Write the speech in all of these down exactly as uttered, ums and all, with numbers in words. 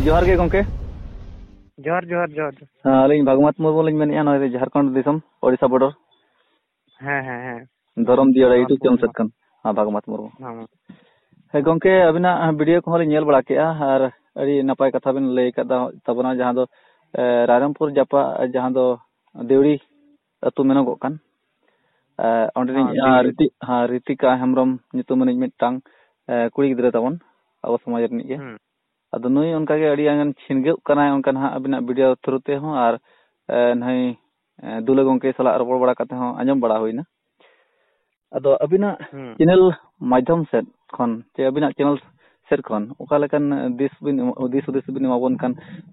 ᱡᱚᱦᱟᱨ ᱜᱮ ᱜᱚᱝᱠᱮ᱾ ᱡᱚᱦᱟᱨ, ᱡᱚᱦᱟᱨ, ᱡᱚᱦᱟᱨ, ᱡᱚᱦᱟᱨ᱾ ᱦᱮᱸ, ᱟᱹᱞᱤᱧ ᱵᱷᱟᱜᱽᱢᱟᱛ ᱢᱩᱨᱢᱩ ᱞᱤᱧ ᱢᱮᱱᱮᱫᱼᱟ, ᱱᱚᱜᱼᱚᱭ ᱡᱷᱟᱲᱠᱷᱚᱸᱰ ᱫᱤᱥᱚᱢ, ᱳᱰᱤᱥᱟ border᱾ ᱦᱮᱸ, ᱦᱮᱸ, ᱦᱮᱸ᱾ ᱫᱷᱚᱨᱚᱢ ᱫᱤᱭᱟᱹᱲᱟ YouTube channel ᱥᱮᱫ ᱠᱷᱚᱱ᱾ ᱦᱮᱸ, ᱵᱷᱟᱜᱽᱢᱟᱛ ᱢᱩᱨᱢᱩ᱾ ᱦᱮᱸ, ᱦᱮᱸ᱾ ᱦᱮᱸ, ᱜᱚᱝᱠᱮ, ᱟᱹᱵᱤᱱᱟᱜ video ᱠᱚᱦᱚᱸ ᱞᱤᱧ ᱧᱮᱞ ᱵᱟᱲᱟ ᱠᱮᱜᱼᱟ, ᱟᱨ ᱟᱹᱰᱤ ᱱᱟᱯᱟᱭ ᱠᱟᱛᱷᱟ ᱵᱤᱱ ᱞᱟᱹᱭ ᱟᱠᱟᱫ ᱛᱟᱵᱚᱱᱟ, ᱡᱟᱦᱟᱸ ᱫᱚ, ᱮ, ᱨᱟᱭᱨᱚᱝᱯᱩᱨ ᱡᱟᱯᱟᱜ, ᱡᱟᱦᱟᱸ ᱫᱚ ᱫᱮᱣᱲᱤ ᱟᱹᱛᱩ ᱢᱮᱱᱚᱜᱚᱜ ᱠᱟᱱ, ᱮ, ᱚᱸᱰᱮᱱᱤᱡ, ᱦᱮᱸ, ᱟᱨ ᱫᱮᱣᱲᱤ᱾ ᱨᱤᱛᱤ-, ᱦᱮᱸ, ᱨᱤᱛᱤᱠᱟ ᱦᱮᱢᱵᱨᱚᱢ ᱧᱩᱛᱩᱢᱟᱱᱤᱡ ᱢᱤᱫᱴᱟᱝ, ᱮ, ᱠᱩᱲᱤ ᱜᱤᱫᱽᱨᱟᱹ ᱛᱟᱵᱚᱱ, ᱟᱵᱚ ᱥᱚᱢᱟᱡᱽ ᱨᱤᱱᱤᱡ ᱜᱮ᱾ ᱦᱩᱸ᱾ ᱟᱫᱚ ᱱᱩᱭ ᱚᱱᱠᱟᱜᱮ ᱟᱹᱰᱤ ᱜᱟᱱ ᱪᱷᱤᱱᱜᱟᱹᱜ ᱠᱟᱱᱟᱭ, ᱚᱱᱠᱟ ᱱᱟᱦᱟᱜ ᱟᱹᱵᱤᱱᱟᱜ video through ᱛᱮᱦᱚᱸ, ᱟᱨ, ᱮ, ᱱᱩᱭ, ᱮ, ᱫᱩᱞᱟᱹ ᱜᱚᱝᱠᱮ ᱥᱟᱞᱟᱜ ᱨᱚᱯᱚᱲ ᱵᱟᱲᱟ ᱠᱟᱛᱮ ᱦᱚᱸ ᱟᱸᱡᱚᱢ ᱵᱟᱲᱟ ᱦᱩᱭᱱᱟ᱾ ᱟᱫᱚ ᱟᱹᱵᱤᱱᱟᱜ ᱦᱩᱸ᱾ channel ᱢᱟᱫᱽᱫᱷᱚᱢ ᱥᱮᱫ ᱠᱷᱚᱱ, ᱪᱮ ᱟᱹᱵᱤᱱᱟᱜ channel ᱥᱮᱫ ᱠᱷᱚᱱ ᱚᱠᱟ ᱞᱮᱠᱟᱱ ᱫᱤᱥ ᱵᱤᱱ ᱮᱢᱚᱜ-, ᱫᱤᱥ ᱦᱩᱫᱤᱥ ᱵᱤᱱ ᱮᱢᱟ ᱵᱚᱱ ᱠᱷᱟᱱ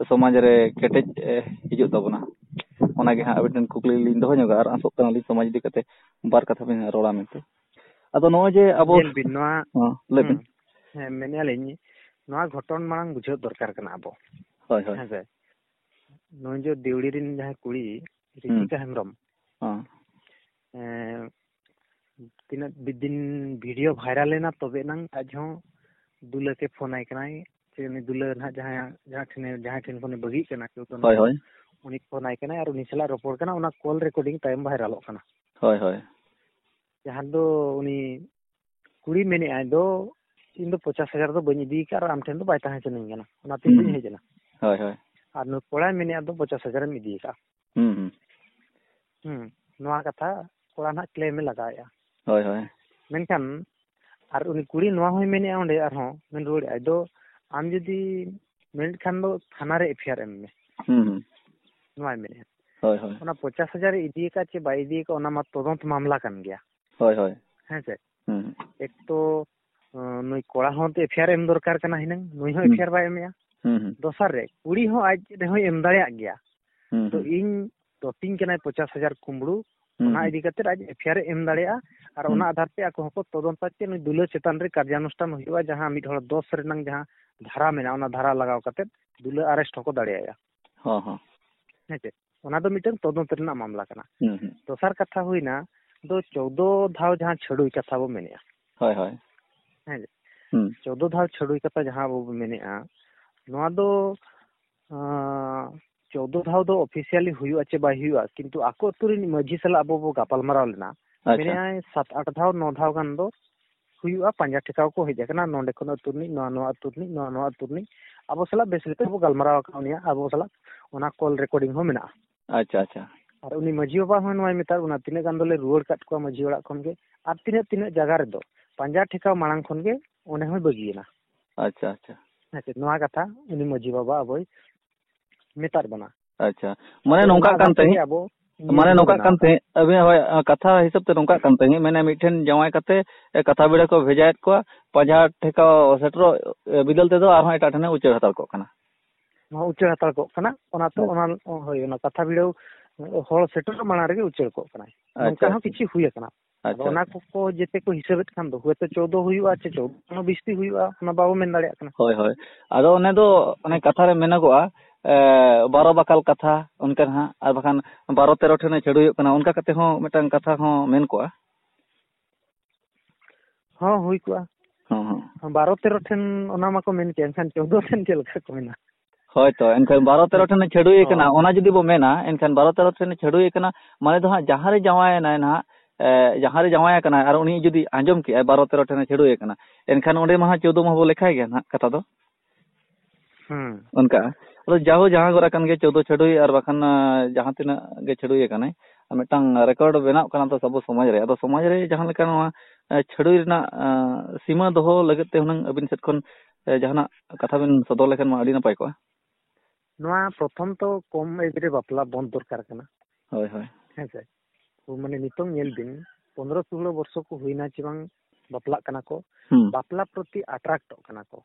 ᱥᱚᱢᱟᱡᱽ ᱨᱮ ᱠᱮᱴᱮᱡ, ᱮ, ᱦᱤᱡᱩᱜ ᱛᱟᱵᱚᱱᱟ? ᱚᱱᱟᱜᱮ ᱦᱟᱸᱜ ᱟᱹᱵᱤᱱ ᱴᱷᱮᱱ ᱠᱩᱠᱞᱤ ᱞᱤᱧ ᱫᱚᱦᱚ ᱧᱚᱜᱟ, ᱟᱨ ᱟᱥᱚᱜ ᱠᱟᱱᱟᱞᱤᱧ ᱥᱚᱢᱟᱡᱽ ᱤᱫᱤ ᱠᱟᱛᱮ ᱵᱟᱨ ᱠᱟᱛᱷᱟ ᱵᱤᱱ ᱨᱚᱲᱟ ᱢᱮᱱᱛᱮ᱾ ᱟᱫᱚ ᱱᱚᱜᱼᱚᱭ ᱡᱮ ᱟᱵᱚ, ᱧᱮᱞ ᱵᱤᱱ, ᱱᱚᱣᱟ ᱦᱚᱸ, ᱞᱟᱹᱭ ᱵᱤᱱ᱾ ᱦᱩᱸ᱾ ᱦᱮᱸ, ᱢᱮᱱᱮᱫᱼᱟ ᱞᱤᱧ, ᱱᱚᱣᱟ ᱜᱷᱚᱴᱚᱱ ᱢᱟᱲᱟᱝ ᱵᱩᱡᱷᱟᱹᱣ ᱫᱚᱨᱠᱟᱨ ᱠᱟᱱᱟ ᱟᱵᱚ᱾ ᱦᱳᱭ, ᱦᱳᱭ᱾ ᱦᱮᱸ ᱥᱮ? ᱱᱩᱭ ᱡᱮ ᱫᱮᱣᱲᱤ ᱨᱮᱱ ᱡᱟᱦᱟᱸᱭ ᱠᱩᱲᱤ, ᱦᱩᱸ᱾ ᱨᱤᱛᱤᱠᱟ ᱦᱮᱢᱵᱨᱚᱢ, ᱦᱚᱸ᱾ ᱮᱸ, ᱛᱤᱱᱟᱹᱜ ᱫᱤᱱ video viral ᱮᱱᱟ, ᱛᱚᱵᱮ ᱮᱱᱟᱝ ᱟᱡ ᱦᱚᱸ ᱫᱩᱞᱟᱹ ᱛᱮ ᱯᱷᱳᱱ ᱟᱭ ᱠᱟᱱᱟᱭ, ᱥᱮ ᱩᱱᱤ ᱫᱩᱞᱟᱹ ᱱᱟᱦᱟᱜ ᱡᱟᱦᱟᱸᱭ, ᱡᱟᱦᱟᱸ ᱴᱷᱮᱱᱮ, ᱡᱟᱦᱟᱸᱭ ᱴᱷᱮᱱ ᱠᱷᱚᱱᱮ ᱵᱟᱹᱜᱤᱜ ᱠᱟᱱᱟ, ᱠᱮᱣ ᱫᱚ ᱦᱳᱭ, ᱦᱳᱭ᱾ ᱩᱱᱤ ᱯᱷᱳᱱ ᱟᱭ ᱠᱟᱱᱟᱭ ᱟᱨ ᱩᱱᱤ ᱥᱟᱞᱟᱜ ᱨᱚᱯᱚᱲ ᱠᱟᱱᱟ, ᱚᱱᱟ call recording ᱛᱟᱭᱚᱢ ᱵᱷᱟᱭᱨᱟᱞᱚᱜ ᱠᱟᱱᱟ᱾ ᱦᱳᱭ, ᱦᱳᱭ᱾ ᱡᱟᱦᱟᱸ ᱫᱚ ᱩᱱᱤ ᱠᱩᱲᱤ ᱢᱮᱱᱮᱫᱼᱟᱭ ᱫᱚ, "ᱤᱧ ᱫᱚ ᱯᱚᱧᱪᱟᱥ ᱦᱟᱡᱟᱨ ᱫᱚ ᱵᱟᱹᱧ ᱤᱫᱤ ᱟᱠᱟᱫ ᱟᱨ ᱟᱢ ᱴᱷᱮᱱ ᱫᱚ ᱵᱟᱭ ᱛᱟᱦᱮᱸ ᱦᱚᱪᱚᱱᱤᱧ ᱠᱟᱱᱟ, ᱚᱱᱟᱛᱮ ᱤᱧ ᱫᱚᱧ ᱦᱩᱸ᱾ ᱦᱮᱡ ᱮᱱᱟ᱾" ᱦᱳᱭ, ᱦᱳᱭ᱾ ᱟᱨ ᱱᱩᱭ ᱠᱚᱲᱟᱭ ᱢᱮᱱᱮᱫᱼᱟ ᱫᱚ, "ᱯᱚᱧᱪᱟᱥ ᱦᱟᱡᱟᱨ ᱮᱢ ᱤᱫᱤ ᱟᱠᱟᱫᱼᱟ᱾" ᱦᱩᱸ, ᱦᱩᱸ᱾ ᱦᱩᱸ, ᱱᱚᱣᱟ ᱠᱟᱛᱷᱟ ᱠᱚᱲᱟ ᱱᱟᱦᱟᱜ claim ᱮ ᱞᱟᱜᱟᱣᱮᱫᱼᱟ᱾ ᱦᱳᱭ, ᱦᱳᱭ᱾ ᱢᱮᱱᱠᱷᱟᱱ ᱟᱨ ᱩᱱᱤ ᱠᱩᱲᱤ ᱱᱚᱣᱟ ᱦᱚᱸᱭ ᱢᱮᱱᱮᱫᱼᱟ ᱚᱸᱰᱮ ᱟᱨᱦᱚᱸ, ᱢᱮᱱ ᱨᱩᱣᱟᱹᱲᱮᱫᱼᱟᱭ ᱫᱚ, "ᱟᱢ ᱡᱩᱫᱤ ᱢᱮᱱᱮᱫ ᱠᱷᱟᱱ ᱫᱚ ᱛᱷᱟᱱᱟ ᱨᱮ FIR ᱮᱢ ᱢᱮ᱾" ᱦᱩᱸ, ᱦᱩᱸ᱾ ᱱᱚᱣᱟᱭ ᱢᱮᱱᱮᱫᱼᱟ᱾ ᱦᱳᱭ, ᱦᱳᱭ᱾ ᱚᱱᱟ ᱯᱚᱧᱪᱟᱥ ᱦᱟᱡᱟᱨ ᱮ ᱤᱫᱤ ᱟᱠᱟᱫ ᱪᱮ ᱵᱟᱭ ᱤᱫᱤ ᱟᱠᱟᱫ, ᱚᱱᱟ ᱢᱟ ᱛᱚᱫᱚᱱᱛ ᱢᱟᱢᱞᱟ ᱠᱟᱱ ᱜᱮᱭᱟ᱾ ᱦᱳᱭ, ᱦᱳᱭ᱾ ᱦᱮᱸ ᱥᱮ? ᱦᱩᱸ᱾ ᱮᱠ ᱛᱚ, ᱟᱸ, ᱱᱩᱭ ᱠᱚᱲᱟ ᱦᱚᱸ ᱛᱚ FIR ᱮᱢ ᱫᱚᱨᱠᱟᱨ ᱠᱟᱱᱟ ᱦᱤᱱᱟᱹᱝ, ᱱᱩᱭ ᱦᱚᱸ ᱦᱩᱸ᱾ FIR ᱵᱟᱭ ᱮᱢᱮᱜᱼᱟ᱾ ᱦᱩᱸ, ᱦᱩᱸ᱾ ᱫᱚᱥᱟᱨ ᱨᱮ, ᱠᱩᱲᱤ ᱦᱚᱸ ᱟᱡ ᱨᱮᱦᱚᱸᱭ ᱮᱢ ᱫᱟᱲᱮᱭᱟᱜ ᱜᱮᱭᱟ᱾ ᱦᱩᱸ, ᱛᱚ, ᱦᱩᱸ᱾ ᱤᱧ ᱫᱚᱥᱤᱧ ᱠᱟᱱᱟᱭ ᱯᱚᱧᱪᱟᱥ ᱦᱟᱡᱟᱨ ᱠᱩᱢᱵᱽᱲᱩ, ᱦᱩᱸ, ᱚᱱᱟ ᱦᱩᱸ᱾ ᱤᱫᱤ ᱠᱟᱛᱮ ᱟᱡ FIR ᱮ ᱮᱢ ᱫᱟᱲᱮᱭᱟᱜᱼᱟ, ᱟᱨ ᱦᱩᱸ᱾ ᱚᱱᱟ ᱟᱫᱷᱟᱨ ᱛᱮ ᱟᱠᱚ ᱦᱚᱸᱠᱚ ᱛᱚᱫᱚᱱᱛᱟ ᱪᱮᱫ ᱱᱩᱭ ᱫᱩᱞᱟᱹ ᱪᱮᱛᱟᱱ ᱨᱮ ᱠᱟᱨᱡᱟᱱᱩᱥᱴᱷᱟᱱ ᱦᱩᱭᱩᱜᱼᱟ, ᱡᱟᱦᱟᱸ ᱢᱤᱫ ᱦᱚᱲ ᱫᱚᱥ ᱨᱮᱱᱟᱝ ᱡᱟᱦᱟᱸ ᱫᱷᱟᱨᱟ ᱢᱮᱱᱟᱜᱼᱟ, ᱚᱱᱟ ᱫᱷᱟᱨᱟ ᱞᱟᱜᱟᱣ ᱠᱟᱛᱮ ᱫᱩᱞᱟᱹ arrest ᱦᱚᱸᱠᱚ ᱫᱟᱲᱮᱭᱟᱭᱟ᱾ ᱦᱚᱸ, ᱦᱚᱸ᱾ ᱦᱮᱸ ᱪᱮ? ᱚᱱᱟ ᱫᱚ ᱢᱤᱫᱴᱟᱝ ᱛᱚᱫᱚᱱᱛ ᱨᱮᱱᱟᱜ ᱢᱟᱢᱞᱟ ᱠᱟᱱᱟ᱾ ᱦᱩᱸ, ᱦᱩᱸ᱾ ᱫᱚᱥᱟᱨ ᱠᱟᱛᱷᱟ ᱦᱩᱭᱱᱟ, ᱫᱚ ᱪᱳᱫᱽᱫᱳ ᱫᱷᱟᱣ ᱡᱟᱦᱟᱸ ᱪᱷᱟᱹᱰᱩᱭ ᱠᱟᱛᱷᱟ ᱵᱚ ᱢᱮᱱᱮᱜᱼᱟ᱾ ᱦᱳᱭ, ᱦᱳᱭ᱾ ᱦᱮᱸ ᱪᱮ? ᱦᱩᱸ᱾ ᱪᱳᱫᱽᱫᱳ ᱫᱷᱟᱣ ᱪᱷᱟᱹᱰᱩᱭ ᱠᱟᱛᱷᱟ ᱡᱟᱦᱟᱸ ᱟᱵᱚ ᱵᱚ ᱢᱮᱱᱮᱜᱼᱟ, ᱱᱚᱣᱟ ᱫᱚ ᱟᱸ, ᱪᱳᱫᱽᱫᱳ ᱫᱷᱟᱣ ᱫᱚ ᱚᱯᱷᱤᱥᱤᱭᱟᱞᱤ ᱦᱩᱭᱩᱜᱼᱟ ᱪᱮ ᱵᱟᱭ ᱦᱩᱭᱩᱜᱼᱟ, ᱠᱤᱱᱛᱩ ᱟᱠᱚ ᱟᱹᱛᱩ ᱨᱤᱱᱤᱡ ᱢᱟᱹᱡᱷᱤ ᱥᱟᱞᱟᱜ ᱟᱵᱚ ᱵᱚ ᱜᱟᱯᱟᱞᱢᱟᱨᱟᱣ ᱞᱮᱱᱟ᱾ ᱟᱪᱪᱷᱟ᱾ ᱢᱮᱱᱮᱫᱼᱟᱭ ᱥᱟᱛ ᱟᱴ ᱫᱷᱟᱣ, ᱱᱚ ᱫᱷᱟᱣ ᱜᱟᱱ ᱫᱚ ᱦᱩᱭᱩᱜᱼᱟ, ᱯᱟᱸᱡᱟ ᱴᱷᱮᱠᱟᱣ ᱠᱚ ᱦᱮᱡ ᱟᱠᱟᱱᱟ, ᱱᱚᱸᱰᱮ ᱠᱷᱚᱱ ᱟᱹᱛᱩ ᱨᱤᱱᱤᱡ, ᱱᱚᱣᱟ, ᱱᱚᱣᱟ ᱟᱹᱛᱩ ᱨᱤᱱᱤᱡ, ᱱᱚᱣᱟ, ᱱᱚᱣᱟ ᱟᱹᱛᱩ ᱨᱤᱱᱤᱡ᱾ ᱟᱵᱚ ᱥᱟᱞᱟᱜ ᱵᱮᱥ ᱞᱮᱠᱟ ᱵᱚ ᱜᱟᱞᱢᱟᱨᱟᱣ ᱟᱠᱟᱫ, ᱩᱱᱤᱭᱟᱜ ᱟᱵᱚ ᱥᱟᱞᱟᱜ ᱚᱱᱟ ᱠᱚᱞ ᱨᱮᱠᱚᱨᱰᱤᱝ ᱦᱚᱸ ᱢᱮᱱᱟᱜᱼᱟ᱾ ᱟᱪᱪᱷᱟ, ᱟᱪᱪᱷᱟ᱾ ᱟᱨ ᱩᱱᱤ ᱢᱟᱹᱡᱷᱤ ᱵᱟᱵᱟ ᱦᱚᱸ ᱱᱚᱣᱟᱭ ᱢᱮᱛᱟᱫ ᱵᱚᱱᱟ, ᱛᱤᱱᱟᱹᱜ ᱜᱟᱱ ᱫᱚᱞᱮ ᱨᱩᱣᱟᱹᱲ ᱠᱟᱫ ᱠᱚᱣᱟ ᱢᱟᱹᱡᱷᱤ ᱚᱲᱟᱜ ᱠᱷᱚᱱ ᱜᱮ, ᱟᱨ ᱛᱤᱱᱟᱹᱜ, ᱛᱤᱱᱟᱹᱜ ᱡᱟᱭᱜᱟ ᱨᱮᱫᱚ ᱯᱟᱸᱡᱟ ᱴᱷᱮᱠᱟᱣ ᱢᱟᱲᱟᱝ ᱠᱷᱚᱱ ᱜᱮ ᱚᱸᱰᱮ ᱦᱚᱸᱭ ᱵᱟᱹᱜᱤᱭᱮᱱᱟ᱾ ᱟᱪᱪᱷᱟ, ᱟᱪᱪᱷᱟ᱾ ᱦᱮᱸ ᱥᱮ, ᱱᱚᱣᱟ ᱠᱟᱛᱷᱟ ᱩᱱᱤ ᱢᱟᱹᱡᱷᱤ ᱵᱟᱵᱟ ᱟᱵᱚᱭ ᱢᱮᱛᱟᱫ ᱵᱚᱱᱟ᱾ ᱟᱪᱪᱷᱟ, ᱢᱟᱱᱮ ᱟᱫᱚ ᱱᱚᱝᱠᱟᱜ ᱚᱱᱟ ᱠᱟᱱ ᱟᱫᱷᱟᱨ ᱛᱮᱜᱮ ᱛᱟᱦᱮᱸᱫ, ᱟᱵᱚ ᱱᱤᱭᱚᱢ ᱢᱟᱱᱮ ᱵᱚ ᱱᱚᱝᱠᱟᱜ ᱵᱮᱱᱟᱣ ᱠᱟᱱ ᱟᱠᱟᱫᱼᱟ᱾ ᱛᱟᱦᱮᱸᱫ, ᱟᱵᱤᱱᱟᱜ ᱦᱳᱭ, ᱟ, ᱠᱟᱛᱷᱟ ᱦᱤᱥᱟᱹᱵ ᱛᱮ ᱱᱚᱝᱠᱟᱜ ᱠᱟᱱ ᱛᱟᱦᱮᱸᱫ, ᱢᱟᱱᱮ ᱢᱤᱫᱴᱷᱮᱱ ᱡᱟᱶᱟᱭ ᱠᱟᱛᱮ, ᱮ, ᱠᱟᱛᱷᱟ ᱵᱤᱲᱟᱹ ᱠᱚ ᱵᱷᱮᱡᱟᱭᱮᱫ ᱠᱚᱣᱟ, ᱯᱟᱸᱡᱟ ᱴᱷᱮᱠᱟᱣ ᱥᱮᱴᱮᱨᱚᱜ, ᱮ, ᱵᱤᱫᱟᱹᱞ ᱛᱮᱫᱚ ᱟᱨᱦᱚᱸ ᱮᱴᱟᱜ ᱴᱷᱮᱱᱮ ᱩᱪᱟᱹᱲ ᱦᱟᱛᱟᱲ ᱠᱚᱜ ᱠᱟᱱᱟ᱾ ᱱᱚᱣᱟ ᱩᱪᱟᱹᱲ ᱦᱟᱛᱟᱲ ᱠᱚᱜ ᱠᱟᱱᱟ, ᱚᱱᱟ ᱛᱚ, ᱦᱮᱸ᱾ ᱚᱱᱟ, ᱦᱳᱭ, ᱚᱱᱟ ᱠᱟᱛᱷᱟ ᱵᱤᱲᱟᱹᱣ ᱦᱚᱲ ᱥᱮᱴᱮᱨᱚᱜ ᱢᱟᱲᱟᱝ ᱨᱮᱜᱮ ᱩᱪᱟᱹᱲ ᱠᱚᱜ ᱠᱟᱱᱟᱭ᱾ ᱟᱪᱪᱷᱟ, ᱱᱚᱝᱠᱟ ᱦᱚᱸ ᱟᱪᱪᱷᱟ᱾ ᱠᱤᱪᱷᱩ ᱦᱩᱭ ᱟᱠᱟᱱᱟ᱾ ᱟᱫᱚ ᱟᱪᱪᱷᱟ, ᱚᱱᱟ ᱟᱪᱪᱷᱟ᱾ ᱠᱚᱠᱚ ᱡᱮᱛᱮ ᱠᱚ ᱦᱤᱥᱟᱹᱵᱮᱫ ᱠᱷᱟᱱ ᱫᱚ ᱦᱚᱭᱛᱳ ᱪᱳᱫᱽᱫᱳ ᱦᱩᱭᱩᱜᱼᱟ ᱪᱮ ᱪᱳᱫᱽᱫᱳ ᱠᱷᱚᱱ ᱦᱚᱸ ᱵᱤᱥᱛᱤ ᱦᱩᱭᱩᱜᱼᱟ, ᱚᱱᱟ ᱵᱟᱵᱚ ᱢᱮᱱ ᱫᱟᱲᱮᱭᱟᱜ ᱠᱟᱱᱟ᱾ ᱦᱳᱭ, ᱦᱳᱭ᱾ ᱟᱫᱚ ᱚᱱᱮ ᱫᱚ, ᱚᱱᱮ ᱦᱮᱸ᱾ ᱠᱟᱛᱷᱟ ᱨᱮ ᱢᱮᱱᱚᱜᱚᱜᱼᱟ, ᱮ, ᱵᱟᱨᱚ ᱵᱟᱠᱟᱞ ᱠᱟᱛᱷᱟ, ᱚᱱᱠᱟ ᱱᱟᱦᱟᱜ, ᱟᱨ ᱵᱟᱠᱷᱟᱱ ᱵᱟᱨᱚ ᱛᱮᱨᱚ ᱴᱷᱮᱱᱮ ᱪᱷᱟᱹᱰᱩᱭᱚᱜ ᱠᱟᱱᱟ, ᱚᱱᱠᱟ ᱠᱟᱛᱮ ᱦᱚᱸ ᱢᱤᱫᱴᱟᱝ ᱠᱟᱛᱷᱟ ᱦᱚᱸ ᱢᱮᱱ ᱠᱚᱜᱼᱟ᱾ ᱦᱚᱸ, ᱦᱩᱭ ᱠᱚᱜᱼᱟ᱾ ᱦᱚᱸ, ᱦᱚᱸ᱾ ᱵᱟᱨᱚ ᱛᱮᱨᱚ ᱴᱷᱮᱱ ᱚᱱᱟ ᱢᱟᱠᱚ ᱢᱮᱱ ᱠᱮᱭᱟ, ᱮᱱᱠᱷᱟᱱ ᱪᱳᱫᱽᱫᱳ ᱴᱷᱮᱱ ᱪᱮᱫ ᱞᱮᱠᱟ ᱠᱚ ᱢᱮᱱᱟ? ᱦᱳᱭ ᱛᱚ, ᱮᱱᱠᱷᱟᱱ ᱵᱟᱨᱚ ᱛᱮᱨᱚ ᱦᱳᱭ᱾ ᱴᱷᱮᱱᱮ ᱪᱷᱟᱹᱰᱩᱭᱮ ᱠᱟᱱᱟ, ᱦᱳᱭ᱾ ᱚᱱᱟ ᱡᱩᱫᱤ ᱵᱚ ᱢᱮᱱᱟ, ᱮᱱᱠᱷᱟᱱ ᱵᱟᱨᱚ ᱛᱮᱨᱚ ᱴᱷᱮᱱᱮ ᱪᱷᱟᱹᱰᱩᱭᱮ ᱠᱟᱱᱟ, ᱢᱟᱱᱮ ᱫᱚ ᱦᱟᱸᱜ ᱡᱟᱦᱟᱸ ᱨᱮ ᱡᱟᱶᱟᱭᱮᱱᱟᱭ ᱱᱟᱦᱟᱜ, ᱮ, ᱡᱟᱦᱟᱸ ᱨᱮ ᱡᱟᱶᱟᱭ ᱟᱠᱟᱱᱟᱭ ᱟᱨ ᱩᱱᱤ ᱡᱩᱫᱤ ᱟᱸᱡᱚᱢ ᱠᱮᱜᱼᱟᱭ ᱵᱟᱨᱚ ᱛᱮᱨᱚ ᱴᱷᱮᱱᱮ ᱪᱷᱟᱹᱰᱩᱭᱮ ᱠᱟᱱᱟ, ᱮᱱᱠᱷᱟᱱ ᱚᱸᱰᱮ ᱢᱟ ᱦᱟᱸᱜ ᱪᱳᱫᱽᱫᱳ ᱢᱟᱵᱚ ᱞᱮᱠᱷᱟᱭ ᱜᱮᱭᱟ ᱱᱟᱦᱟᱜ ᱠᱟᱛᱷᱟ ᱫᱚ᱾ ᱦᱩᱸ᱾ ᱚᱱᱠᱟ᱾ ᱟᱫᱚ ᱡᱟᱦᱳ ᱡᱟᱦᱟᱸ ᱠᱚᱨᱮ ᱠᱟᱱ ᱜᱮ ᱪᱳᱫᱽᱫᱳ ᱪᱷᱟᱹᱰᱩᱭ ᱟᱨ ᱵᱟᱠᱷᱟᱱ, ᱟ, ᱡᱟᱦᱟᱸ ᱛᱤᱱᱟᱹᱜ ᱜᱮ ᱪᱷᱟᱹᱰᱩᱭ ᱟᱠᱟᱱᱟᱭ, ᱟᱨ ᱢᱤᱫᱴᱟᱝ ᱨᱮᱠᱚᱨᱰ ᱵᱮᱱᱟᱜ ᱠᱟᱱᱟ ᱛᱚ ᱟᱵᱚ ᱥᱚᱢᱟᱡᱽ ᱨᱮ᱾ ᱟᱫᱚ ᱥᱚᱢᱟᱡᱽ ᱨᱮ ᱡᱟᱦᱟᱸ ᱞᱮᱠᱟ ᱱᱚᱣᱟ, ᱮ, ᱪᱷᱟᱹᱰᱩᱭ ᱨᱮᱱᱟᱜ, ᱟ, ᱥᱤᱢᱟᱹ ᱫᱚᱦᱚ ᱞᱟᱹᱜᱤᱫ ᱛᱮ ᱦᱩᱱᱟᱹᱝ ᱟᱹᱵᱤᱱ ᱥᱮᱫ ᱠᱷᱚᱱ, ᱮ, ᱡᱟᱦᱟᱱᱟᱜ ᱠᱟᱛᱷᱟ ᱵᱤᱱ ᱥᱚᱫᱚᱨ ᱞᱮᱠᱷᱟᱱ ᱢᱟ ᱟᱹᱰᱤ ᱱᱟᱯᱟᱭ ᱠᱚᱜᱼᱟ᱾ ᱱᱚᱣᱟ ᱯᱨᱚᱛᱷᱚᱢ ᱛᱚ ᱠᱚᱢ ᱮᱡᱽ ᱨᱮ ᱵᱟᱯᱞᱟ ᱵᱚᱱᱫ ᱫᱚᱨᱠᱟᱨ ᱠᱟᱱᱟ᱾ ᱦᱳᱭ, ᱦᱳᱭ᱾ ᱦᱮᱸ ᱥᱮ? ᱢᱟᱱᱮ ᱱᱤᱛᱚᱝ ᱧᱮᱞ ᱵᱤᱱ, ᱯᱚᱱᱨᱚ ᱥᱳᱞᱳ ᱵᱚᱨᱥᱚ ᱠᱚ ᱦᱩᱭᱱᱟ ᱪᱮ ᱵᱟᱝ ᱵᱟᱯᱞᱟᱜ ᱠᱟᱱᱟ ᱠᱚ, ᱦᱩᱸ᱾ ᱵᱟᱯᱞᱟ ᱯᱨᱚᱛᱤ ᱟᱴᱨᱟᱠᱴᱚᱜ ᱠᱟᱱᱟ ᱠᱚ᱾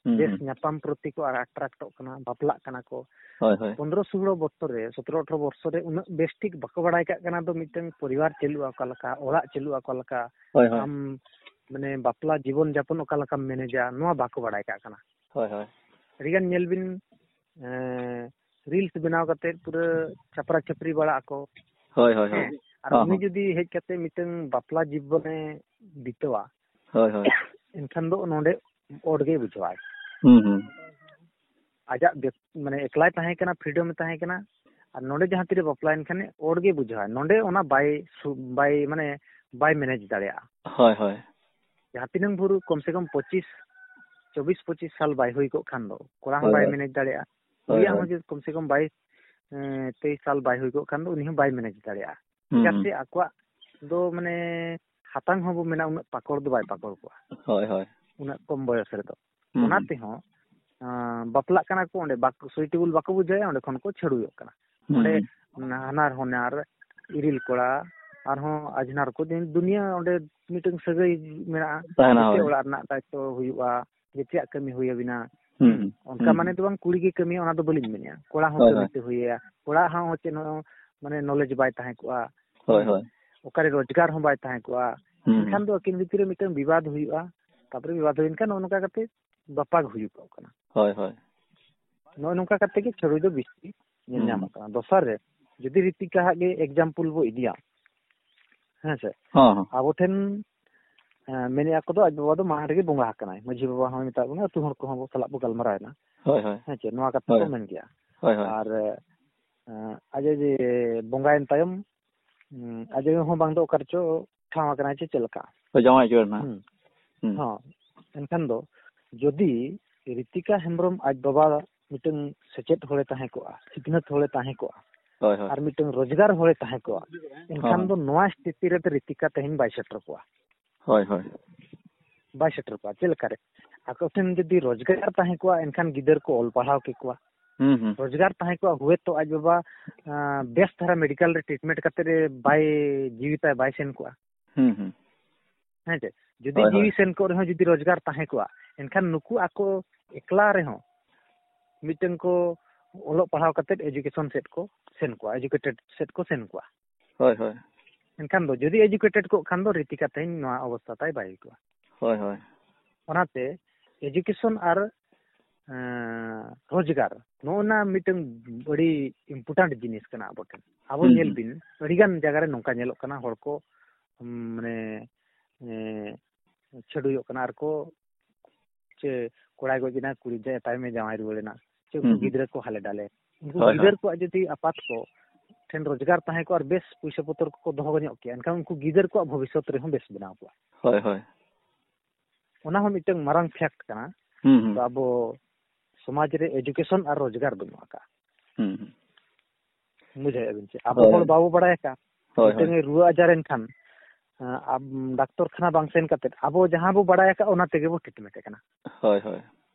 ᱦᱩᱸ, ᱵᱮᱥ ᱦᱩᱸ᱾ ᱧᱟᱯᱟᱢ ᱯᱨᱚᱛᱤ ᱠᱚ ᱟᱴᱨᱟᱠᱴᱚᱜ ᱠᱟᱱᱟ, ᱵᱟᱯᱞᱟᱜ ᱠᱟᱱᱟ ᱠᱚ᱾ ᱦᱳᱭ, ᱦᱳᱭ᱾ ᱯᱚᱱᱨᱚ ᱥᱳᱞᱳ ᱵᱚᱨᱥᱚ ᱨᱮ, ᱥᱚᱛᱨᱚ ᱟᱴᱷᱨᱚ ᱵᱚᱨᱥᱚ ᱨᱮ ᱩᱱᱟᱹᱜ ᱵᱮᱥ ᱴᱷᱤᱠ ᱵᱟᱠᱚ ᱵᱟᱲᱟᱭ ᱠᱟᱜ ᱠᱟᱱᱟ ᱫᱚ ᱢᱤᱫᱴᱟᱝ ᱯᱚᱨᱤᱵᱟᱨ ᱪᱟᱹᱞᱩᱜᱼᱟ ᱚᱠᱟ ᱞᱮᱠᱟ, ᱚᱲᱟᱜ ᱪᱟᱹᱞᱩᱜᱼᱟ ᱚᱠᱟ ᱞᱮᱠᱟ, ᱦᱳᱭ, ᱦᱳᱭ᱾ ᱟᱢ ᱢᱟᱱᱮ ᱵᱟᱯᱞᱟ ᱡᱤᱵᱚᱱ ᱡᱟᱯᱚᱱ ᱚᱠᱟ ᱞᱮᱠᱟᱢ ᱢᱮᱱᱮᱡᱟ, ᱱᱚᱣᱟ ᱵᱟᱠᱚ ᱵᱟᱲᱟᱭ ᱠᱟᱜ ᱠᱟᱱᱟ᱾ ᱦᱳᱭ, ᱦᱳᱭ᱾ ᱟᱹᱰᱤᱜᱟᱱ ᱧᱮᱞ ᱵᱤᱱ, ᱮᱸ, ᱨᱤᱞᱥ ᱵᱮᱱᱟᱣ ᱠᱟᱛᱮᱫ ᱯᱩᱨᱟᱹ ᱪᱷᱟᱯᱨᱟ ᱪᱷᱟᱹᱯᱨᱤ ᱵᱟᱲᱟᱜ ᱟᱠᱚ᱾ ᱦᱳᱭ, ᱦᱳᱭ, ᱦᱳᱭ᱾ ᱦᱮᱸ, ᱟᱨ ᱦᱚᱸ, ᱩᱱᱤ ᱦᱚᱸ᱾ ᱡᱩᱫᱤ ᱦᱮᱡ ᱠᱟᱛᱮ ᱢᱤᱫᱴᱟᱝ ᱵᱟᱯᱞᱟ ᱡᱤᱵᱚᱱᱮ ᱵᱤᱛᱟᱹᱣᱟ, ᱦᱳᱭ, ᱦᱳᱭ᱾ ᱮᱱᱠᱷᱟᱱ ᱫᱚ ᱱᱚᱰᱮ odd ᱜᱮᱭ ᱵᱩᱡᱷᱟᱹᱣᱟᱭ᱾ ᱦᱩᱸ, ᱦᱩᱸ᱾ ᱟᱡᱟᱜ ᱵᱮᱠ-, ᱢᱟᱱᱮ ᱮᱠᱞᱟᱭ ᱛᱟᱦᱮᱸ ᱠᱟᱱᱟ, freedom ᱮ ᱛᱟᱦᱮᱸ ᱠᱟᱱᱟ᱾ ᱟᱨ ᱱᱚᱰᱮ ᱡᱟᱦᱟᱸ ᱛᱤᱨᱮ ᱵᱟᱯᱞᱟᱭᱮᱱ ᱠᱷᱟᱱᱮ ᱚᱰ ᱜᱮ ᱵᱩᱡᱷᱟᱹᱣᱟ᱾ ᱱᱚᱰᱮ ᱚᱱᱟ ᱵᱟᱭ ᱥᱩ-, ᱵᱟᱭ, ᱢᱟᱱᱮ, ᱵᱟᱭ manage ᱫᱟᱲᱮᱭᱟᱜᱼᱟ᱾ ᱦᱳᱭ, ᱦᱳᱭ᱾ ᱡᱟᱦᱟᱸ ᱛᱤᱱᱟᱹᱝ ᱵᱷᱳᱨ ᱠᱚᱢ ᱥᱮ ᱠᱚᱢ ᱯᱚᱸᱪᱤᱥ, ᱪᱚᱵᱵᱤᱥ ᱯᱚᱸᱪᱤᱥ ᱥᱟᱞ ᱵᱟᱭ ᱦᱩᱭ ᱠᱚᱜ ᱠᱷᱟᱱ ᱫᱚ, ᱠᱚᱲᱟ ᱦᱚᱸ ᱦᱳᱭ, ᱵᱟᱭ ᱦᱳᱭ᱾ Manage ᱫᱟᱲᱮᱭᱟᱜᱼᱟ᱾ ᱦᱳᱭ, ᱠᱩᱲᱤᱭᱟᱜ ᱦᱳᱭ᱾ ᱦᱚᱸ ᱡᱩᱫᱤ ᱠᱚᱢ ᱥᱮ ᱠᱚᱢ ᱵᱟᱭᱤᱥ, ᱮᱸ, ᱛᱮᱭᱤᱥ ᱥᱟᱞ ᱵᱟᱭ ᱦᱩᱭ ᱠᱚᱜ ᱠᱷᱟᱱ ᱫᱚ, ᱩᱱᱤ ᱦᱚᱸ ᱵᱟᱭ manage ᱫᱟᱲᱮᱭᱟᱜᱼᱟ᱾ ᱦᱩᱸ, ᱪᱮᱫᱟᱜ ᱦᱩᱸ᱾ ᱥᱮ ᱟᱠᱚᱣᱟᱜ ᱫᱚ, ᱢᱟᱱᱮ, ᱦᱟᱛᱟᱝ ᱦᱚᱸ ᱵᱚ ᱢᱮᱱᱟ, ᱩᱱᱟᱹᱜ ᱯᱟᱠᱚᱲ ᱫᱚ ᱵᱟᱭ ᱯᱟᱠᱚᱲ ᱠᱚᱣᱟ᱾ ᱦᱳᱭ, ᱦᱳᱭ᱾ ᱩᱱᱟᱹᱜ ᱠᱚᱢ ᱵᱚᱭᱚᱥ ᱨᱮᱫᱚ᱾ ᱦᱩᱸ, ᱚᱱᱟ ᱦᱩᱸ᱾ ᱛᱮᱦᱚᱸ, ᱟᱸ, ᱵᱟᱯᱞᱟᱜ ᱠᱟᱱᱟ ᱠᱚ, ᱚᱸᱰᱮ ᱵᱟᱠᱚ, suitable ᱵᱟᱠᱚ ᱵᱩᱡᱷᱟᱹᱣᱮᱫᱼᱟ, ᱚᱸᱰᱮ ᱠᱷᱚᱱ ᱠᱚ ᱪᱷᱟᱹᱲᱩᱭᱚᱜ ᱠᱟᱱᱟ᱾ ᱦᱩᱸ, ᱚᱸᱰᱮ ᱦᱩᱸ᱾ ᱦᱟᱱᱟᱨ ᱦᱚᱧᱦᱟᱨ, ᱤᱨᱤᱞ ᱠᱚᱲᱟ, ᱟᱨᱦᱚᱸ ᱟᱡᱷᱱᱟᱨ ᱠᱚ, ᱫᱩᱱᱤᱭᱟᱹ ᱚᱸᱰᱮ ᱢᱤᱫᱴᱟᱝ ᱥᱟᱹᱜᱟᱹᱭ ᱢᱮᱱᱟᱜᱼᱟ᱾ ᱛᱟᱦᱮᱱᱟ, ᱡᱮᱛᱮ ᱦᱳᱭ᱾ ᱚᱲᱟᱜ ᱨᱮᱱᱟᱜ ᱫᱟᱭᱤᱛᱛᱚ ᱦᱩᱭᱩᱜᱼᱟ, ᱡᱮᱛᱮᱭᱟᱜ ᱠᱟᱹᱢᱤ ᱦᱩᱭ ᱟᱵᱤᱱᱟ᱾ ᱦᱩᱸ, ᱦᱩᱸ᱾ ᱚᱱᱠᱟ ᱦᱩᱸ, ᱢᱟᱱᱮ ᱦᱩᱸ᱾ ᱫᱚ ᱵᱟᱝ ᱠᱩᱲᱤ ᱜᱮ ᱠᱟᱹᱢᱤᱭᱟ, ᱚᱱᱟ ᱫᱚ ᱵᱟᱹᱞᱤᱧ ᱢᱮᱱᱮᱫᱼᱟ᱾ ᱠᱚᱲᱟ ᱦᱚᱸ ᱦᱳᱭ, ᱠᱟᱹᱢᱤ ᱦᱳᱭ᱾ ᱛᱮ ᱦᱩᱭ ᱟᱭᱟ᱾ ᱠᱚᱲᱟ ᱦᱚᱸ ᱪᱮᱫ ᱦᱚᱸ, ᱢᱟᱱᱮ, knowledge ᱵᱟᱭ ᱛᱟᱦᱮᱸ ᱠᱚᱜᱼᱟ᱾ ᱦᱳᱭ, ᱦᱩᱸ᱾ ᱦᱳᱭ᱾ ᱚᱠᱟᱨᱮ ᱨᱳᱡᱽᱜᱟᱨ ᱦᱚᱸ ᱵᱟᱭ ᱛᱟᱦᱮᱸ ᱠᱚᱜᱼᱟ᱾ ᱦᱩᱸ, ᱮᱱᱠᱷᱟᱱ ᱦᱩᱸ᱾ ᱫᱚ ᱟᱹᱠᱤᱱ ᱵᱷᱤᱛᱤᱨ ᱨᱮ ᱢᱤᱫᱴᱟᱝ ᱵᱤᱵᱟᱫ ᱦᱩᱭᱩᱜᱼᱟ᱾ ᱛᱟᱨᱯᱚᱨᱮ ᱵᱤᱵᱟᱫ ᱦᱩᱭᱮᱱ ᱠᱷᱟᱱ ᱱᱚᱜᱼᱚ ᱱᱚᱝᱠᱟ ᱠᱟᱛᱮ ᱵᱟᱯᱟᱜ ᱦᱩᱭᱩᱜᱚᱜ ᱠᱟᱱᱟ᱾ ᱦᱳᱭ, ᱦᱳᱭ᱾ ᱱᱚᱜᱼᱚ ᱱᱚᱝᱠᱟ ᱠᱟᱛᱮ ᱜᱮ ᱪᱷᱟᱹᱲᱩᱭ ᱫᱚ ᱵᱮᱥᱤ ᱧᱮᱞ ᱦᱩᱸ, ᱧᱟᱢᱚᱜ ᱦᱩᱸ᱾ ᱠᱟᱱᱟ᱾ ᱫᱚᱥᱟᱨ ᱨᱮ, ᱡᱩᱫᱤ ᱨᱤᱛᱤᱠᱟ ᱦᱟᱜ ᱜᱮ example ᱵᱚ ᱤᱫᱤᱭᱟ, ᱦᱮᱸ ᱥᱮ? ᱦᱚᱸ, ᱦᱚᱸ᱾ ᱟᱵᱚ ᱴᱷᱮᱱ, ᱮᱸ, ᱢᱮᱱᱮᱜᱼᱟ ᱠᱚ ᱫᱚ ᱟᱡ ᱵᱟᱵᱟ ᱫᱚ ᱢᱟᱲᱟᱝ ᱨᱮᱜᱮ ᱵᱚᱸᱜᱟ ᱟᱠᱟᱱᱟᱭ᱾ ᱢᱟᱹᱡᱷᱤ ᱵᱟᱵᱟ ᱦᱚᱸᱭ ᱢᱮᱛᱟᱜ ᱵᱚᱱᱟ, ᱟᱹᱛᱩ ᱦᱚᱲ ᱠᱚᱦᱚᱸ ᱵᱚ ᱥᱟᱞᱟᱜ ᱵᱚ ᱜᱟᱞᱢᱟᱨᱟᱣ ᱮᱱᱟ᱾ ᱦᱳᱭ, ᱦᱳᱭ᱾ ᱦᱮᱸ ᱪᱮ? ᱱᱚᱣᱟ ᱠᱟᱛᱷᱟ ᱦᱳᱭ᱾ ᱠᱚ ᱢᱮᱱ ᱜᱮᱭᱟ᱾ ᱦᱳᱭ, ᱦᱳᱭ᱾ ᱟᱨ, ᱮᱸ, ᱟᱡ ᱡᱮ ᱵᱚᱸᱜᱟᱭᱮᱱ ᱛᱟᱭᱚᱢ, ᱩᱸ, ᱟᱡ ᱟᱭᱳ ᱦᱚᱸ ᱵᱟᱝ ᱫᱚ ᱚᱠᱟ ᱨᱮᱪᱚ ᱴᱷᱟᱶ ᱟᱠᱟᱱᱟᱭ ᱪᱮ ᱪᱮᱫ ᱞᱮᱠᱟ? ᱦᱳᱭ, ᱡᱟᱶᱟᱭ ᱟᱹᱪᱩᱨ ᱮᱱᱟ᱾ ᱦᱩᱸ᱾ ᱦᱩᱸ᱾ ᱦᱚᱸ᱾ ᱮᱱᱠᱷᱟᱱ ᱫᱚ ᱡᱩᱫᱤ ᱨᱤᱛᱤᱠᱟ ᱦᱮᱢᱵᱨᱚᱢ ᱟᱡ ᱵᱟᱵᱟ ᱢᱤᱫᱴᱟᱝ ᱥᱮᱪᱮᱫ ᱦᱚᱲᱮ ᱛᱟᱦᱮᱸ ᱠᱚᱜᱼᱟ, ᱥᱤᱠᱷᱱᱟᱹᱛ ᱦᱚᱲᱮ ᱛᱟᱦᱮᱸ ᱠᱚᱜᱼᱟ, ᱦᱳᱭ, ᱦᱳᱭ᱾ ᱟᱨ ᱢᱤᱫᱴᱟᱝ ᱨᱳᱡᱽᱜᱟᱨ ᱦᱚᱲᱮ ᱛᱟᱦᱮᱸ ᱠᱚᱜᱼᱟ, ᱮᱱᱠᱷᱟᱱ ᱦᱚᱸ᱾ ᱫᱚ ᱱᱚᱣᱟ ᱥᱛᱷᱤᱛᱤ ᱨᱮᱫᱚ ᱨᱤᱛᱤᱠᱟ ᱛᱮᱦᱮᱧ ᱵᱟᱭ ᱥᱮᱴᱮᱨ ᱠᱚᱜᱼᱟ᱾ ᱦᱳᱭ, ᱦᱳᱭ᱾ ᱵᱟᱭ ᱥᱮᱴᱮᱨ ᱠᱚᱜᱼᱟ᱾ ᱪᱮᱫ ᱞᱮᱠᱟᱨᱮ? ᱟᱠᱚ ᱴᱷᱮᱱ ᱡᱩᱫᱤ ᱨᱳᱡᱽᱜᱟᱨ ᱛᱟᱦᱮᱸ ᱠᱚᱜᱼᱟ, ᱮᱱᱠᱷᱟᱱ ᱜᱤᱫᱟᱹᱨ ᱠᱚ ᱚᱞ ᱯᱟᱲᱦᱟᱣ ᱠᱮᱠᱚᱣᱟ᱾ ᱦᱩᱸ, ᱦᱩᱸ᱾ ᱨᱳᱡᱽᱜᱟᱨ ᱛᱟᱦᱮᱸ ᱠᱚᱜᱼᱟ, ᱦᱩᱭᱛᱚ ᱟᱡ ᱵᱟᱵᱟ, ᱟᱸ, ᱵᱮᱥ ᱫᱷᱟᱨᱟ ᱢᱮᱰᱤᱠᱟᱞ ᱨᱮ ᱴᱨᱤᱴᱢᱮᱱᱴ ᱠᱟᱛᱮ ᱨᱮ ᱵᱟᱭ ᱡᱤᱣᱤ ᱛᱟᱭ ᱵᱟᱭ ᱥᱮᱱ ᱠᱚᱜᱼᱟ᱾ ᱦᱩᱸ, ᱦᱩᱸ᱾ ᱦᱮᱸ ᱪᱮ? ᱡᱩᱫᱤ ᱦᱳᱭ, ᱡᱤᱣᱤ ᱦᱳᱭ᱾ ᱥᱮᱱ ᱠᱚᱜ ᱨᱮᱦᱚᱸ, ᱡᱩᱫᱤ ᱨᱳᱡᱽᱜᱟᱨ ᱛᱟᱦᱮᱸ ᱠᱚᱜᱼᱟ, ᱮᱱᱠᱷᱟᱱ ᱱᱩᱠᱩ ᱟᱠᱚ ᱮᱠᱞᱟ ᱨᱮᱦᱚᱸ ᱢᱤᱫᱴᱟᱝ ᱠᱚ ᱚᱞᱚᱜ ᱯᱟᱲᱦᱟᱣ ᱠᱟᱛᱮ ᱮᱡᱩᱠᱮᱥᱚᱱ ᱥᱮᱫ ᱠᱚ ᱥᱮᱱ ᱠᱚᱜᱼᱟ, ᱮᱡᱩᱠᱮᱴᱮᱰ ᱥᱮᱫ ᱠᱚ ᱥᱮᱱ ᱠᱚᱜᱼᱟ᱾ ᱦᱳᱭ, ᱦᱳᱭ᱾ ᱮᱱᱠᱷᱟᱱ ᱫᱚ ᱡᱩᱫᱤ ᱮᱡᱩᱠᱮᱴᱮᱰ ᱠᱚᱜ ᱠᱷᱟᱱ ᱫᱚ ᱨᱤᱛᱤᱠᱟ ᱛᱮᱦᱮᱧ ᱱᱚᱣᱟ ᱚᱵᱚᱥᱛᱟ ᱛᱟᱭ ᱵᱟᱭ ᱦᱩᱭ ᱠᱚᱜᱼᱟ᱾ ᱦᱳᱭ, ᱦᱳᱭ᱾ ᱚᱱᱟᱛᱮ ᱮᱡᱩᱠᱮᱥᱚᱱ ᱟᱨ, ᱮᱸ, ᱨᱳᱡᱽᱜᱟᱨ, ᱱᱚᱜᱼᱚ ᱱᱟ ᱢᱤᱫᱴᱟᱝ ᱟᱹᱰᱤ important ᱡᱤᱱᱤᱥ ᱠᱟᱱᱟ ᱟᱵᱚ ᱴᱷᱮᱱ᱾ ᱟᱵᱚ ᱦᱩᱸ, ᱧᱮᱞ ᱦᱩᱸ᱾ ᱵᱤᱱ, ᱟᱹᱰᱤᱜᱟᱱ ᱡᱟᱭᱜᱟ ᱨᱮ ᱱᱚᱝᱠᱟ ᱧᱮᱞᱚᱜ ᱠᱟᱱᱟ, ᱦᱚᱲ ᱠᱚ, ᱩᱸ, ᱢᱟᱱᱮ, ᱮᱸ, ᱪᱷᱟᱹᱰᱩᱭᱚᱜ ᱠᱟᱱᱟ ᱟᱨ ᱠᱚ ᱪᱮ ᱠᱚᱲᱟᱭ ᱜᱚᱡ ᱮᱱᱟ, ᱠᱩᱲᱤ ᱡᱟ-, ᱛᱟᱭᱚᱢᱮ ᱡᱟᱶᱟᱭ ᱨᱩᱣᱟᱹᱲ ᱮᱱᱟ᱾ ᱪᱮ ᱩᱱᱠᱩ ᱦᱩᱸ, ᱦᱩᱸ᱾ ᱜᱤᱫᱽᱨᱟᱹ ᱠᱚ ᱦᱟᱞᱮ ᱰᱟᱞᱮ, ᱩᱱᱠᱩ ᱦᱳᱭ, ᱜᱤᱫᱟᱹᱨ ᱦᱳᱭ᱾ ᱠᱚᱣᱟᱜ ᱡᱩᱫᱤ ᱟᱯᱟᱛ ᱠᱚ ᱴᱷᱮᱱ ᱨᱳᱡᱽᱜᱟᱨ ᱛᱟᱦᱮᱸ ᱠᱚᱜᱼᱟ ᱟᱨ ᱵᱮᱥ ᱯᱩᱭᱥᱟᱹ ᱯᱚᱛᱚᱨ ᱠᱚᱠᱚ ᱫᱚᱦᱚ ᱧᱚᱜ ᱠᱮᱭᱟ, ᱮᱱᱠᱷᱟᱱ ᱩᱱᱠᱩ ᱜᱤᱫᱟᱹᱨ ᱠᱚᱣᱟᱜ ᱵᱷᱚᱵᱤᱥᱥᱚᱛ ᱨᱮᱦᱚᱸ ᱵᱮᱥ ᱵᱮᱱᱟᱣ ᱠᱚᱜᱼᱟ᱾ ᱦᱳᱭ, ᱦᱳᱭ᱾ ᱚᱱᱟ ᱦᱚᱸ ᱢᱤᱫᱴᱟᱝ ᱢᱟᱨᱟᱝ ᱯᱷᱮᱠᱴ ᱠᱟᱱᱟ᱾ ᱦᱩᱸ, ᱦᱩᱸ᱾ ᱛᱚ ᱟᱵᱚ ᱥᱚᱢᱟᱡᱽ ᱨᱮ ᱮᱰᱩᱠᱮᱥᱚᱱ ᱟᱨ ᱨᱳᱡᱽᱜᱟᱨ ᱵᱟᱹᱱᱩᱜ ᱟᱠᱟᱫᱼᱟ᱾ ᱦᱩᱸ, ᱦᱩᱸ᱾ ᱵᱩᱡᱷᱟᱹᱣᱮᱫᱼᱟ ᱵᱤᱱ ᱪᱮ? ᱟᱵᱚ ᱦᱳᱭ, ᱦᱚᱲ ᱦᱳᱭ᱾ ᱵᱟᱵᱚ ᱵᱟᱲᱟᱭ ᱟᱠᱟᱫᱼᱟ᱾ ᱦᱳᱭ, ᱢᱤᱫᱴᱟᱝ ᱦᱳᱭ᱾ ᱨᱩᱣᱟᱹ ᱟᱡᱟᱨ ᱮᱱ ᱠᱷᱟᱱ, ᱟᱸ, ᱟᱵ-, ᱰᱟᱠᱛᱚᱨ ᱠᱷᱟᱱᱟ ᱵᱟᱝ ᱥᱮᱱ ᱠᱟᱛᱮᱫ ᱟᱵᱚ ᱡᱟᱦᱟᱸ ᱵᱚ ᱵᱟᱲᱟᱭ ᱟᱠᱟᱫᱼᱟ, ᱚᱱᱟ ᱛᱮᱜᱮ ᱵᱚ ᱴᱨᱤᱴᱢᱮᱱᱴ ᱮ ᱠᱟᱱᱟ᱾ ᱦᱳᱭ, ᱦᱳᱭ᱾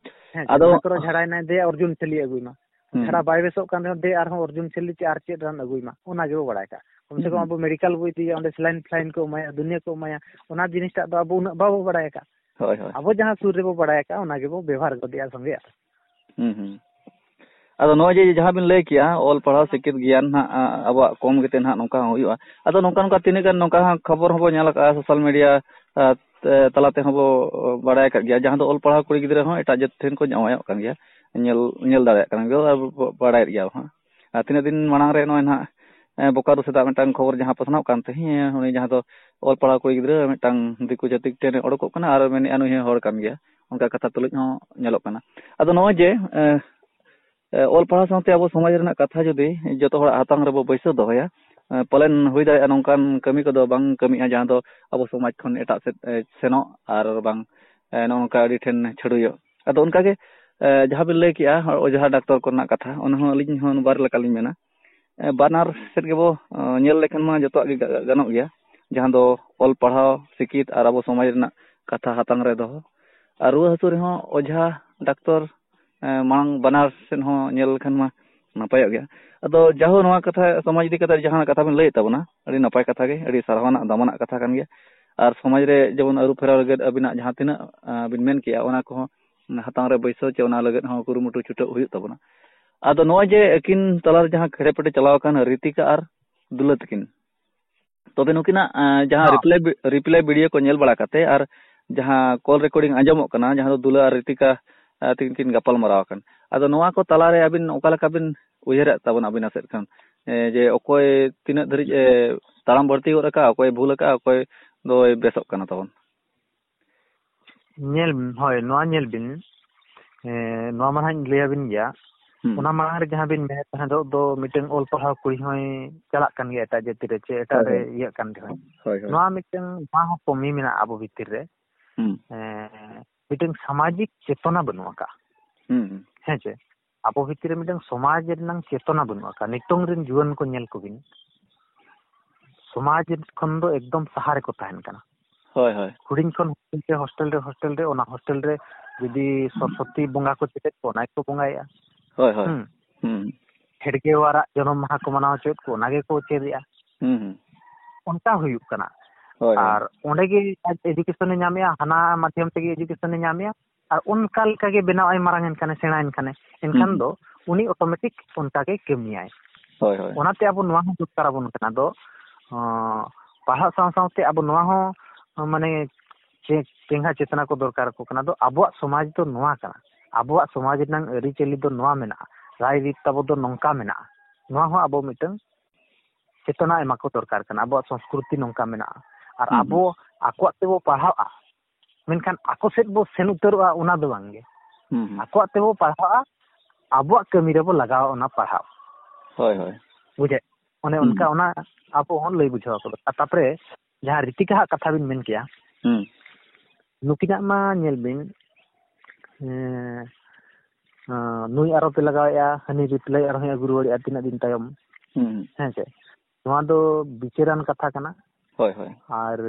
ᱦᱮᱸ, ᱟᱫᱚ ᱡᱟᱦᱟᱸ ᱠᱚᱨᱮ ᱡᱷᱟᱲᱟᱭᱮᱱᱟᱭ, ᱫᱮ ᱚᱨᱡᱩᱱ ᱪᱷᱟᱹᱞᱤ ᱟᱹᱜᱩᱭ ᱢᱟ᱾ ᱦᱩᱸ, ᱡᱷᱟᱲᱟ ᱦᱩᱸ᱾ ᱵᱟᱭ ᱵᱮᱥᱚᱜ ᱠᱟᱱ ᱨᱮᱦᱚᱸ, ᱫᱮ ᱟᱨᱦᱚᱸ ᱚᱨᱡᱩᱱ ᱪᱷᱟᱹᱞᱤ ᱪᱮ ᱟᱨ ᱪᱮᱫ ᱨᱟᱱ ᱟᱹᱜᱩᱭ ᱢᱟ, ᱚᱱᱟ ᱜᱮᱵᱚ ᱵᱟᱲᱟᱭ ᱠᱟᱜᱼᱟ᱾ ᱠᱚᱢ ᱥᱮ ᱦᱩᱸ, ᱠᱚᱢ ᱦᱩᱸ᱾ ᱟᱵᱚ ᱢᱮᱰᱤᱠᱟᱞ ᱵᱚ ᱤᱫᱤᱭᱟ, ᱚᱸᱰᱮ ᱥᱮᱞᱟᱭᱤᱱ ᱯᱷᱮᱞᱟᱭᱤᱱ ᱠᱚ ᱮᱢᱟᱭᱟ, ᱫᱩᱱᱤᱭᱟᱹ ᱠᱚ ᱮᱢᱟᱭᱟ, ᱚᱱᱟ ᱡᱤᱱᱤᱥᱴᱟᱜ ᱫᱚ ᱟᱵᱚ ᱩᱱᱟᱹᱜ ᱵᱟᱵᱚ ᱵᱟᱲᱟᱭ ᱟᱠᱟᱫᱼᱟ᱾ ᱦᱳᱭ, ᱦᱳᱭ᱾ ᱟᱵᱚ ᱡᱟᱦᱟᱸ ᱥᱩᱨ ᱨᱮᱵᱚ ᱵᱟᱲᱟᱭ ᱟᱠᱟᱫᱼᱟ, ᱚᱱᱟ ᱜᱮᱵᱚ ᱵᱮᱵᱚᱦᱟᱨ ᱜᱚᱫᱮᱜᱼᱟ ᱥᱚᱸᱜᱮ᱾ ᱦᱩᱸ, ᱦᱩᱸ᱾ ᱟᱫᱚ ᱱᱚᱜᱼᱚᱭ ᱡᱮ ᱡᱟᱦᱟᱸ ᱵᱤᱱ ᱞᱟᱹᱭ ᱠᱮᱜᱼᱟ, ᱚᱞ ᱯᱟᱲᱦᱟᱣ ᱥᱤᱠᱷᱤᱛ ᱜᱮᱭᱟᱱ ᱦᱟᱸᱜ, ᱟ, ᱟᱵᱚᱣᱟᱜ ᱠᱚᱢ ᱜᱮᱛᱮ ᱱᱟᱦᱟᱜ ᱱᱚᱝᱠᱟ ᱦᱚᱸ ᱦᱩᱭᱩᱜᱼᱟ᱾ ᱟᱫᱚ ᱱᱚᱝᱠᱟ ᱱᱚᱝᱠᱟ ᱛᱤᱱᱟᱹᱜ ᱜᱟᱱ ᱱᱚᱝᱠᱟ ᱦᱚᱸ ᱠᱷᱚᱵᱚᱨ ᱦᱚᱸᱵᱚ ᱧᱮᱞ ᱟᱠᱟᱫᱼᱟ, ᱥᱳᱥᱟᱞ ᱢᱤᱰᱤᱭᱟ, ᱟ, ᱛᱮ, ᱛᱟᱞᱟ ᱛᱮᱦᱚᱸ ᱵᱚ ᱵᱟᱲᱟᱭ ᱟᱠᱟᱫ ᱜᱮᱭᱟ, ᱡᱟᱦᱟᱸ ᱫᱚ ᱚᱞ ᱯᱟᱲᱦᱟᱣ ᱠᱩᱲᱤ ᱜᱤᱫᱽᱨᱟᱹ ᱦᱚᱸ ᱮᱴᱟᱜ ᱡᱟᱹᱛ ᱴᱷᱮᱱ ᱠᱚ ᱡᱟᱶᱟᱭᱚᱜ ᱠᱟᱱ ᱜᱮᱭᱟ, ᱧᱮᱞ, ᱧᱮᱞ ᱫᱟᱲᱮᱭᱟᱜ ᱠᱟᱱ ᱜᱮᱭᱟ ᱟᱨ ᱵᱚ ᱵᱟᱲᱟᱭᱮᱫ ᱜᱮᱭᱟ ᱵᱚ ᱦᱟᱸᱜ᱾ ᱟᱨ ᱛᱤᱱᱟᱹᱜ ᱫᱤᱱ ᱢᱟᱲᱟᱝ ᱨᱮ ᱱᱚᱜᱼᱚᱭ ᱱᱟᱦᱟᱜ, ᱮ, ᱵᱳᱠᱟᱨᱳ ᱥᱮᱫᱟᱜ ᱢᱤᱫᱴᱟᱝ ᱠᱷᱚᱵᱚᱨ ᱡᱟᱦᱟᱸ ᱯᱟᱥᱱᱟᱣ ᱠᱟᱱ ᱛᱟᱦᱮᱸᱫ, ᱩᱱᱤ ᱡᱟᱦᱟᱸ ᱫᱚ ᱚᱞ ᱯᱟᱲᱦᱟᱣ ᱠᱩᱲᱤ ᱜᱤᱫᱽᱨᱟᱹ ᱢᱤᱫᱴᱟᱝ ᱫᱤᱠᱩ ᱡᱟᱹᱛᱤ ᱴᱷᱮᱱ ᱚᱰᱚᱠᱚᱜ ᱠᱟᱱᱟ ᱟᱨ ᱢᱮᱱᱮᱫᱼᱟ ᱱᱩᱭ ᱦᱚᱸ ᱦᱚᱲ ᱠᱟᱱ ᱜᱮᱭᱟ, ᱚᱱᱠᱟ ᱠᱟᱛᱷᱟ ᱛᱩᱞᱩᱡ ᱦᱚᱸ ᱧᱮᱞᱚᱜ ᱠᱟᱱᱟ᱾ ᱟᱫᱚ ᱱᱚᱜᱼᱚᱭ ᱡᱮ, ᱮ, ᱮ, ᱚᱞ ᱯᱟᱲᱦᱟᱣ ᱥᱟᱶᱛᱮ ᱟᱵᱚ ᱥᱚᱢᱟᱡᱽ ᱨᱮᱱᱟᱜ ᱠᱟᱛᱷᱟ ᱡᱩᱫᱤ ᱡᱚᱛᱚ ᱦᱚᱲᱟᱜ ᱦᱟᱛᱟᱝ ᱨᱮᱵᱚ ᱵᱟᱹᱭᱥᱟᱹᱣ ᱫᱚᱦᱚᱭᱟ, ᱮ, ᱯᱟᱞᱮᱱ ᱦᱩᱭ ᱫᱟᱲᱮᱭᱟᱜᱼᱟ ᱱᱚᱝᱠᱟᱱ ᱠᱟᱹᱢᱤ ᱠᱚᱫᱚ ᱵᱟᱝ ᱠᱟᱹᱢᱤᱜᱼᱟ ᱡᱟᱦᱟᱸ ᱫᱚ ᱟᱵᱚ ᱥᱚᱢᱟᱡᱽ ᱠᱷᱚᱱ ᱮᱴᱟᱜ ᱥᱮᱫ, ᱮ, ᱥᱮᱱᱚᱜ ᱟᱨ ᱵᱟᱝ, ᱮ, ᱱᱚᱜᱼᱚ ᱱᱚᱝᱠᱟ ᱟᱹᱰᱤ ᱴᱷᱮᱱ ᱪᱷᱟᱹᱲᱩᱭᱚᱜ᱾ ᱟᱫᱚ ᱚᱱᱠᱟᱜᱮ, ᱮ, ᱡᱟᱦᱟᱸ ᱵᱤᱱ ᱞᱟᱹᱭ ᱠᱮᱜᱼᱟ, ᱚᱡᱷᱟ ᱰᱟᱠᱛᱚᱨ ᱠᱚᱨᱮᱱᱟᱜ ᱠᱟᱛᱷᱟ, ᱚᱱᱟ ᱦᱚᱸ ᱟᱹᱞᱤᱧ ᱦᱚᱸ ᱵᱟᱨ ᱞᱮᱠᱟᱞᱤᱧ ᱢᱮᱱᱟ᱾ ᱮ, ᱵᱟᱱᱟᱨ ᱥᱮᱫ ᱜᱮᱵᱚ, ᱮ, ᱧᱮᱞ ᱞᱮᱠᱷᱟᱱ ᱢᱟ ᱡᱚᱛᱚᱣᱟᱜ ᱜᱮ ᱜᱟ-, ᱜᱟᱱᱚᱜ ᱜᱮᱭᱟ, ᱡᱟᱦᱟᱸ ᱫᱚ ᱚᱞ ᱯᱟᱲᱦᱟᱣ, ᱥᱤᱠᱷᱤᱛ ᱟᱨ ᱟᱵᱚ ᱥᱚᱢᱟᱡᱽ ᱨᱮᱱᱟᱜ ᱠᱟᱛᱷᱟ ᱦᱟᱛᱟᱝ ᱨᱮ ᱫᱚᱦᱚ᱾ ᱟᱨ ᱨᱩᱣᱟᱹ ᱦᱟᱹᱥᱩ ᱨᱮᱦᱚᱸ ᱚᱡᱷᱟ ᱰᱟᱠᱛᱚᱨ, ᱮ, ᱢᱟᱲᱟᱝ ᱵᱟᱱᱟᱨ ᱥᱮᱫ ᱦᱚᱸ ᱧᱮᱞ ᱞᱮᱠᱷᱟᱱ ᱢᱟ ᱱᱟᱯᱟᱭᱚᱜ ᱜᱮᱭᱟ᱾ ᱟᱫᱚ ᱡᱟᱦᱳ ᱱᱚᱣᱟ ᱠᱟᱛᱷᱟ, ᱥᱚᱢᱟᱡᱽ ᱤᱫᱤ ᱠᱟᱛᱮ ᱡᱟᱦᱟᱸ ᱠᱟᱛᱷᱟ ᱵᱤᱱ ᱞᱟᱹᱭᱮᱫ ᱛᱟᱵᱚᱱᱟ, ᱟᱹᱰᱤ ᱱᱟᱯᱟᱭ ᱠᱟᱛᱷᱟ ᱜᱮ, ᱟᱹᱰᱤ ᱥᱟᱨᱦᱟᱣ ᱟᱱᱟᱜ ᱫᱟᱢᱟᱱᱟᱜ ᱠᱟᱛᱷᱟ ᱠᱟᱱ ᱜᱮᱭᱟ᱾ ᱟᱨ ᱥᱚᱢᱟᱡᱽ ᱨᱮ ᱡᱮᱢᱚᱱ ᱟᱹᱨᱩ ᱯᱷᱮᱨᱟᱣ ᱞᱟᱹᱜᱤᱫ ᱟᱹᱵᱤᱱᱟᱜ ᱡᱟᱦᱟᱸ ᱛᱤᱱᱟᱹᱜ, ᱮ, ᱵᱤᱱ ᱢᱮᱱ ᱠᱮᱜᱼᱟ, ᱚᱱᱟ ᱠᱚᱦᱚᱸ ᱦᱟᱛᱟᱝ ᱨᱮ ᱵᱟᱹᱭᱥᱟᱹᱣ ᱪᱮ ᱚᱱᱟ ᱞᱟᱹᱜᱤᱫ ᱦᱚᱸ ᱠᱩᱨᱩᱢᱩᱴᱩ ᱪᱷᱩᱴᱟᱹᱣ ᱦᱩᱭᱩᱜ ᱛᱟᱵᱚᱱᱟ᱾ ᱟᱫᱚ ᱱᱚᱜᱼᱚᱭ ᱡᱮ ᱟᱹᱠᱤᱱ ᱛᱟᱞᱟᱨᱮ ᱡᱟᱦᱟᱸ ᱠᱷᱮᱲᱮᱯᱮᱴᱮ ᱪᱟᱞᱟᱣ ᱟᱠᱟᱱ ᱨᱤᱛᱤᱠᱟ ᱟᱨ ᱫᱩᱞᱟᱹ ᱛᱟᱹᱠᱤᱱ, ᱛᱚᱵᱮ ᱱᱩᱠᱤᱱᱟᱜ, ᱮᱸ, ᱡᱟᱦᱟᱸ ᱦᱚᱸ᱾ ᱨᱤᱯᱞᱟᱭ ᱵᱤ-, ᱨᱤᱯᱞᱟᱭ ᱵᱷᱤᱰᱤᱭᱳ ᱠᱚ ᱧᱮᱞ ᱵᱟᱲᱟ ᱠᱟᱛᱮ ᱟᱨ ᱡᱟᱦᱟᱸ ᱠᱚᱞ ᱨᱮᱠᱚᱨᱰᱤᱝ ᱟᱸᱡᱚᱢᱚᱜ ᱠᱟᱱᱟ, ᱡᱟᱦᱟᱸ ᱫᱚ ᱫᱩᱞᱟᱹ ᱟᱨ ᱨᱤᱛᱤᱠᱟ, ᱮᱸ, ᱛᱟᱹᱠᱤᱱ ᱠᱤᱱ ᱜᱟᱯᱟᱞ ᱢᱟᱨᱟᱣ ᱟᱠᱟᱱ, ᱟᱫᱚ ᱱᱚᱣᱟ ᱠᱚ ᱛᱟᱞᱟᱨᱮ ᱟᱹᱵᱤᱱ ᱚᱠᱟ ᱞᱮᱠᱟ ᱵᱤᱱ ᱩᱭᱦᱟᱹᱨᱮᱫ ᱛᱟᱵᱚᱱᱟ ᱟᱹᱵᱤᱱᱟᱜ ᱥᱮᱫ ᱠᱷᱚᱱ, ᱮᱸ, ᱡᱮ ᱚᱠᱚᱭ ᱛᱤᱱᱟᱹᱜ ᱫᱷᱟᱹᱨᱤᱡ ᱮ ᱛᱟᱲᱟᱢ ᱵᱟᱹᱲᱛᱤ ᱜᱚᱫ ᱟᱠᱟᱫᱼᱟ, ᱚᱠᱚᱭ ᱵᱷᱩᱞ ᱟᱠᱟᱫᱼᱟ, ᱚᱠᱚᱭ ᱫᱚᱭ ᱵᱮᱥᱚᱜ ᱠᱟᱱᱟ ᱛᱟᱵᱚᱱ? ᱧᱮᱞ, ᱦᱳᱭ, ᱱᱚᱣᱟ ᱧᱮᱞ ᱵᱤᱱ, ᱦᱮᱸ, ᱱᱚᱣᱟ ᱢᱟ ᱦᱟᱸᱜ ᱤᱧ ᱞᱟᱹᱭ ᱟᱵᱤᱱ ᱜᱮᱭᱟ᱾ ᱦᱩᱸ᱾ ᱚᱱᱟ ᱢᱟᱲᱟᱝ ᱨᱮ ᱡᱟᱦᱟᱸ ᱵᱤᱱ ᱢᱮᱱᱮᱫ ᱛᱟᱦᱮᱸ ᱫᱚ, ᱫᱚ ᱢᱤᱫᱴᱟᱝ ᱚᱞ ᱯᱟᱲᱦᱟᱣ ᱠᱩᱲᱤ ᱦᱚᱸᱭ ᱪᱟᱞᱟᱜ ᱠᱟᱱ ᱜᱮᱭᱟ ᱮᱴᱟᱜ ᱡᱟᱹᱛᱤ ᱨᱮ, ᱪᱮ ᱮᱴᱟᱜ ᱦᱳᱭ, ᱨᱮ ᱦᱳᱭ᱾ ᱤᱭᱟᱹᱜ ᱠᱟᱱ ᱨᱮᱦᱚᱸ᱾ ᱦᱳᱭ, ᱦᱳᱭ᱾ ᱱᱚᱣᱟ ᱢᱤᱫᱴᱟᱝ, ᱱᱚᱣᱟ ᱦᱚᱸ ᱠᱚᱢᱤ ᱢᱮᱱᱟᱜᱼᱟ ᱟᱵᱚ ᱵᱷᱤᱛᱤᱨ ᱨᱮ᱾ ᱦᱩᱸ᱾ ᱮᱸ, ᱢᱤᱫᱴᱟᱝ ᱥᱟᱢᱟᱡᱤᱠ ᱪᱮᱛᱚᱱᱟ ᱵᱟᱹᱱᱩᱜ ᱟᱠᱟᱫᱼᱟ᱾ ᱦᱩᱸ, ᱦᱩᱸ᱾ ᱦᱮᱸ ᱪᱮ? ᱟᱵᱚ ᱵᱷᱤᱛᱤᱨ ᱨᱮ ᱢᱤᱫᱴᱟᱝ ᱥᱚᱢᱟᱡᱽ ᱨᱮᱱᱟᱝ ᱪᱮᱛᱚᱱᱟ ᱵᱟᱹᱱᱩᱜ ᱟᱠᱟᱫᱼᱟ᱾ ᱱᱤᱛᱚᱝ ᱨᱮᱱ ᱡᱩᱣᱟᱹᱱ ᱠᱚ ᱧᱮᱞ ᱠᱚᱵᱤᱱ, ᱥᱚᱢᱟᱡᱽ ᱠᱷᱚᱱ ᱫᱚ ᱮᱠᱫᱚᱢ ᱥᱟᱦᱟ ᱨᱮᱠᱚ ᱛᱟᱦᱮᱱ ᱠᱟᱱᱟ᱾ ᱦᱳᱭ, ᱦᱳᱭ᱾ ᱦᱩᱰᱤᱧ ᱠᱷᱚᱱ ᱦᱳᱥᱴᱮᱞ ᱨᱮ, ᱦᱳᱥᱴᱮᱞ ᱨᱮ, ᱦᱳᱥᱴᱮᱞ ᱨᱮ, ᱚᱱᱟ ᱦᱳᱥᱴᱮᱞ ᱨᱮ ᱡᱩᱫᱤ ᱥᱚᱨᱚᱥᱚᱛᱤ ᱵᱚᱸᱜᱟ ᱠᱚ ᱪᱮᱫ ᱠᱚ, ᱚᱱᱟ ᱜᱮᱠᱚ ᱵᱚᱸᱜᱟᱭᱮᱫᱼᱟ᱾ ᱦᱳᱭ, ᱦᱳᱭ᱾ ᱦᱩᱸ᱾ ᱦᱩᱸ᱾ ᱦᱮᱰᱜᱮᱣᱟᱨᱟᱜ ᱡᱚᱱᱚᱢ ᱢᱟᱦᱟ ᱠᱚ ᱢᱟᱱᱟᱣ ᱦᱚᱪᱚᱭᱮᱫ ᱠᱚ, ᱚᱱᱟ ᱜᱮᱠᱚ ᱪᱮᱫᱮᱜᱼᱟ᱾ ᱦᱩᱸ, ᱦᱩᱸ᱾ ᱚᱱᱠᱟ ᱦᱩᱭᱩᱜ ᱠᱟᱱᱟ᱾ ᱦᱳᱭ, ᱦᱳᱭ᱾ ᱟᱨ ᱚᱸᱰᱮ ᱜᱮ ᱟᱡ ᱮᱰᱩᱠᱮᱥᱚᱱᱮ ᱧᱟᱢᱮᱜᱼᱟ, ᱦᱟᱱᱟ ᱢᱟᱫᱽᱫᱷᱚᱢ ᱛᱮᱜᱮ ᱮᱰᱩᱠᱮᱥᱚᱱᱮ ᱧᱟᱢᱮᱜᱼᱟ, ᱟᱨ ᱚᱱᱠᱟ ᱞᱮᱠᱟ ᱜᱮ ᱵᱮᱱᱟᱣ ᱟᱭ, ᱢᱟᱨᱟᱝ ᱮᱱ ᱠᱷᱟᱱᱮ, ᱥᱮᱬᱟᱭᱮᱱ ᱠᱷᱟᱱᱮ, ᱮᱱᱠᱷᱟᱱ ᱦᱩᱸ᱾ ᱫᱚ ᱩᱱᱤ ᱚᱴᱳᱢᱮᱴᱤᱠ ᱚᱱᱠᱟ ᱜᱮ ᱠᱟᱹᱢᱤᱭᱟᱭ᱾ ᱦᱳᱭ, ᱦᱳᱭ᱾ ᱚᱱᱟᱛᱮ ᱟᱵᱚ ᱱᱚᱣᱟ ᱦᱚᱸ ᱫᱚᱨᱠᱟᱨ ᱟᱵᱚᱱ ᱠᱟᱱᱟ᱾ ᱟᱫᱚ, ᱚᱸ, ᱯᱟᱲᱦᱟᱜ ᱥᱟᱶ ᱥᱟᱶᱛᱮ ᱟᱵᱚ ᱱᱚᱣᱟ ᱦᱚᱸ, ᱢᱟᱱᱮ, ᱪᱮ-, ᱪᱮᱸᱜᱷᱟ ᱪᱮᱛᱱᱟ ᱠᱚ ᱫᱚᱨᱠᱟᱨ ᱟᱠᱚ ᱠᱟᱱᱟ᱾ ᱟᱫᱚ ᱟᱵᱚᱣᱟᱜ ᱥᱚᱢᱟᱡᱽ ᱫᱚ ᱱᱚᱣᱟ ᱠᱟᱱᱟ, ᱟᱵᱚᱣᱟᱜ ᱥᱚᱢᱟᱡᱽ ᱨᱮᱱᱟᱝ ᱟᱹᱨᱤᱪᱟᱹᱞᱤ ᱫᱚ ᱱᱚᱣᱟ ᱢᱮᱱᱟᱜᱼᱟ, ᱨᱟᱭ ᱨᱤᱛ ᱛᱟᱵᱚ ᱫᱚ ᱱᱚᱝᱠᱟ ᱢᱮᱱᱟᱜᱼᱟ᱾ ᱱᱚᱣᱟ ᱦᱚᱸ ᱟᱵᱚ ᱢᱤᱫᱴᱟᱝ ᱪᱮᱛᱚᱱᱟ ᱮᱢᱟ ᱠᱚ ᱫᱚᱨᱠᱟᱨ ᱠᱟᱱᱟ᱾ ᱟᱵᱚᱣᱟᱜ ᱥᱚᱝᱥᱠᱨᱤᱛᱤ ᱱᱚᱝᱠᱟ ᱢᱮᱱᱟᱜᱼᱟ᱾ ᱟᱨ ᱦᱩᱸ, ᱟᱵᱚ ᱦᱩᱸ᱾ ᱟᱠᱚᱣᱟᱜ ᱛᱮᱵᱚ ᱯᱟᱲᱦᱟᱜᱼᱟ, ᱢᱮᱱᱠᱷᱟᱱ ᱟᱠᱚ ᱥᱮᱫ ᱵᱚ ᱥᱮᱱ ᱩᱛᱟᱹᱨᱚᱜᱼᱟ, ᱚᱱᱟ ᱫᱚ ᱵᱟᱝ ᱜᱮ᱾ ᱦᱩᱸ, ᱦᱩᱸ᱾ ᱟᱠᱚᱣᱟᱜ ᱛᱮᱵᱚ ᱯᱟᱲᱦᱟᱜᱼᱟ, ᱟᱵᱚᱣᱟᱜ ᱠᱟᱹᱢᱤ ᱨᱮᱵᱚ ᱞᱟᱜᱟᱣᱟ ᱚᱱᱟ ᱯᱟᱲᱦᱟᱣ᱾ ᱦᱳᱭ, ᱦᱳᱭ᱾ ᱵᱩᱡᱷᱟᱹᱜ? ᱚᱱᱮ ᱦᱩᱸ᱾ ᱚᱱᱠᱟ ᱚᱱᱟ ᱟᱵᱚ ᱦᱚᱸ ᱞᱟᱹᱭ ᱵᱩᱡᱷᱟᱹᱣ ᱟᱠᱚ ᱫᱚᱨᱠᱟᱨ᱾ ᱛᱟᱨᱯᱚᱨᱮ ᱡᱟᱦᱟᱸ ᱨᱤᱛᱤᱠᱟ ᱦᱟᱜ ᱠᱟᱛᱷᱟ ᱵᱤᱱ ᱢᱮᱱ ᱠᱮᱜᱼᱟ, ᱦᱩᱸ᱾ ᱱᱩᱠᱤᱱᱟᱜ ᱢᱟ ᱧᱮᱞ ᱵᱤᱱ, ᱮᱸ, ᱟᱸ, ᱱᱩᱭ ᱟᱨᱚ ᱯᱮ ᱞᱟᱜᱟᱣᱮᱜᱼᱟ, ᱦᱟᱹᱱᱤ reply ᱟᱨᱦᱚᱸᱭ ᱟᱹᱜᱩ ᱨᱩᱣᱟᱹᱲᱮᱜᱼᱟ ᱛᱤᱱᱟᱹᱜ ᱫᱤᱱ ᱛᱟᱭᱚᱢ᱾ ᱦᱩᱸ, ᱦᱩᱸ᱾ ᱦᱮᱸ ᱥᱮ? ᱱᱚᱣᱟ ᱫᱚ ᱵᱤᱪᱟᱹᱨᱟᱱ ᱠᱟᱛᱷᱟ ᱠᱟᱱᱟ᱾ ᱦᱳᱭ, ᱦᱳᱭ᱾ ᱟᱨ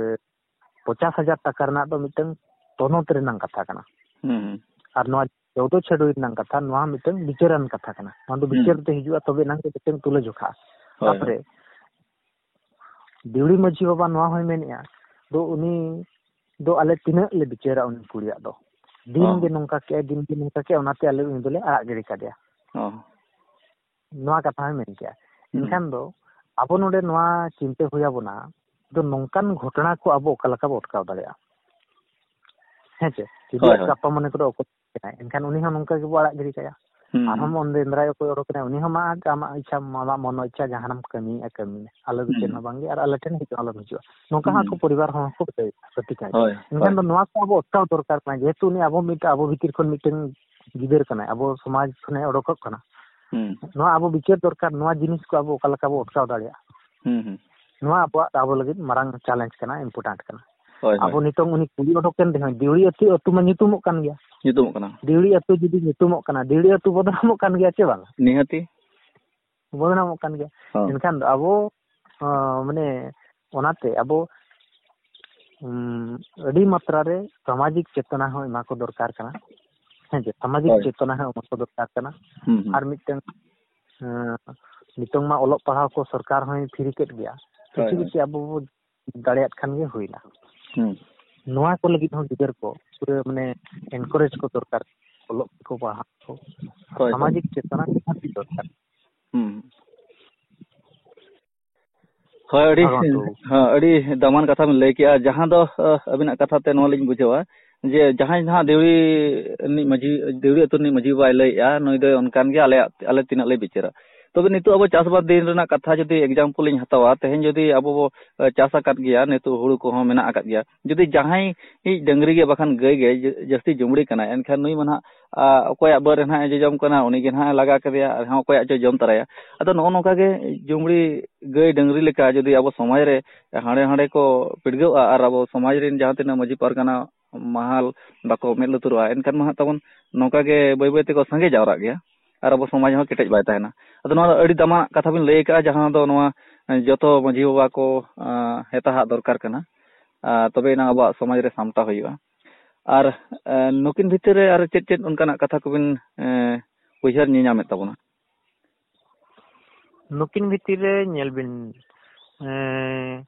ᱯᱚᱪᱟᱥ ᱦᱟᱡᱟᱨ ᱴᱟᱠᱟ ᱨᱮᱱᱟᱜ ᱫᱚ ᱢᱤᱫᱴᱟᱝ ᱛᱚᱱᱚᱛ ᱨᱮᱱᱟᱝ ᱠᱟᱛᱷᱟ ᱠᱟᱱᱟ᱾ ᱦᱩᱸ, ᱦᱩᱸ᱾ ᱟᱨ ᱱᱚᱣᱟ ᱪᱳᱣᱫᱚ ᱪᱷᱟᱹᱰᱩᱭ ᱨᱮᱱᱟᱝ ᱠᱟᱛᱷᱟ, ᱱᱚᱣᱟ ᱢᱤᱫᱴᱟᱝ ᱵᱤᱪᱟᱹᱨᱟᱱ ᱠᱟᱛᱷᱟ ᱠᱟᱱᱟ᱾ ᱱᱚᱣᱟ ᱫᱚ ᱦᱩᱸ᱾ ᱵᱤᱪᱟᱹᱨ ᱛᱮ ᱦᱤᱡᱩᱜᱼᱟ, ᱛᱚᱵᱮ ᱮᱱᱟᱝ ᱜᱮ ᱢᱤᱫᱴᱟᱝ ᱛᱩᱞᱟᱹ ᱡᱚᱠᱷᱟᱜᱼᱟ᱾ ᱦᱳᱭ, ᱛᱟᱯᱚᱨᱮ ᱦᱳᱭ᱾ ᱫᱤᱣᱲᱤ ᱢᱟᱹᱡᱷᱤ ᱵᱟᱵᱟ ᱱᱚᱣᱟ ᱦᱚᱸᱭ ᱢᱮᱱᱮᱜᱼᱟ, ᱫᱚ ᱩᱱᱤ ᱫᱚ ᱟᱞᱮ ᱛᱤᱱᱟᱹᱜ ᱞᱮ ᱵᱤᱪᱟᱹᱨᱟ ᱩᱱᱤ ᱠᱩᱲᱤᱭᱟᱜ ᱫᱚ? ᱫᱤᱱ ᱚ᱾ ᱜᱮ ᱱᱚᱝᱠᱟ ᱠᱮᱜᱼᱟᱭ, ᱫᱤᱱ ᱜᱮ ᱱᱚᱝᱠᱟ ᱠᱮᱜᱼᱟᱭ, ᱚᱱᱟᱛᱮ ᱟᱞᱮ ᱩᱱᱤ ᱫᱚᱞᱮ ᱟᱲᱟᱜ ᱜᱤᱰᱤ ᱠᱟᱫᱮᱭᱟ᱾ ᱚ᱾ ᱱᱚᱣᱟ ᱠᱟᱛᱷᱟ ᱦᱚᱸᱭ ᱢᱮᱱ ᱠᱮᱜᱼᱟ᱾ ᱦᱩᱸ᱾ ᱮᱱᱠᱷᱟᱱ ᱫᱚ ᱟᱵᱚ ᱱᱚᱰᱮ ᱱᱚᱣᱟ ᱪᱤᱱᱛᱟᱹ ᱦᱩᱭ ᱟᱵᱚᱱᱟ, ᱫᱚ ᱱᱚᱝᱠᱟᱱ ᱜᱷᱚᱴᱚᱱᱟ ᱠᱚ ᱟᱵᱚ ᱚᱠᱟ ᱞᱮᱠᱟ ᱵᱚ ᱟᱴᱠᱟᱣ ᱫᱟᱲᱮᱭᱟᱜᱼᱟ? ᱦᱮᱸ ᱪᱮ? ᱡᱩᱫᱤ ᱦᱳᱭ, ᱦᱳᱭ᱾ ᱜᱟᱯᱟ ᱢᱚᱱᱮ ᱠᱚᱨᱮ ᱚᱠᱚᱭ ᱠᱟᱱᱟᱭ, ᱮᱱᱠᱷᱟᱱ ᱩᱱᱤ ᱦᱚᱸ ᱱᱚᱝᱠᱟ ᱜᱮᱵᱚ ᱟᱲᱟᱜ ᱜᱤᱰᱤ ᱠᱟᱭᱟ᱾ ᱦᱩᱸ, ᱟᱨᱦᱚᱸ ᱦᱩᱸ᱾ ᱢᱚᱱ ᱫᱮᱱᱫᱨᱟᱭ ᱚᱠᱚᱭ ᱚᱰᱚᱠ ᱮᱱᱟᱭ, ᱩᱱᱤ ᱦᱚᱸ ᱢᱟ ᱟᱡ ᱟᱢᱟᱜ ᱤᱪᱪᱷᱟ, ᱟᱢᱟᱜ ᱢᱚᱱᱚ ᱤᱪᱪᱷᱟ ᱡᱟᱦᱟᱱᱟᱢ ᱠᱟᱹᱢᱤᱭᱮᱫᱼᱟ, ᱠᱟᱹᱢᱤ ᱢᱮ᱾ ᱟᱞᱮ ᱫᱚ ᱦᱩᱸ, ᱪᱮᱫ ᱦᱚᱸ ᱦᱩᱸ᱾ ᱵᱟᱝᱜᱮ, ᱟᱨ ᱟᱞᱮ ᱴᱷᱮᱱ ᱦᱤᱡᱩᱜ ᱟᱞᱚᱢ ᱦᱤᱡᱩᱜᱼᱟ᱾ ᱱᱚᱝᱠᱟ ᱦᱚᱸ ᱦᱩᱸ᱾ ᱟᱠᱚ ᱯᱚᱨᱤᱵᱟᱨ ᱦᱚᱸ ᱠᱚ ᱵᱩᱡᱷᱟᱹᱣᱮᱫᱼᱟ, ᱯᱨᱚᱛᱤᱠᱟᱭ᱾ ᱦᱳᱭ, ᱮᱱᱠᱷᱟᱱ ᱦᱳᱭ᱾ ᱫᱚ ᱱᱚᱣᱟ ᱠᱚ ᱟᱵᱚ ᱚᱴᱠᱟᱣ ᱫᱚᱨᱠᱟᱨ ᱠᱟᱱᱟ, ᱡᱮᱦᱮᱛᱩ ᱩᱱᱤ ᱟᱵᱚ ᱢᱤᱫᱴᱟᱝ, ᱟᱵᱚ ᱵᱷᱤᱛᱤᱨ ᱠᱷᱚᱱ ᱢᱤᱫᱴᱟᱝ ᱜᱤᱫᱟᱹᱨ ᱠᱟᱱᱟᱭ, ᱟᱵᱚ ᱥᱚᱢᱟᱡᱽ ᱠᱷᱚᱱᱮ ᱚᱰᱚᱠᱚᱜ ᱠᱟᱱᱟ᱾ ᱦᱩᱸ᱾ ᱱᱚᱣᱟ ᱟᱵᱚ ᱵᱤᱪᱟᱹᱨ ᱫᱚᱨᱠᱟᱨ, ᱱᱚᱣᱟ ᱡᱤᱱᱤᱥ ᱠᱚ ᱟᱵᱚ ᱚᱠᱟ ᱞᱮᱠᱟ ᱵᱚ ᱚᱴᱠᱟᱣ ᱫᱟᱲᱮᱭᱟᱜᱼᱟ᱾ ᱦᱩᱸ, ᱦᱩᱸ᱾ ᱱᱚᱣᱟ ᱟᱵᱚᱣᱟᱜ, ᱟᱵᱚ ᱞᱟᱹᱜᱤᱫ ᱢᱟᱨᱟᱝ challenge ᱠᱟᱱᱟ, important ᱠᱟᱱᱟ᱾ ᱦᱳᱭ, ᱦᱳᱭ᱾ ᱟᱵᱚ ᱱᱤᱛᱚᱝ ᱩᱱᱤ ᱠᱩᱲᱤ ᱚᱰᱚᱠ ᱮᱱ ᱨᱮᱦᱚᱸ, ᱫᱤᱣᱲᱤ ᱟᱹᱛᱩ, ᱟᱹᱛᱩ ᱢᱟ ᱧᱩᱛᱩᱢᱚᱜ ᱠᱟᱱ ᱜᱮᱭᱟ᱾ ᱧᱩᱛᱩᱢᱚᱜ ᱠᱟᱱᱟ᱾ ᱫᱤᱣᱲᱤ ᱟᱹᱛᱩ ᱡᱩᱫᱤ ᱧᱩᱛᱩᱢᱚᱜ ᱠᱟᱱᱟ, ᱫᱤᱣᱲᱤ ᱟᱹᱛᱩ ᱵᱚᱫᱱᱟᱢᱚᱜ ᱠᱟᱱ ᱜᱮᱭᱟ ᱪᱮ ᱵᱟᱝ? ᱱᱤᱦᱟᱹᱛᱤ᱾ ᱵᱚᱫᱱᱟᱢᱚᱜ ᱠᱟᱱ ᱜᱮᱭᱟ᱾ ᱦᱚᱸ᱾ ᱮᱱᱠᱷᱟᱱ ᱫᱚ ᱟᱵᱚ, ᱚ, ᱢᱟᱱᱮ, ᱚᱱᱟᱛᱮ ᱟᱵᱚ, ᱩᱢ, ᱟᱹᱰᱤ ᱢᱟᱛᱨᱟ ᱨᱮ ᱥᱟᱢᱟᱡᱤᱠ ᱪᱮᱛᱚᱱᱟ ᱦᱚᱸ ᱮᱢᱟ ᱠᱚ ᱫᱚᱨᱠᱟᱨ ᱠᱟᱱᱟ᱾ ᱦᱮᱸ ᱡᱮ, ᱥᱟᱢᱟᱡᱤᱠ ᱦᱳᱭ᱾ ᱪᱮᱛᱚᱱᱟ ᱦᱚᱸ ᱮᱢᱟ ᱠᱚ ᱫᱚᱨᱠᱟᱨ ᱠᱟᱱᱟ᱾ ᱦᱩᱸ, ᱦᱩᱸ᱾ ᱟᱨ ᱢᱤᱫᱴᱟᱝ, ᱮᱸ, ᱱᱤᱛᱚᱝ ᱢᱟ ᱚᱞᱚᱜ ᱯᱟᱲᱦᱟᱣ ᱠᱚ ᱥᱚᱨᱠᱟᱨ ᱦᱚᱸᱭ free ᱠᱮᱫ ᱜᱮᱭᱟ᱾ ᱦᱳᱭ, ᱠᱤᱪᱷᱩ ᱦᱳᱭ᱾ ᱠᱤᱪᱷᱩ ᱟᱵᱚ ᱵᱚ ᱫᱟᱲᱮᱭᱟᱜ ᱠᱷᱟᱱ ᱜᱮ ᱦᱩᱭᱱᱟ᱾ ᱦᱩᱸ᱾ ᱱᱚᱣᱟ ᱠᱚ ᱞᱟᱹᱜᱤᱫ ᱦᱚᱸ ᱜᱤᱫᱟᱹᱨ ᱠᱚ ᱯᱩᱨᱟᱹ ᱢᱟᱱᱮ encourage ᱠᱚ ᱫᱚᱨᱠᱟᱨ, ᱚᱞᱚᱜ ᱠᱚ ᱯᱟᱲᱦᱟᱜ ᱠᱚ, ᱦᱳᱭ, ᱦᱳᱭ᱾ ᱥᱟᱢᱟᱡᱤᱠ ᱪᱮᱛᱚᱱᱟ ᱡᱟᱦᱟᱸ ᱛᱤ ᱫᱚᱨᱠᱟᱨ᱾ ᱦᱩᱸ᱾ ᱦᱳᱭ, ᱟᱹᱰᱤ, ᱦᱮᱸ, ᱜᱚᱢᱠᱮ᱾ ᱦᱮᱸ, ᱟᱹᱰᱤ ᱫᱟᱢᱟᱱ ᱠᱟᱛᱷᱟ ᱵᱤᱱ ᱞᱟᱹᱭ ᱠᱮᱜᱼᱟ᱾ ᱡᱟᱦᱟᱸ ᱫᱚ, ᱟᱹ, ᱟᱹᱵᱤᱱᱟᱜ ᱠᱟᱛᱷᱟ ᱛᱮ ᱱᱚᱣᱟ ᱞᱤᱧ ᱵᱩᱡᱷᱟᱹᱣᱟ ᱡᱮ ᱡᱟᱦᱟᱸᱭ ᱱᱟᱦᱟᱜ ᱫᱤᱣᱲᱤ ᱨᱤᱱᱤᱡ ᱢᱟᱹᱡᱷᱤ, ᱫᱤᱣᱲᱤ ᱟᱹᱛᱩ ᱨᱤᱱᱤᱡ ᱢᱟᱹᱡᱷᱤ ᱵᱟᱵᱟᱭ ᱞᱟᱹᱭᱮᱜᱼᱟ, ᱱᱩᱭ ᱫᱚᱭ ᱚᱱᱠᱟᱱ ᱜᱮᱭᱟ, ᱟᱞᱮᱭᱟᱜ, ᱟᱞᱮ ᱛᱤᱱᱟᱹᱜ ᱞᱮ ᱵᱤᱪᱟᱹᱨᱟ᱾ ᱛᱚᱵᱮ ᱱᱤᱛᱚᱜ ᱟᱵᱚ ᱪᱟᱥᱵᱟᱥ ᱫᱤᱱ ᱨᱮᱱᱟᱜ ᱠᱟᱛᱷᱟ ᱡᱩᱫᱤ example ᱞᱤᱧ ᱦᱟᱛᱟᱣᱟ, ᱛᱮᱦᱮᱧ ᱡᱩᱫᱤ ᱟᱵᱚ ᱵᱚ, ᱮ, ᱪᱟᱥ ᱟᱠᱟᱫ ᱜᱮᱭᱟ, ᱱᱤᱛᱚᱜ ᱦᱩᱲᱩ ᱠᱚᱦᱚᱸ ᱢᱮᱱᱟᱜ ᱟᱠᱟᱫ ᱜᱮᱭᱟ, ᱡᱩᱫᱤ ᱡᱟᱦᱟᱸᱭ ᱤᱡ ᱰᱟᱹᱝᱨᱤ ᱜᱮ ᱵᱟᱠᱷᱟᱱ ᱜᱟᱹᱭ ᱜᱮ ᱡᱟᱹ-, ᱡᱟᱹᱥᱛᱤ ᱡᱩᱢᱲᱤ ᱠᱟᱱᱟᱭ, ᱮᱱᱠᱷᱟᱱ ᱱᱩᱭ ᱢᱟ ᱱᱟᱦᱟᱜ, ᱟ, ᱚᱠᱚᱭᱟᱜ ᱵᱟᱹᱫᱽ ᱨᱮ ᱱᱟᱦᱟᱜ ᱮ ᱡᱚᱡᱚᱢ ᱠᱟᱱᱟ, ᱩᱱᱤ ᱜᱮ ᱱᱟᱦᱟᱜ ᱮ ᱞᱟᱜᱟ ᱠᱮᱫᱮᱭᱟ, ᱟᱨᱦᱚᱸ ᱚᱠᱚᱭᱟᱜ ᱪᱚᱭ ᱡᱚᱢ ᱛᱟᱨᱟᱭᱟ᱾ ᱟᱫᱚ ᱱᱚᱜᱼᱚ ᱱᱚᱝᱠᱟ ᱜᱮ ᱡᱩᱢᱲᱤ ᱜᱟᱹᱭ ᱰᱟᱹᱝᱨᱤ ᱞᱮᱠᱟ ᱡᱩᱫᱤ ᱟᱵᱚ ᱥᱚᱢᱟᱡᱽ ᱨᱮ ᱦᱟᱸᱰᱮ ᱦᱟᱸᱰᱮ ᱠᱚ ᱯᱤᱰᱜᱟᱹᱣᱼᱟ ᱟᱨ ᱟᱵᱚ ᱥᱚᱢᱟᱡᱽ ᱨᱮᱱ ᱡᱟᱦᱟᱸ ᱛᱤᱱᱟᱹᱜ ᱢᱟᱹᱡᱷᱤ ᱯᱟᱨᱜᱟᱱᱟ ᱢᱟᱦᱟᱞ ᱵᱟᱠᱚ ᱢᱮᱫ ᱞᱩᱛᱩᱨᱚᱜᱼᱟ, ᱮᱱᱠᱷᱟᱱ ᱢᱟ ᱦᱟᱸᱜ ᱛᱟᱵᱚᱱ ᱱᱚᱝᱠᱟ ᱜᱮ ᱵᱟᱹᱭ ᱵᱟᱹᱭ ᱛᱮᱠᱚ ᱥᱟᱸᱜᱮ ᱡᱟᱣᱨᱟᱜ ᱜᱮᱭᱟ ᱟᱨ ᱟᱵᱚ ᱥᱚᱢᱟᱡᱽ ᱦᱚᱸ ᱠᱮᱴᱮᱡ ᱵᱟᱭ ᱛᱟᱦᱮᱱᱟ᱾ ᱟᱫᱚ ᱱᱚᱣᱟ ᱫᱚ ᱟᱹᱰᱤ ᱫᱟᱢᱟᱱᱟᱜ ᱠᱟᱛᱷᱟ ᱵᱤᱱ ᱞᱟᱹᱭ ᱟᱠᱟᱫᱼᱟ, ᱡᱟᱦᱟᱸ ᱫᱚ ᱱᱚᱣᱟ ᱡᱚᱛᱚ ᱢᱟᱹᱡᱷᱤ ᱵᱟᱵᱟ ᱠᱚ, ᱟᱸ, ᱦᱮᱛᱟᱦᱟᱜ ᱫᱚᱨᱠᱟᱨ ᱠᱟᱱᱟ᱾ ᱟᱸ, ᱛᱚᱵᱮ ᱮᱱᱟᱝ ᱟᱵᱚᱣᱟᱜ ᱥᱚᱢᱟᱡᱽ ᱨᱮ ᱥᱟᱢᱴᱟᱣ ᱦᱩᱭᱩᱜᱼᱟ᱾ ᱟᱨ, ᱟᱸ, ᱱᱩᱠᱤᱱ ᱵᱷᱤᱛᱤᱨ ᱨᱮ ᱟᱨ ᱪᱮᱫ ᱪᱮᱫ ᱚᱱᱠᱟᱱᱟᱜ ᱠᱟᱛᱷᱟ ᱠᱚᱵᱤᱱ, ᱟᱸ, ᱩᱭᱦᱟᱹᱨ ᱧᱮᱧᱟᱢᱮᱫ ᱛᱟᱵᱚᱱᱟ? ᱱᱩᱠᱤᱱ ᱵᱷᱤᱛᱤᱨ ᱨᱮ ᱧᱮᱞ ᱵᱤᱱ, ᱮᱸ,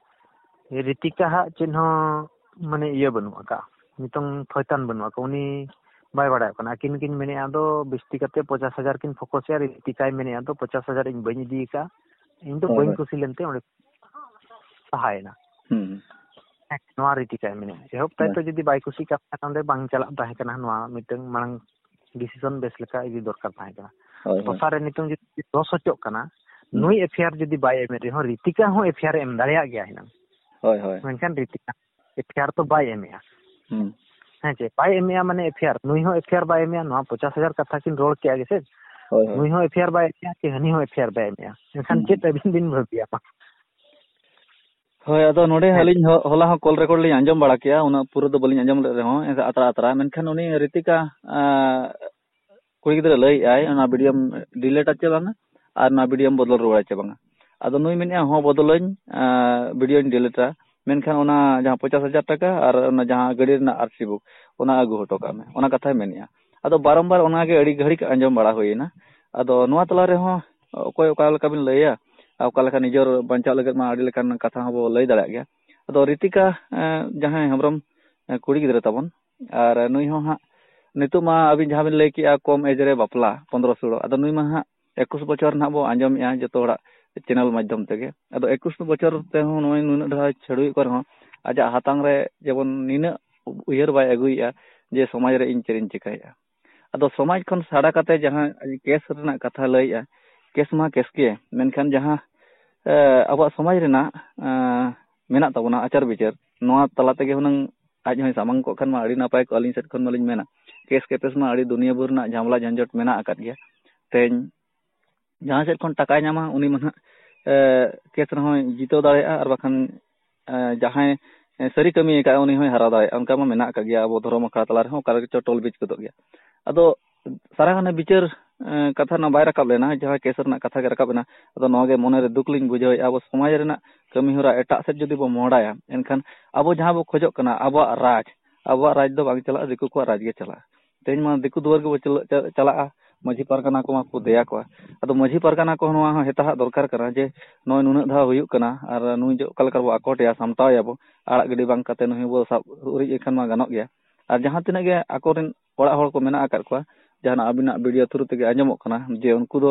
ᱨᱤᱛᱤᱠᱟ ᱦᱟᱜ ᱪᱮᱫ ᱦᱚᱸ ᱢᱟᱱᱮ ᱤᱭᱟᱹ ᱵᱟᱹᱱᱩᱜ ᱟᱠᱟᱫᱼᱟ, ᱱᱤᱛᱚᱝ ᱛᱷᱚᱭᱛᱟᱱ ᱵᱟᱹᱱᱩᱜ ᱟᱠᱟᱫᱼᱟ᱾ ᱩᱱᱤ ᱵᱟᱭ ᱵᱟᱲᱟᱭᱚᱜ ᱠᱟᱱᱟ᱾ ᱟᱹᱠᱤᱱ ᱠᱤᱱ ᱢᱮᱱᱮᱫᱼᱟ ᱫᱚ ᱵᱤᱥᱛᱤ ᱠᱟᱛᱮ ᱯᱚᱪᱟᱥ ᱦᱟᱡᱟᱨ ᱠᱤᱱ ᱯᱷᱳᱠᱚᱥᱮᱫᱼᱟ, ᱨᱤᱛᱤᱠᱟᱭ ᱢᱮᱱᱮᱫᱼᱟ ᱫᱚ ᱯᱚᱪᱟᱥ ᱦᱟᱡᱟᱨ ᱤᱧ ᱵᱟᱹᱧ ᱤᱫᱤ ᱟᱠᱟᱫᱼᱟ, ᱤᱧ ᱫᱚ ᱦᱳᱭ, ᱵᱟᱹᱧ ᱦᱳᱭ᱾ ᱠᱩᱥᱤ ᱞᱮᱱᱛᱮ ᱚᱸᱰᱮ ᱥᱟᱦᱟᱭᱮᱱᱟ᱾ ᱦᱩᱸ, ᱦᱩᱸ᱾ ᱦᱮᱸ, ᱱᱚᱣᱟ ᱨᱤᱛᱤᱠᱟᱭ ᱢᱮᱱᱮᱫᱼᱟ᱾ ᱮᱦᱚᱵ ᱦᱳᱭ᱾ ᱛᱟᱭᱛᱚ ᱡᱩᱫᱤ ᱵᱟᱭ ᱠᱩᱥᱤᱜ ᱠᱟᱱ ᱠᱷᱟᱱ ᱚᱸᱰᱮ ᱵᱟᱝ ᱪᱟᱞᱟᱜ ᱛᱟᱦᱮᱸ ᱠᱟᱱᱟ, ᱱᱚᱣᱟ ᱢᱤᱫᱴᱟᱝ ᱢᱟᱲᱟᱝ decision ᱵᱮᱥ ᱞᱮᱠᱟ ᱤᱫᱤ ᱫᱚᱨᱠᱟᱨ ᱛᱟᱦᱮᱸ ᱠᱟᱱᱟ᱾ ᱦᱳᱭ, ᱦᱳᱭ᱾ ᱫᱚᱥᱟᱨ ᱨᱮ ᱱᱤᱛᱚᱝ ᱡᱩᱫᱤ ᱫᱚᱥ ᱦᱚᱪᱚᱜ ᱠᱟᱱᱟ, ᱦᱩᱸ᱾ ᱱᱩᱭ ᱮᱯᱷ ᱟᱭ ᱟᱨ ᱡᱩᱫᱤ ᱵᱟᱭ ᱮᱢᱮᱫ ᱨᱮᱦᱚᱸ, ᱨᱤᱛᱤᱠᱟ ᱦᱚᱸ ᱮᱯᱷ ᱟᱭ ᱟᱨ ᱮ ᱮᱢ ᱫᱟᱲᱮᱭᱟᱜ ᱜᱮᱭᱟ ᱦᱩᱱᱟᱹᱝ᱾ ᱦᱳᱭ, ᱦᱳᱭ᱾ ᱢᱮᱱᱠᱷᱟᱱ ᱨᱤᱛᱤᱠᱟ ᱮᱯᱷ ᱟᱭ ᱟᱨ ᱛᱚ ᱵᱟᱭ ᱮᱢᱮᱫᱼᱟ᱾ ᱦᱩᱸ᱾ ᱦᱮᱸ ᱪᱮ, ᱵᱟᱭ ᱮᱢᱮᱜᱼᱟ ᱢᱟᱱᱮ ᱮᱯᱷ ᱟᱭ ᱟᱨ, ᱱᱩᱭ ᱦᱚᱸ ᱮᱯᱷ ᱟᱭ ᱟᱨ ᱵᱟᱭ ᱮᱢᱮᱜᱼᱟ, ᱱᱚᱣᱟ ᱯᱚᱪᱟᱥ ᱦᱟᱡᱟᱨ ᱠᱟᱛᱷᱟ ᱠᱤᱱ ᱨᱚᱲ ᱠᱮᱜᱼᱟ ᱜᱮᱥᱮ? ᱦᱳᱭ, ᱦᱳᱭ᱾ ᱱᱩᱭ ᱦᱚᱸ ᱮᱯᱷ ᱟᱭ ᱟᱨ ᱵᱟᱭ ᱮᱢᱮᱜᱼᱟ, ᱪᱮ ᱦᱟᱹᱱᱤ ᱦᱚᱸ ᱮᱯᱷ ᱟᱭ ᱟᱨ ᱵᱟᱭ ᱮᱢᱮᱜᱼᱟ, ᱮᱱᱠᱷᱟᱱ ᱦᱩᱸ᱾ ᱪᱮᱫ ᱟᱹᱵᱤᱱ ᱵᱤᱱ ᱵᱷᱟᱹᱵᱤᱭᱟ ᱢᱟ? ᱦᱳᱭ, ᱟᱫᱚ ᱱᱚᱰᱮ ᱦᱮᱸ᱾ ᱟᱹᱞᱤᱧ ᱦᱚ-, ᱦᱚᱞᱟ ᱦᱚᱸ ᱠᱚᱞ ᱨᱮᱠᱚᱨᱰ ᱞᱤᱧ ᱟᱸᱡᱚᱢ ᱵᱟᱲᱟ ᱠᱮᱜᱼᱟ, ᱩᱱᱟᱹᱜ ᱯᱩᱨᱟᱹ ᱫᱚ ᱵᱟᱹᱞᱤᱧ ᱟᱸᱡᱚᱢ ᱞᱮᱫ ᱨᱮᱦᱚᱸ, ᱮᱱᱠᱷᱟᱱ ᱟᱛᱨᱟ ᱟᱛᱨᱟ, ᱢᱮᱱᱠᱷᱟᱱ ᱩᱱᱤ ᱨᱤᱛᱤᱠᱟ, ᱟᱸ, ᱠᱩᱲᱤ ᱜᱤᱫᱽᱨᱟᱹ ᱞᱟᱹᱭᱮᱜᱼᱟᱭ, ᱚᱱᱟ ᱵᱷᱤᱰᱤᱭᱳᱢ ᱰᱤᱞᱤᱴᱟ ᱪᱮ ᱵᱟᱝᱟ, ᱟᱨ ᱚᱱᱟ ᱵᱷᱤᱰᱤᱭᱳᱢ ᱵᱚᱫᱚᱞ ᱨᱩᱣᱟᱹᱲᱟ ᱪᱮ ᱵᱟᱝᱟ᱾ ᱟᱫᱚ ᱱᱩᱭ ᱢᱮᱱᱮᱜᱼᱟ, ᱦᱚᱸ, ᱵᱚᱫᱚᱞᱟᱹᱧ, ᱟᱸ, ᱵᱷᱤᱰᱤᱭᱳᱧ ᱰᱤᱞᱤᱴᱟ, ᱢᱮᱱᱠᱷᱟᱱ ᱚᱱᱟ ᱡᱟᱦᱟᱸ ᱯᱚᱪᱟᱥ ᱦᱟᱡᱟᱨ ᱴᱟᱠᱟ ᱟᱨ ᱚᱱᱟ ᱡᱟᱦᱟᱸ ᱜᱟᱹᱰᱤ ᱨᱮᱱᱟᱜ ᱟᱨ ᱥᱤ ᱵᱩᱠ, ᱚᱱᱟ ᱟᱹᱜᱩ ᱦᱚᱴᱚ ᱠᱟᱜ ᱢᱮ, ᱚᱱᱟ ᱠᱟᱛᱷᱟᱭ ᱢᱮᱱᱮᱜᱼᱟ᱾ ᱟᱫᱚ ᱵᱟᱨᱚᱢᱵᱟᱨ ᱚᱱᱟ ᱜᱮ ᱟᱹᱰᱤ ᱜᱷᱟᱹᱲᱤᱡ ᱟᱸᱡᱚᱢ ᱵᱟᱲᱟ ᱦᱩᱭᱮᱱᱟ᱾ ᱟᱫᱚ ᱱᱚᱣᱟ ᱛᱟᱞᱟ ᱨᱮᱦᱚᱸ ᱚᱠᱚᱭ ᱚᱠᱟ ᱞᱮᱠᱟ ᱵᱤᱱ ᱞᱟᱹᱭᱟ, ᱟᱨ ᱚᱠᱟ ᱞᱮᱠᱟ ᱱᱤᱡᱮᱨ ᱵᱟᱧᱪᱟᱣ ᱞᱟᱹᱜᱤᱫ ᱢᱟ ᱟᱹᱰᱤ ᱞᱮᱠᱟᱱ ᱠᱟᱛᱷᱟ ᱦᱚᱸᱵᱚ ᱞᱟᱹᱭ ᱫᱟᱲᱮᱭᱟᱜ ᱜᱮᱭᱟ᱾ ᱟᱫᱚ ᱨᱤᱛᱤᱠᱟ, ᱮᱸ, ᱡᱟᱦᱟᱸᱭ ᱦᱮᱢᱵᱨᱚᱢ, ᱮᱸ, ᱠᱩᱲᱤ ᱜᱤᱫᱽᱨᱟᱹ ᱛᱟᱵᱚᱱ, ᱟᱨ ᱱᱩᱭ ᱦᱚᱸ ᱦᱟᱸᱜ ᱱᱤᱛᱚᱜ ᱢᱟ ᱟᱹᱵᱤᱱ ᱡᱟᱦᱟᱸ ᱵᱤᱱ ᱞᱟᱹᱭ ᱠᱮᱜᱼᱟ, ᱠᱚᱢ ᱮᱡᱽ ᱨᱮ ᱵᱟᱯᱞᱟ, ᱯᱚᱱᱫᱽᱨᱚ ᱥᱳᱞᱳ, ᱟᱫᱚ ᱱᱩᱭ ᱢᱟ ᱦᱟᱸᱜ ᱮᱠᱩᱥ ᱵᱚᱪᱷᱚᱨ ᱱᱟᱦᱟᱜ ᱵᱚ ᱟᱸᱡᱚᱢᱮᱜᱼᱟ ᱡᱚᱛᱚ ᱦᱚᱲᱟᱜ ᱪᱮᱱᱮᱞ ᱢᱟᱫᱽᱫᱷᱚᱢ ᱛᱮᱜᱮ᱾ ᱟᱫᱚ ᱮᱠᱩᱥ ᱵᱚᱪᱷᱚᱨ ᱛᱮᱦᱚᱸ ᱱᱚᱜᱼᱚᱭ ᱱᱩᱱᱟᱹᱜ ᱰᱷᱮᱨ ᱪᱷᱟᱹᱰᱣᱤ ᱠᱚᱨᱮ ᱦᱚᱸ ᱟᱡᱟᱜ ᱦᱟᱛᱟᱝ ᱨᱮ ᱡᱮᱢᱚᱱ ᱱᱤᱱᱟᱹᱜ ᱩᱭᱦᱟᱹᱨ ᱵᱟᱭ ᱟᱹᱜᱩᱭᱮᱜᱼᱟ ᱡᱮ ᱥᱚᱢᱟᱡᱽ ᱨᱮ ᱤᱧ ᱪᱮᱫ ᱤᱧ ᱪᱤᱠᱟᱹᱭᱮᱜᱼᱟ᱾ ᱟᱫᱚ ᱥᱚᱢᱟᱡᱽ ᱠᱷᱚᱱ ᱥᱟᱰᱟ ᱠᱟᱛᱮ ᱡᱟᱦᱟᱸ ᱠᱮᱥ ᱨᱮᱱᱟᱜ ᱠᱟᱛᱷᱟ ᱞᱟᱹᱭᱮᱜᱼᱟ, ᱠᱮᱥ ᱢᱟ ᱠᱮᱥ ᱜᱮ, ᱢᱮᱱᱠᱷᱟᱱ ᱡᱟᱦᱟᱸ, ᱮ, ᱟᱵᱚᱣᱟᱜ ᱥᱚᱢᱟᱡᱽ ᱨᱮᱱᱟᱜ, ᱮ, ᱢᱮᱱᱟᱜ ᱛᱟᱵᱚᱱᱟ ᱟᱪᱟᱨ ᱵᱤᱪᱟᱹᱨ, ᱱᱚᱣᱟ ᱛᱟᱞᱟ ᱛᱮᱜᱮ ᱦᱩᱱᱟᱹᱝ ᱟᱡ ᱦᱚᱸᱭ ᱥᱟᱢᱟᱝ ᱠᱚᱜ ᱠᱷᱟᱱ ᱢᱟ ᱟᱹᱰᱤ ᱱᱟᱯᱟᱭ ᱠᱚᱜᱼᱟ, ᱟᱹᱞᱤᱧ ᱥᱮᱫ ᱠᱷᱚᱱ ᱢᱟᱞᱤᱧ ᱢᱮᱱᱟ᱾ ᱠᱮᱥ ᱠᱮᱯᱮᱥ ᱢᱟ ᱟᱹᱰᱤ ᱫᱩᱱᱤᱭᱟᱹ ᱵᱷᱳᱨ ᱨᱮᱱᱟᱜ ᱡᱷᱟᱢᱮᱞᱟ ᱡᱷᱟᱧᱡᱚᱴ ᱢᱮᱱᱟᱜ ᱟᱠᱟᱫ ᱜᱮᱭᱟ᱾ ᱛᱮᱦᱮᱧ ᱡᱟᱦᱟᱸ ᱥᱮᱫ ᱠᱷᱚᱱ ᱴᱟᱠᱟᱭ ᱧᱟᱢᱟ, ᱩᱱᱤ ᱢᱟ ᱱᱟᱦᱟᱜ, ᱮ, ᱠᱮᱥ ᱨᱮᱦᱚᱸᱭ ᱡᱤᱛᱟᱹᱣ ᱫᱟᱲᱮᱭᱟᱜᱼᱟ, ᱟᱨ ᱵᱟᱠᱷᱟᱱ, ᱮ, ᱡᱟᱦᱟᱸᱭ, ᱮ, ᱥᱟᱹᱨᱤ ᱠᱟᱹᱢᱤ ᱟᱠᱟᱫ, ᱩᱱᱤ ᱦᱚᱸᱭ ᱦᱟᱨᱟᱣ ᱫᱟᱲᱮᱭᱟᱜᱼᱟ᱾ ᱚᱱᱠᱟ ᱢᱟ ᱢᱮᱱᱟᱜ ᱟᱠᱟᱫ ᱜᱮᱭᱟ ᱟᱵᱚ ᱫᱷᱚᱨᱚᱢ ᱟᱠᱷᱲᱟ ᱛᱟᱞᱟ ᱨᱮᱦᱚᱸ, ᱚᱠᱟ ᱨᱮᱪᱚ ᱴᱚᱞ ᱵᱤᱪ ᱜᱚᱫᱚᱜ ᱜᱮᱭᱟ᱾ ᱟᱫᱚ ᱥᱟᱨᱟ ᱜᱷᱟᱱᱮ ᱵᱤᱪᱟᱹᱨ, ᱮ, ᱠᱟᱛᱷᱟ ᱨᱮᱱᱟᱜ ᱵᱟᱭ ᱨᱟᱠᱟᱵ ᱞᱮᱱᱟ, ᱡᱟᱦᱟᱸ ᱠᱮᱥ ᱨᱮᱱᱟᱜ ᱠᱟᱛᱷᱟ ᱜᱮ ᱨᱟᱠᱟᱵ ᱮᱱᱟ᱾ ᱟᱫᱚ ᱱᱚᱣᱟ ᱜᱮ ᱢᱚᱱᱮ ᱨᱮ ᱫᱩᱠ ᱞᱤᱧ ᱵᱩᱡᱷᱟᱹᱣᱮᱫᱼᱟ, ᱟᱵᱚ ᱥᱚᱢᱟᱡᱽ ᱨᱮᱱᱟᱜ ᱠᱟᱹᱢᱤ ᱦᱚᱨᱟ ᱮᱴᱟᱜ ᱥᱮᱫ ᱡᱩᱫᱤ ᱵᱚ ᱢᱚᱦᱰᱟᱭᱟ, ᱮᱱᱠᱷᱟᱱ ᱟᱵᱚ ᱡᱟᱦᱟᱸ ᱵᱚ ᱠᱷᱚᱡᱚᱜ ᱠᱟᱱᱟ, ᱟᱵᱚᱣᱟᱜ ᱨᱟᱡᱽ, ᱟᱵᱚᱣᱟᱜ ᱨᱟᱡᱽ ᱫᱚ ᱵᱟᱝ ᱪᱟᱞᱟᱜᱼᱟ, ᱫᱤᱠᱩ ᱠᱚᱣᱟᱜ ᱨᱟᱡᱽ ᱜᱮ ᱪᱟᱞᱟᱜᱼᱟ᱾ ᱛᱮᱦᱮᱧ ᱢᱟ ᱫᱤᱠᱩ ᱫᱩᱣᱟᱹᱨ ᱜᱮᱵᱚ ᱪᱟᱞᱟᱜ, ᱪᱟ-, ᱪᱟᱞᱟᱜᱼᱟ, ᱢᱟᱹᱡᱷᱤ ᱯᱟᱨᱜᱟᱱᱟ ᱠᱚᱢᱟ ᱠᱚ ᱫᱮᱭᱟ ᱠᱚᱣᱟ᱾ ᱟᱫᱚ ᱢᱟᱹᱡᱷᱤ ᱯᱟᱨᱜᱟᱱᱟ ᱠᱚᱦᱚᱸ ᱱᱚᱣᱟ ᱦᱚᱸ ᱦᱮᱛᱟᱦᱟᱜ ᱫᱚᱨᱠᱟᱨ ᱠᱟᱱᱟ ᱡᱮ ᱱᱚᱜᱼᱚᱭ ᱱᱩᱱᱟᱹᱜ ᱫᱷᱟᱣ ᱦᱩᱭᱩᱜ ᱠᱟᱱᱟ ᱟᱨ ᱱᱩᱭ ᱡᱮ ᱚᱠᱟ ᱞᱮᱠᱟ ᱨᱮᱵᱚ ᱟᱠᱚᱴᱮᱭᱟ, ᱥᱟᱢᱴᱟᱣᱮᱭᱟ ᱵᱚ, ᱟᱲᱟᱜ ᱜᱤᱰᱤ ᱵᱟᱝ ᱠᱟᱛᱮ ᱱᱩᱭ ᱦᱚᱸᱵᱚ ᱥᱟᱵ ᱩᱨᱤᱡ ᱮ ᱠᱷᱟᱱ ᱢᱟ ᱜᱟᱱᱚᱜ ᱜᱮᱭᱟ᱾ ᱟᱨ ᱡᱟᱦᱟᱸ ᱛᱤᱱᱟᱹᱜ ᱜᱮ ᱟᱠᱚᱨᱮᱱ ᱚᱲᱟᱜ ᱦᱚᱲ ᱠᱚ ᱢᱮᱱᱟᱜ ᱟᱠᱟᱫ ᱠᱚᱣᱟ, ᱡᱟᱦᱟᱱᱟᱜ ᱟᱹᱵᱤᱱᱟᱜ ᱵᱷᱤᱰᱤᱭᱳ ᱛᱷᱨᱩ ᱛᱮᱜᱮ ᱟᱸᱡᱚᱢᱚᱜ ᱠᱟᱱᱟ ᱡᱮ ᱩᱱᱠᱩ ᱫᱚ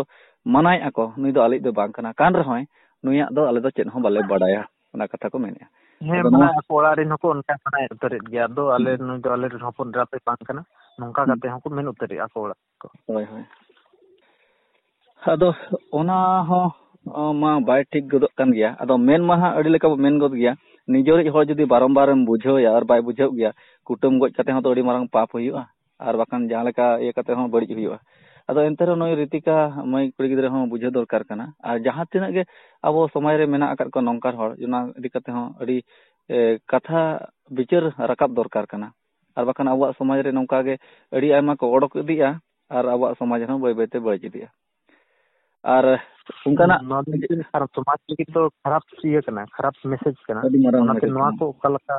ᱢᱟᱱᱟᱭᱮᱫᱼᱟ ᱠᱚ, ᱱᱩᱭ ᱫᱚ ᱟᱞᱮᱭᱤᱡ ᱫᱚ ᱵᱟᱝ ᱠᱟᱱᱟ, ᱠᱟᱱ ᱨᱮᱦᱚᱸᱭ ᱱᱩᱭᱟᱜ ᱫᱚ ᱟᱞᱮ ᱫᱚ ᱪᱮᱫ ᱦᱚᱸ ᱵᱟᱞᱮ ᱵᱟᱲᱟᱭᱟ, ᱚᱱᱟ ᱠᱟᱛᱷᱟ ᱠᱚ ᱢᱮᱱᱮᱫᱼᱟ᱾ ᱦᱮᱸ, ᱟᱫᱚ ᱢᱟᱱᱮ ᱱᱚᱣᱟ ᱟᱠᱚ ᱚᱲᱟᱜ ᱨᱮᱱ ᱦᱚᱸᱠᱚ ᱚᱱᱠᱟ ᱢᱟᱱᱟᱭ ᱩᱛᱟᱹᱨᱮᱫ ᱜᱮᱭᱟ, ᱟᱫᱚ ᱟᱞᱮ ᱦᱩᱸ᱾ ᱱᱩᱭ ᱫᱚ ᱟᱞᱮ ᱨᱮᱱ ᱦᱚᱯᱚᱱ ᱮᱨᱟ ᱛᱮ ᱵᱟᱝ ᱠᱟᱱᱟ, ᱱᱚᱝᱠᱟ ᱦᱩᱸ᱾ ᱠᱟᱛᱮ ᱦᱚᱸᱠᱚ ᱢᱮᱱ ᱩᱛᱟᱹᱨᱮᱫᱼᱟ ᱟᱠᱚ ᱚᱲᱟᱜ ᱠᱚ᱾ ᱦᱳᱭ, ᱦᱳᱭ᱾ ᱟᱫᱚ ᱚᱱᱟ ᱦᱚᱸ, ᱚ, ᱢᱟ ᱵᱟᱭ ᱴᱷᱤᱠ ᱜᱚᱫᱚᱜ ᱠᱟᱱ ᱜᱮᱭᱟ᱾ ᱟᱫᱚ ᱢᱮᱱ ᱢᱟ ᱦᱟᱸᱜ ᱟᱹᱰᱤ ᱞᱮᱠᱟ ᱵᱚ ᱢᱮᱱ ᱜᱚᱫ ᱜᱮᱭᱟ, ᱱᱤᱡᱮᱨᱤᱡ ᱦᱚᱲ ᱡᱩᱫᱤ ᱵᱟᱨᱚᱢ ᱵᱟᱨᱮᱢ ᱵᱩᱡᱷᱟᱹᱣᱮᱭᱟ ᱟᱨ ᱵᱟᱭ ᱵᱩᱡᱷᱟᱹᱣ ᱜᱮᱭᱟ, ᱠᱩᱴᱟᱹᱢ ᱜᱚᱡ ᱠᱟᱛᱮ ᱦᱚᱸ ᱛᱚ ᱟᱹᱰᱤ ᱢᱟᱨᱟᱝ ᱯᱟᱯ ᱦᱩᱭᱩᱜᱼᱟ, ᱟᱨ ᱵᱟᱠᱷᱟᱱ ᱡᱟᱦᱟᱸ ᱞᱮᱠᱟ ᱤᱭᱟᱹ ᱠᱟᱛᱮ ᱦᱚᱸ ᱵᱟᱹᱲᱤᱡ ᱦᱩᱭᱩᱜᱼᱟ᱾ ᱟᱫᱚ ᱮᱱᱛᱮ ᱨᱮᱦᱚᱸ ᱱᱩᱭ ᱨᱤᱛᱤᱠᱟ ᱢᱟᱹᱭ ᱠᱩᱲᱤ ᱜᱤᱫᱽᱨᱟᱹ ᱦᱚᱸ ᱵᱩᱡᱷᱟᱹᱣ ᱫᱚᱨᱠᱟᱨ ᱠᱟᱱᱟ, ᱟᱨ ᱡᱟᱦᱟᱸ ᱛᱤᱱᱟᱹᱜ ᱜᱮ ᱟᱵᱚ ᱥᱚᱢᱟᱡᱽ ᱨᱮ ᱢᱮᱱᱟᱜ ᱟᱠᱟᱫ ᱠᱚᱣᱟ ᱱᱚᱝᱠᱟᱱ ᱦᱚᱲ, ᱚᱱᱟ ᱤᱫᱤ ᱠᱟᱛᱮ ᱦᱚᱸ ᱟᱹᱰᱤ, ᱮ, ᱠᱟᱛᱷᱟ ᱵᱤᱪᱟᱹᱨ ᱨᱟᱠᱟᱵ ᱫᱚᱨᱠᱟᱨ ᱠᱟᱱᱟ᱾ ᱟᱨ ᱵᱟᱠᱷᱟᱱ ᱟᱵᱚᱣᱟᱜ ᱥᱚᱢᱟᱡᱽ ᱨᱮ ᱱᱚᱝᱠᱟ ᱜᱮ ᱟᱹᱰᱤ ᱟᱭᱢᱟ ᱠᱚ ᱚᱰᱚᱠ ᱤᱫᱤᱜᱼᱟ, ᱟᱨ ᱟᱵᱚᱣᱟᱜ ᱥᱚᱢᱟᱡᱽ ᱦᱚᱸ ᱵᱟᱹᱭ ᱵᱟᱹᱭ ᱛᱮ ᱵᱟᱹᱲᱤᱡ ᱤᱫᱤᱜᱼᱟ᱾ ᱟᱨ ᱚᱱᱠᱟᱱᱟᱜ ᱱᱚᱣᱟ ᱫᱚ ᱢᱤᱫᱴᱮᱱ ᱠᱷᱟᱨᱟᱯ, ᱥᱚᱢᱟᱡᱽ ᱞᱟᱹᱜᱤᱫ ᱫᱚ ᱠᱷᱟᱨᱟᱯ ᱤᱭᱟᱹ ᱠᱟᱱᱟ, ᱠᱷᱟᱨᱟᱯ ᱢᱮᱥᱮᱡᱽ ᱠᱟᱱᱟ᱾ ᱟᱹᱰᱤ ᱢᱟᱨᱟᱝ ᱚᱱᱟᱛᱮ ᱢᱮᱥᱮᱡᱽ ᱱᱚᱣᱟ ᱠᱟᱱᱟ᱾ ᱠᱚ ᱚᱠᱟ ᱞᱮᱠᱟ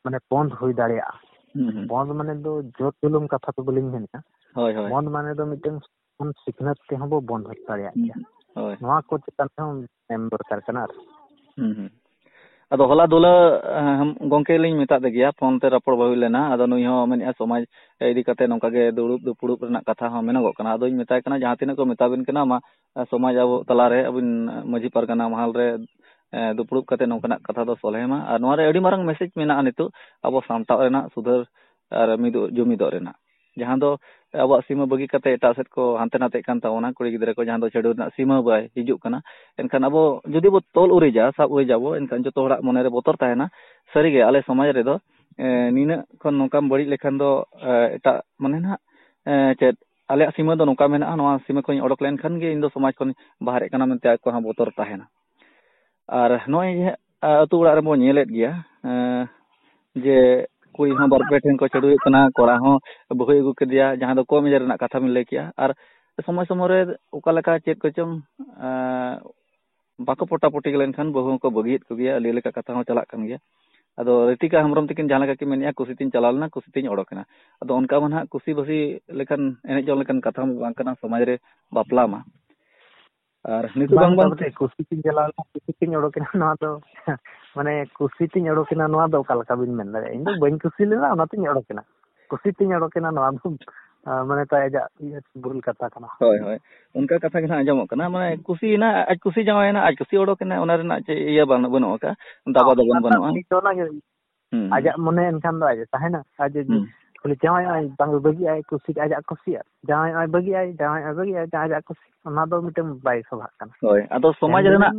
ᱢᱟᱱᱮ ᱵᱚᱱᱫ ᱦᱩᱭ ᱫᱟᱲᱮᱭᱟᱜᱼᱟ? ᱦᱩᱸ, ᱦᱩᱸ᱾ ᱵᱚᱱᱫ ᱢᱟᱱᱮ ᱫᱚ ᱡᱳᱨ ᱡᱩᱞᱩᱢ ᱠᱟᱛᱷᱟ ᱫᱚ ᱵᱟᱹᱞᱤᱧ ᱢᱮᱱᱮᱫᱼᱟ᱾ ᱦᱳᱭ, ᱦᱳᱭ᱾ ᱵᱚᱱᱫ ᱢᱟᱱᱮ ᱫᱚ ᱢᱤᱫᱴᱮᱱ ᱥᱤᱠᱷᱱᱟᱹᱛ ᱛᱮᱦᱚᱸ ᱵᱚ ᱵᱚᱱᱫ ᱫᱟᱲᱮᱭᱟᱜ ᱦᱩᱸ, ᱜᱮᱭᱟ᱾ ᱦᱳᱭ᱾ ᱱᱚᱣᱟ ᱠᱚ ᱪᱮᱛᱟᱱ ᱨᱮᱦᱚᱸ ᱮᱢ ᱫᱚᱨᱠᱟᱨ ᱠᱟᱱᱟ ᱟᱨ ᱦᱩᱸ, ᱦᱩᱸ᱾ ᱟᱫᱚ ᱦᱚᱞᱟ ᱫᱩᱞᱟᱹ, ᱟᱸ, ᱜᱚᱝᱠᱮ ᱞᱤᱧ ᱢᱮᱛᱟᱫ ᱫᱮ ᱜᱮᱭᱟ, ᱯᱷᱳᱱ ᱛᱮ ᱨᱚᱯᱚᱲ ᱦᱩᱭ ᱞᱮᱱᱟ᱾ ᱟᱫᱚ ᱱᱩᱭ ᱦᱚᱸ ᱢᱮᱱᱮᱫᱼᱟ ᱥᱚᱢᱟᱡᱽ ᱤᱫᱤ ᱠᱟᱛᱮ ᱱᱚᱝᱠᱟ ᱜᱮ ᱫᱩᱲᱩᱵ ᱫᱩᱯᱲᱩᱵ ᱨᱮᱱᱟᱜ ᱠᱟᱛᱷᱟ ᱦᱚᱸ ᱢᱮᱱᱚᱜᱚᱜ ᱠᱟᱱᱟ᱾ ᱟᱫᱚᱧ ᱢᱮᱛᱟᱭ ᱠᱟᱱᱟ ᱡᱟᱦᱟᱸ ᱛᱤᱱᱟᱹᱜ ᱠᱚ ᱢᱮᱛᱟ ᱵᱤᱱ ᱠᱟᱱᱟ, ᱢᱟ, ᱥᱚᱢᱟᱡᱽ ᱟᱵᱚ ᱛᱟᱞᱟᱨᱮ ᱟᱹᱵᱤᱱ ᱢᱟᱹᱡᱷᱤ ᱯᱟᱨᱜᱟᱱᱟ ᱢᱟᱦᱟᱞ ᱨᱮ, ᱮ, ᱫᱩᱯᱲᱩᱵ ᱠᱟᱛᱮ ᱱᱚᱝᱠᱟᱱᱟᱜ ᱠᱟᱛᱷᱟ ᱫᱚ ᱥᱚᱞᱦᱮ ᱢᱟ᱾ ᱟᱨ ᱱᱚᱣᱟ ᱨᱮ ᱟᱹᱰᱤ ᱢᱟᱨᱟᱝ ᱢᱮᱥᱮᱡᱽ ᱢᱮᱱᱟᱜᱼᱟ ᱱᱤᱛᱚᱜ ᱟᱵᱚ ᱥᱟᱱᱛᱟᱲ ᱨᱮᱱᱟᱜ ᱥᱩᱫᱷᱟᱹᱨ ᱟᱨ ᱢᱤᱫᱚᱜ ᱡᱩᱢᱤᱫᱚᱜ ᱨᱮᱱᱟᱜ᱾ ᱡᱟᱦᱟᱸ ᱫᱚ ᱟᱵᱚᱣᱟᱜ ᱥᱤᱢᱟᱹ ᱵᱟᱹᱜᱤ ᱠᱟᱛᱮ ᱮᱴᱟᱜ ᱥᱮᱫ ᱠᱚ ᱦᱟᱱᱛᱮ ᱱᱟᱛᱮᱜ ᱠᱟᱱ ᱛᱟᱵᱚᱱᱟ, ᱠᱩᱲᱤ ᱜᱤᱫᱽᱨᱟᱹ ᱠᱚ, ᱡᱟᱦᱟᱸ ᱫᱚ ᱪᱷᱟᱹᱰᱣᱤ ᱨᱮᱱᱟᱜ ᱥᱤᱢᱟᱹ ᱵᱟᱭ ᱦᱤᱡᱩᱜ ᱠᱟᱱᱟ᱾ ᱮᱱᱠᱷᱟᱱ ᱟᱵᱚ ᱡᱩᱫᱤ ᱵᱚ ᱛᱚᱞ ᱩᱨᱤᱡᱟ, ᱥᱟᱵ ᱩᱨᱤᱡᱟ ᱵᱚ, ᱮᱱᱠᱷᱟᱱ ᱡᱚᱛᱚ ᱦᱚᱲᱟᱜ ᱢᱚᱱᱮ ᱨᱮ ᱵᱚᱛᱚᱨ ᱛᱟᱦᱮᱱᱟ᱾ ᱥᱟᱹᱨᱤᱜᱮ ᱟᱞᱮ ᱥᱚᱢᱟᱡᱽ ᱨᱮᱫᱚ, ᱮ, ᱱᱤᱱᱟᱹᱜ ᱠᱷᱚᱱ ᱱᱚᱝᱠᱟᱢ ᱵᱟᱹᱲᱤᱡ ᱞᱮᱠᱷᱟᱱ ᱫᱚ, ᱮ, ᱮᱴᱟᱜ ᱢᱟᱱᱮ ᱱᱟᱦᱟᱜ, ᱮ, ᱪᱮᱫ, ᱟᱞᱮᱭᱟᱜ ᱥᱤᱢᱟᱹ ᱫᱚ ᱱᱚᱝᱠᱟ ᱢᱮᱱᱟᱜᱼᱟ, ᱱᱚᱣᱟ ᱥᱤᱢᱟᱹ ᱠᱷᱚᱱᱤᱧ ᱚᱰᱚᱠ ᱞᱮᱱᱠᱷᱟᱱ ᱜᱮ ᱤᱧ ᱫᱚ ᱥᱚᱢᱟᱡᱽ ᱠᱷᱚᱱᱤᱧ ᱵᱟᱦᱨᱮᱜ ᱠᱟᱱᱟ ᱢᱮᱱᱛᱮ ᱟᱠᱚᱣᱟᱜ ᱦᱚᱸ ᱵᱚᱛᱚᱨ ᱛᱟᱦᱮᱱᱟ᱾ ᱟᱨ ᱱᱚᱜᱼᱚᱭ ᱡᱮ, ᱟ, ᱟᱹᱛᱩ ᱚᱲᱟᱜ ᱨᱮᱵᱚᱱ ᱧᱮᱞᱮᱫ ᱜᱮᱭᱟ, ᱮᱸ, ᱡᱮ ᱠᱩᱲᱤ ᱦᱚᱸ ᱵᱟᱨ ᱯᱮ ᱴᱷᱮᱱ ᱠᱚ ᱪᱷᱟᱹᱰᱣᱤᱜ ᱠᱟᱱᱟ, ᱠᱚᱲᱟ ᱦᱚᱸ ᱵᱟᱹᱦᱩᱭ ᱟᱹᱜᱩ ᱠᱮᱫᱮᱭᱟ, ᱡᱟᱦᱟᱸ ᱫᱚ ᱠᱚᱢ ᱤᱭᱟᱹ ᱨᱮᱱᱟᱜ ᱠᱟᱛᱷᱟ ᱵᱤᱱ ᱞᱟᱹᱭ ᱠᱮᱜᱼᱟ᱾ ᱟᱨ ᱥᱚᱢᱚᱭ ᱥᱚᱢᱚᱭ ᱨᱮ ᱚᱠᱟ ᱞᱮᱠᱟ ᱪᱮᱫ ᱠᱚᱪᱚᱝ, ᱮᱸ, ᱵᱟᱠᱚ ᱯᱚᱴᱟᱯᱚᱴᱤ ᱞᱮᱱᱠᱷᱟᱱ ᱵᱟᱹᱦᱩ ᱦᱚᱸᱠᱚ ᱵᱟᱹᱜᱤᱭᱮᱫ ᱠᱚᱜᱮᱭᱟ, ᱞᱟᱹᱭ ᱞᱮᱠᱟ ᱠᱟᱛᱷᱟ ᱦᱚᱸ ᱪᱟᱞᱟᱜ ᱠᱟᱱ ᱜᱮᱭᱟ᱾ ᱟᱫᱚ ᱨᱤᱛᱤᱠᱟ ᱦᱮᱢᱵᱨᱚᱢ ᱛᱤᱠᱤᱱ ᱡᱟᱦᱟᱸ ᱞᱮᱠᱟ ᱠᱤᱱ ᱢᱮᱱᱮᱫᱼᱟ, ᱠᱩᱥᱤ ᱛᱤᱧ ᱪᱟᱞᱟᱣ ᱞᱮᱱᱟ, ᱠᱩᱥᱤ ᱛᱤᱧ ᱚᱰᱚᱠ ᱮᱱᱟ᱾ ᱟᱫᱚ ᱚᱱᱠᱟ ᱢᱟ ᱱᱟᱦᱟᱜ ᱠᱩᱥᱤ ᱵᱟᱹᱥᱤ ᱞᱮᱠᱟᱱ, ᱮᱱᱮᱡ ᱡᱚᱝ ᱞᱮᱠᱟᱱ ᱠᱟᱛᱷᱟ ᱢᱟ ᱵᱟᱝ ᱠᱟᱱᱟ ᱥᱚᱢᱟᱡᱽ ᱨᱮ ᱵᱟᱯᱞᱟ ᱢᱟ᱾ ᱟᱨ ᱱᱤᱛᱚᱜ ᱵᱟᱝ ᱵᱟᱝ ᱵᱟᱝ ᱛᱟᱵᱚᱱ ᱠᱩᱥᱤ ᱛᱤᱧ ᱪᱟᱞᱟᱣ ᱞᱮᱱᱟ, ᱠᱩᱥᱤ ᱛᱤᱧ ᱚᱰᱚᱠ ᱮᱱᱟ, ᱱᱚᱣᱟ ᱫᱚ ᱢᱟᱱᱮ ᱠᱩᱥᱤ ᱛᱤᱧ ᱚᱰᱚᱠ ᱮᱱᱟ, ᱱᱚᱣᱟ ᱫᱚ ᱚᱠᱟ ᱞᱮᱠᱟ ᱵᱤᱱ ᱢᱮᱱ ᱫᱟᱲᱮᱭᱟᱜᱼᱟ? ᱤᱧ ᱫᱚ ᱵᱟᱹᱧ ᱠᱩᱥᱤ ᱞᱮᱱᱟ, ᱚᱱᱟᱛᱤᱧ ᱚᱰᱚᱠ ᱮᱱᱟ᱾ ᱠᱩᱥᱤ ᱛᱤᱧ ᱚᱰᱚᱠ ᱮᱱᱟ, ᱱᱚᱣᱟ ᱫᱚ, ᱟ, ᱢᱟᱱᱮ ᱛᱟᱭ ᱟᱡᱟᱜ ᱤᱭᱟᱹ ᱵᱷᱩᱞ ᱠᱟᱛᱷᱟ ᱠᱟᱱᱟ᱾ ᱦᱳᱭ, ᱦᱳᱭ, ᱚᱱᱠᱟ ᱠᱟᱛᱷᱟ ᱜᱮ ᱱᱟᱦᱟᱜ ᱟᱸᱡᱚᱢᱚᱜ ᱠᱟᱱᱟ, ᱢᱟᱱᱮ ᱠᱩᱥᱤᱭᱮᱱᱟ, ᱟᱡ ᱠᱩᱥᱤ ᱡᱟᱶᱟᱭᱮᱱᱟ, ᱟᱡ ᱠᱩᱥᱤ ᱚᱰᱚᱠ ᱮᱱᱟ, ᱚᱱᱟ ᱨᱮᱱᱟᱜ ᱪᱮᱫ ᱤᱭᱟᱹ ᱵᱟᱹᱱᱩᱜ, ᱵᱟᱹᱱᱩᱜ ᱟᱠᱟᱫᱼᱟ, ᱫᱟᱵᱟ ᱫᱚᱵᱚᱱ ᱵᱟᱹᱱᱩᱜᱼᱟ᱾ ᱴᱷᱤᱠ ᱫᱚ ᱚᱱᱟᱜᱮ᱾ ᱦᱩᱸ, ᱦᱩᱸ᱾ ᱟᱡᱟᱜ ᱢᱚᱱᱮ ᱮᱱᱠᱷᱟᱱ ᱫᱚ ᱟᱡ ᱮ ᱛᱟᱦᱮᱱᱟ, ᱟᱡ ᱡᱩᱫᱤ ᱦᱩᱸ᱾ ᱠᱷᱟᱹᱞᱤ ᱡᱟᱶᱟᱭᱚᱜᱼᱟᱭ, ᱵᱟᱝ ᱵᱟᱹᱜᱤᱜᱼᱟᱭ, ᱠᱩᱥᱤ, ᱟᱡᱟᱜ ᱠᱩᱥᱤᱭᱟᱜ, ᱡᱟᱶᱟᱭᱚᱜᱼᱟᱭ, ᱵᱟᱹᱜᱤᱜᱼᱟᱭ, ᱡᱟᱶᱟᱭᱚᱜᱼᱟᱭ, ᱵᱟᱹᱜᱤᱜᱼᱟᱭ, ᱟᱡᱟᱜ ᱠᱩᱥᱤ, ᱚᱱᱟ ᱫᱚ ᱢᱤᱫᱴᱮᱱ ᱵᱟᱭ ᱥᱚᱵᱷᱟᱜ ᱠᱟᱱᱟ᱾ ᱦᱳᱭ, ᱟᱫᱚ ᱥᱚᱢᱟᱡᱽ ᱮᱱᱰᱮᱱ ᱨᱮᱱᱟᱜ,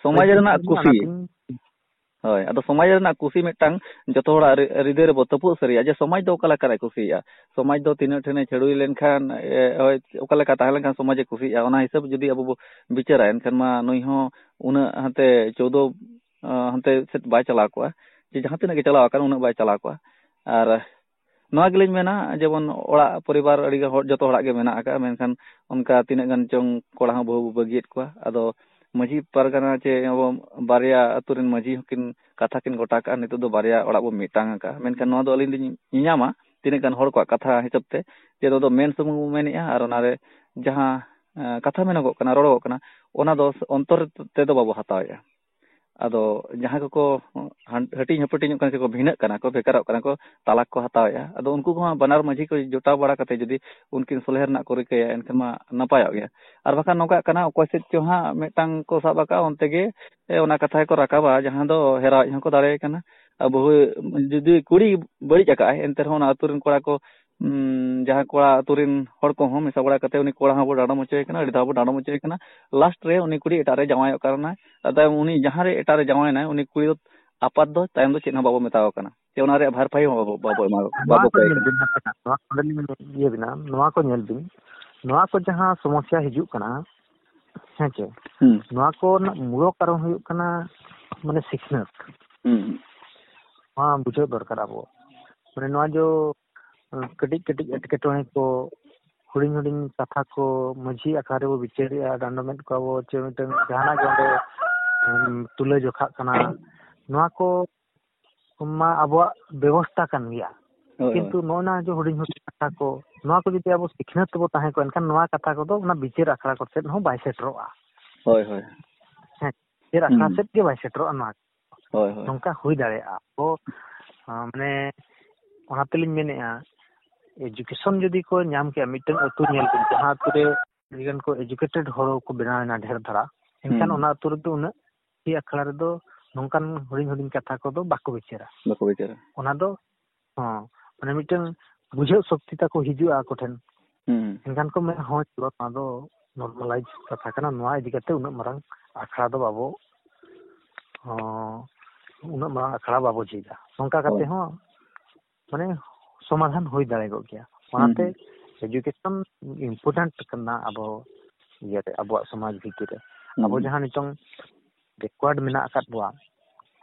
ᱥᱚᱢᱟᱡᱽ ᱨᱮᱱᱟᱜ ᱠᱩᱥᱤ᱾ ᱚᱱᱟᱛᱤᱧ ᱦᱳᱭ, ᱟᱫᱚ ᱥᱚᱢᱟᱡᱽ ᱨᱮᱱᱟᱜ ᱠᱩᱥᱤ ᱢᱤᱫᱴᱟᱝ ᱡᱚᱛᱚ ᱦᱚᱲᱟᱜ ᱨᱤ-, ᱦᱨᱤᱫᱟᱹᱭ ᱨᱮᱵᱚ ᱛᱟᱹᱯᱩᱜ ᱥᱟᱹᱨᱤᱭᱟ ᱡᱮ ᱥᱚᱢᱟᱡᱽ ᱫᱚ ᱚᱠᱟ ᱞᱮᱠᱟᱱᱟᱜ ᱮ ᱠᱩᱥᱤᱭᱟᱜᱼᱟ, ᱥᱚᱢᱟᱡᱽ ᱫᱚ ᱛᱤᱱᱟᱹᱜ ᱴᱷᱮᱱᱮ ᱪᱷᱟᱹᱲᱩᱭ ᱞᱮᱱᱠᱷᱟᱱ, ᱮ, ᱦᱳᱭ, ᱚᱠᱟ ᱞᱮᱠᱟ ᱛᱟᱦᱮᱸ ᱞᱮᱱᱠᱷᱟᱱ ᱥᱚᱢᱟᱡᱽ ᱮ ᱠᱩᱥᱤᱭᱟᱜᱼᱟ, ᱚᱱᱟ ᱦᱤᱥᱟᱹᱵ ᱡᱩᱫᱤ ᱟᱵᱚ ᱵᱚ ᱵᱤᱪᱟᱹᱨᱟ, ᱮᱱᱠᱷᱟᱱ ᱢᱟ ᱱᱩᱭ ᱦᱚᱸ ᱩᱱᱟᱹᱜ ᱦᱟᱱᱛᱮ ᱪᱳᱣᱫᱚ, ᱟ, ᱦᱟᱱᱛᱮ ᱥᱮᱫ ᱵᱟᱭ ᱪᱟᱞᱟᱣ ᱠᱚᱜᱼᱟ, ᱡᱮ ᱡᱟᱦᱟᱸ ᱛᱤᱱᱟᱹᱜ ᱜᱮ ᱪᱟᱞᱟᱣ ᱟᱠᱟᱱ ᱩᱱᱟᱹᱜ ᱵᱟᱭ ᱪᱟᱞᱟᱣ ᱠᱚᱜᱼᱟ᱾ ᱟᱨ ᱱᱚᱣᱟ ᱜᱮᱞᱤᱧ ᱢᱮᱱᱟ, ᱡᱮᱢᱚᱱ ᱚᱲᱟᱜ ᱯᱚᱨᱤᱵᱟᱨ ᱟᱹᱰᱤ ᱜᱟᱱ ᱦᱚᱲ, ᱡᱚᱛᱚ ᱦᱚᱲᱟᱜ ᱜᱮ ᱢᱮᱱᱟᱜ ᱟᱠᱟᱫᱼᱟ, ᱢᱮᱱᱠᱷᱟᱱ ᱚᱱᱠᱟ ᱛᱤᱱᱟᱹᱜ ᱜᱟᱱ ᱪᱚᱝ ᱠᱚᱲᱟ ᱦᱚᱸ ᱵᱟᱹᱦᱩ ᱵᱚ ᱵᱟᱹᱜᱤᱭᱮᱫ ᱠᱚᱣᱟ᱾ ᱟᱫᱚ ᱢᱟᱹᱡᱷᱤ ᱯᱟᱨᱜᱟᱱᱟ ᱪᱮ ᱟᱵᱚ ᱵᱟᱨᱭᱟ ᱟᱹᱛᱩ ᱨᱮᱱ ᱢᱟᱹᱡᱷᱤ ᱦᱚᱸᱠᱤᱱ ᱠᱟᱛᱷᱟ ᱠᱤᱱ ᱜᱚᱴᱟ ᱠᱟᱜᱼᱟ, ᱱᱤᱛᱚᱜ ᱫᱚ ᱵᱟᱨᱭᱟ ᱚᱲᱟᱜ ᱵᱚ ᱢᱤᱫᱴᱟᱝ ᱟᱠᱟᱫᱼᱟ᱾ ᱢᱮᱱᱠᱷᱟᱱ ᱱᱚᱣᱟ ᱫᱚ ᱟᱹᱞᱤᱧ ᱞᱤᱧ ᱧᱮᱧᱟᱢᱟ ᱛᱤᱱᱟᱹᱜ ᱜᱟᱱ ᱦᱚᱲ ᱠᱚᱣᱟᱜ ᱠᱟᱛᱷᱟ ᱦᱤᱥᱟᱹᱵ ᱛᱮ, ᱡᱮ ᱱᱚᱣᱟ ᱫᱚ ᱢᱮᱱ ᱥᱩᱢᱩᱝ ᱵᱚ ᱢᱮᱱᱮᱫᱼᱟ ᱟᱨ ᱚᱱᱟᱨᱮ ᱡᱟᱦᱟᱸ, ᱮᱸ, ᱠᱟᱛᱷᱟ ᱢᱮᱱᱚᱜᱚᱜ ᱠᱟᱱᱟ, ᱨᱚᱲᱚᱜᱚᱜ ᱠᱟᱱᱟ, ᱚᱱᱟ ᱫᱚ ᱚᱱᱛᱚᱨ ᱛᱮᱫᱚ ᱵᱟᱵᱚ ᱦᱟᱛᱟᱣᱮᱫᱼᱟ᱾ ᱟᱫᱚ ᱡᱟᱦᱟᱸᱭ ᱠᱚᱠᱚ ᱦᱟᱹᱴᱤᱧ ᱦᱟᱹᱯᱟᱹᱴᱤᱧᱚᱜ ᱠᱟᱱᱟ, ᱥᱮᱠᱚ ᱵᱷᱤᱱᱟᱹᱜ ᱠᱟᱱᱟ ᱠᱚ, ᱵᱷᱮᱜᱟᱨᱚᱜ ᱠᱟᱱᱟ ᱠᱚ, ᱛᱟᱞᱟᱠ ᱠᱚ ᱦᱟᱛᱟᱣᱮᱫᱼᱟ, ᱟᱫᱚ ᱩᱱᱠᱩ ᱠᱚᱦᱚᱸ ᱵᱟᱱᱟᱨ ᱢᱟᱹᱡᱷᱤ ᱠᱚ ᱡᱚᱴᱟᱣ ᱵᱟᱲᱟ ᱠᱟᱛᱮ ᱡᱩᱫᱤ ᱩᱱᱠᱤᱱ ᱥᱚᱞᱦᱮ ᱨᱮᱱᱟᱜ ᱠᱚ ᱨᱤᱠᱟᱹᱭᱟ, ᱮᱱᱠᱷᱟᱱ ᱢᱟ ᱱᱟᱯᱟᱭᱚᱜ ᱜᱮᱭᱟ᱾ ᱟᱨ ᱵᱟᱠᱷᱟᱱ ᱱᱚᱝᱠᱟᱜ ᱠᱟᱱᱟ, ᱚᱠᱚᱭ ᱥᱮᱫ ᱪᱚ ᱦᱟᱸᱜ ᱢᱤᱫᱴᱟᱝ ᱠᱚ ᱥᱟᱵ ᱟᱠᱟᱫᱼᱟ, ᱚᱱᱛᱮ ᱜᱮ, ᱮ, ᱚᱱᱟ ᱠᱟᱛᱷᱟ ᱜᱮᱠᱚ ᱨᱟᱠᱟᱵᱟ, ᱡᱟᱦᱟᱸ ᱫᱚ ᱦᱮᱨᱟᱣᱤᱡ ᱦᱚᱸᱠᱚ ᱫᱟᱲᱮᱭᱟᱭ ᱠᱟᱱᱟ᱾ ᱟᱨ ᱵᱟᱹᱦᱩ ᱡᱩᱫᱤ ᱠᱩᱲᱤ ᱵᱟᱹᱲᱤᱡ ᱟᱠᱟᱫᱼᱟᱭ, ᱮᱱᱛᱮ ᱨᱮᱦᱚᱸ ᱚᱱᱟ ᱟᱹᱛᱩ ᱨᱮᱱ ᱠᱚᱲᱟ ᱠᱚ, ᱩᱸ, ᱡᱟᱦᱟᱸ ᱠᱚᱲᱟ ᱟᱹᱛᱩ ᱨᱮᱱ ᱦᱚᱲ ᱠᱚᱦᱚᱸ ᱢᱮᱥᱟ ᱵᱟᱲᱟ ᱠᱟᱛᱮ ᱩᱱᱤ ᱠᱚᱲᱟ ᱦᱚᱸᱵᱚ ᱰᱟᱸᱰᱚᱢ ᱦᱚᱪᱚᱭᱮ ᱠᱟᱱᱟ, ᱟᱹᱰᱤ ᱫᱷᱟᱣ ᱵᱚ ᱰᱟᱸᱰᱚᱢ ᱦᱚᱪᱚᱭᱮ ᱠᱟᱱᱟ᱾ ᱞᱟᱥᱴ ᱨᱮ ᱩᱱᱤ ᱠᱩᱲᱤ ᱮᱴᱟᱜ ᱨᱮ ᱡᱟᱶᱟᱭᱚᱜ ᱠᱟᱱᱟᱭ᱾ ᱟᱫᱚ ᱩᱱᱤ ᱡᱟᱦᱟᱸ ᱨᱮ ᱮᱴᱟᱜ ᱨᱮ ᱡᱟᱶᱟᱭᱮᱱᱟᱭ, ᱩᱱᱤ ᱠᱩᱲᱤ ᱫᱚ ᱟᱯᱟᱛ ᱫᱚ ᱛᱟᱭᱚᱢ ᱫᱚ ᱪᱮᱫ ᱦᱚᱸ ᱵᱟᱵᱚ ᱢᱮᱛᱟᱣ ᱠᱟᱱᱟ, ᱥᱮ ᱚᱱᱟ ᱨᱮᱭᱟᱜ ᱵᱷᱟᱨᱯᱷᱟᱭᱤ ᱦᱚᱸ ᱵᱟᱵᱚ, ᱵᱟᱵᱚ ᱮᱢᱟ, ᱱᱚᱣᱟ ᱵᱟᱵᱚ ᱠᱚ ᱠᱚᱭ ᱧᱮᱞ ᱠᱟᱱᱟ᱾ ᱵᱤᱱ, ᱱᱚᱣᱟ ᱱᱚᱰᱮ ᱞᱤᱧ ᱤᱭᱟᱹ ᱵᱤᱱᱟ, ᱱᱚᱣᱟ ᱠᱚ ᱧᱮᱞ ᱵᱤᱱ, ᱱᱚᱣᱟ ᱠᱚ ᱡᱟᱦᱟᱸ ᱥᱚᱢᱚᱥᱥᱟ ᱦᱤᱡᱩᱜ ᱠᱟᱱᱟ, ᱦᱮᱸ ᱪᱮ, ᱦᱩᱸ᱾ ᱱᱚᱣᱟ ᱠᱚ ᱨᱮᱱᱟᱜ ᱢᱩᱞᱚ ᱠᱟᱨᱚᱱ ᱦᱩᱭᱩᱜ ᱠᱟᱱᱟ, ᱢᱟᱱᱮ, ᱥᱤᱠᱷᱱᱟᱹᱛ᱾ ᱦᱩᱸ᱾ ᱱᱚᱣᱟ ᱵᱩᱡᱷᱟᱹᱣ ᱫᱚᱨᱠᱟᱨ ᱟᱵᱚ᱾ ᱢᱟᱱᱮ, ᱱᱚᱣᱟ ᱡᱚ, ᱠᱟᱹᱴᱤᱡ ᱠᱟᱹᱴᱤᱡ ᱮᱴᱠᱮᱴᱚᱬᱮ ᱠᱚ, ᱦᱩᱰᱤᱧ ᱦᱩᱰᱤᱧ ᱠᱟᱛᱷᱟ ᱠᱚ ᱢᱟᱹᱡᱷᱤ ᱟᱠᱷᱲᱟ ᱨᱮᱵᱚ ᱵᱤᱪᱟᱹᱨᱮᱜᱼᱟ, ᱰᱟᱸᱰᱚᱢᱮᱫ ᱠᱚᱣᱟ ᱵᱚ, ᱪᱮ ᱢᱤᱫᱴᱟᱝ ᱡᱟᱦᱟᱱᱟᱜ ᱜᱮ ᱚᱸᱰᱮ, ᱩᱢ, ᱛᱩᱞᱟᱹ ᱡᱚᱠᱷᱟᱜ ᱠᱟᱱᱟ, ᱱᱚᱣᱟ ᱠᱚ ᱢᱟ ᱟᱵᱚᱣᱟᱜ ᱵᱮᱵᱚᱥᱛᱟ ᱠᱟᱱ ᱜᱮᱭᱟ᱾ ᱦᱳᱭ, ᱠᱤᱱᱛᱩ ᱦᱳᱭ᱾ ᱱᱚᱜᱼᱚ ᱱᱟ ᱡᱮ ᱦᱩᱰᱤᱧ ᱦᱩᱰᱤᱧ ᱠᱟᱛᱷᱟ ᱠᱚ, ᱱᱚᱣᱟ ᱠᱚ ᱡᱩᱫᱤ ᱟᱵᱚ ᱥᱤᱠᱷᱱᱟᱹᱛ ᱛᱮᱵᱚ ᱛᱟᱦᱮᱸ ᱠᱚᱜᱼᱟ, ᱮᱱᱠᱷᱟᱱ ᱱᱚᱣᱟ ᱠᱟᱛᱷᱟ ᱠᱚᱫᱚ ᱚᱱᱟ ᱵᱤᱪᱟᱹᱨ ᱟᱠᱷᱲᱟ ᱠᱚ ᱥᱮᱫ ᱦᱚᱸ ᱵᱟᱭ ᱥᱮᱴᱮᱨᱚᱜᱼᱟ᱾ ᱦᱳᱭ, ᱦᱳᱭ᱾ ᱦᱮᱸ, ᱵᱤᱪᱟᱹᱨ ᱟᱠᱷᱲᱟ ᱦᱩᱸ᱾ ᱥᱮᱫ ᱜᱮ ᱵᱟᱭ ᱥᱮᱴᱮᱨᱚᱜᱼᱟ ᱱᱚᱣᱟ᱾ ᱦᱳᱭ, ᱦᱳᱭ᱾ ᱱᱚᱝᱠᱟ ᱦᱩᱭ ᱫᱟᱲᱮᱭᱟᱜᱼᱟ᱾ ᱟᱵᱚ, ᱟᱸ, ᱢᱟᱱᱮ, ᱚᱱᱟ ᱛᱮᱞᱤᱧ ᱢᱮᱱᱮᱫᱼᱟ, education ᱡᱩᱫᱤ ᱠᱚ ᱧᱟᱢ ᱠᱮᱭᱟ, ᱢᱤᱫᱴᱟᱝ ᱟᱹᱛᱩ ᱧᱮᱞ ᱵᱤᱱ, ᱡᱟᱦᱟᱸ ᱟᱹᱛᱩ ᱨᱮ ᱟᱹᱰᱤ ᱜᱟᱱ ᱠᱚ educated ᱦᱚᱲ ᱠᱚ ᱵᱮᱱᱟᱣ ᱮᱱᱟ ᱰᱷᱮᱨ ᱫᱷᱟᱨᱟ, ᱮᱱᱠᱷᱟᱱ ᱦᱩᱸ᱾ ᱚᱱᱟ ᱟᱹᱛᱩ ᱨᱮᱫᱚ ᱩᱱᱟᱹᱜ ᱯᱩᱛᱷᱤ ᱟᱠᱷᱲᱟ ᱨᱮᱫᱚ ᱱᱚᱝᱠᱟᱱ ᱦᱩᱰᱤᱧ ᱦᱩᱰᱤᱧ ᱠᱟᱛᱷᱟ ᱠᱚᱫᱚ ᱵᱟᱠᱚ ᱵᱤᱪᱟᱹᱨᱟ᱾ ᱵᱟᱠᱚ ᱵᱤᱪᱟᱹᱨᱟ᱾ ᱚᱱᱟ ᱫᱚ, ᱦᱚᱸ, ᱢᱟᱱᱮ, ᱢᱤᱫᱴᱟᱝ ᱵᱩᱡᱷᱟᱹᱣ ᱥᱚᱠᱛᱤ ᱛᱟᱠᱚ ᱦᱤᱡᱩᱜᱼᱟ ᱟᱠᱚ ᱴᱷᱮᱱ᱾ ᱦᱩᱸ᱾ ᱮᱱᱠᱷᱟᱱ ᱠᱚ ᱢᱮᱱᱟ, "ᱦᱳᱭ, ᱪᱚᱞᱚ, ᱱᱚᱣᱟ ᱫᱚ normalize ᱠᱟᱛᱷᱟ ᱠᱟᱱᱟ, ᱱᱚᱣᱟ ᱤᱫᱤ ᱠᱟᱛᱮ ᱩᱱᱟᱹᱜ ᱢᱟᱨᱟᱝ ᱟᱠᱷᱲᱟ ᱫᱚ ᱵᱟᱵᱚ, ᱦᱚᱸ, ᱩᱱᱟᱹᱜ ᱢᱟᱨᱟᱝ ᱟᱠᱷᱲᱟ ᱵᱟᱵᱚ ᱡᱷᱤᱡᱟ, ᱱᱚᱝᱠᱟ ᱠᱟᱛᱮ ᱦᱳᱭ᱾ ᱦᱚᱸ ᱢᱟᱱᱮ ᱥᱚᱢᱟᱫᱷᱟᱱ ᱦᱩᱭ ᱫᱟᱲᱮ ᱠᱚᱜ ᱜᱮᱭᱟ᱾ ᱚᱱᱟᱛᱮ ᱦᱩᱸ, ᱦᱩᱸ᱾ Education important ᱠᱟᱱᱟ ᱟᱵᱚ ᱤᱭᱟᱹᱨᱮ, ᱟᱵᱚᱣᱟᱜ ᱥᱚᱢᱟᱡᱽ ᱵᱷᱤᱛᱤᱨ ᱨᱮ᱾ ᱦᱩᱸ, ᱟᱵᱚ ᱦᱩᱸ᱾ ᱡᱟᱦᱟᱸ ᱱᱤᱛᱚᱝ backward ᱢᱮᱱᱟᱜ ᱟᱠᱟᱫ ᱵᱚᱣᱟ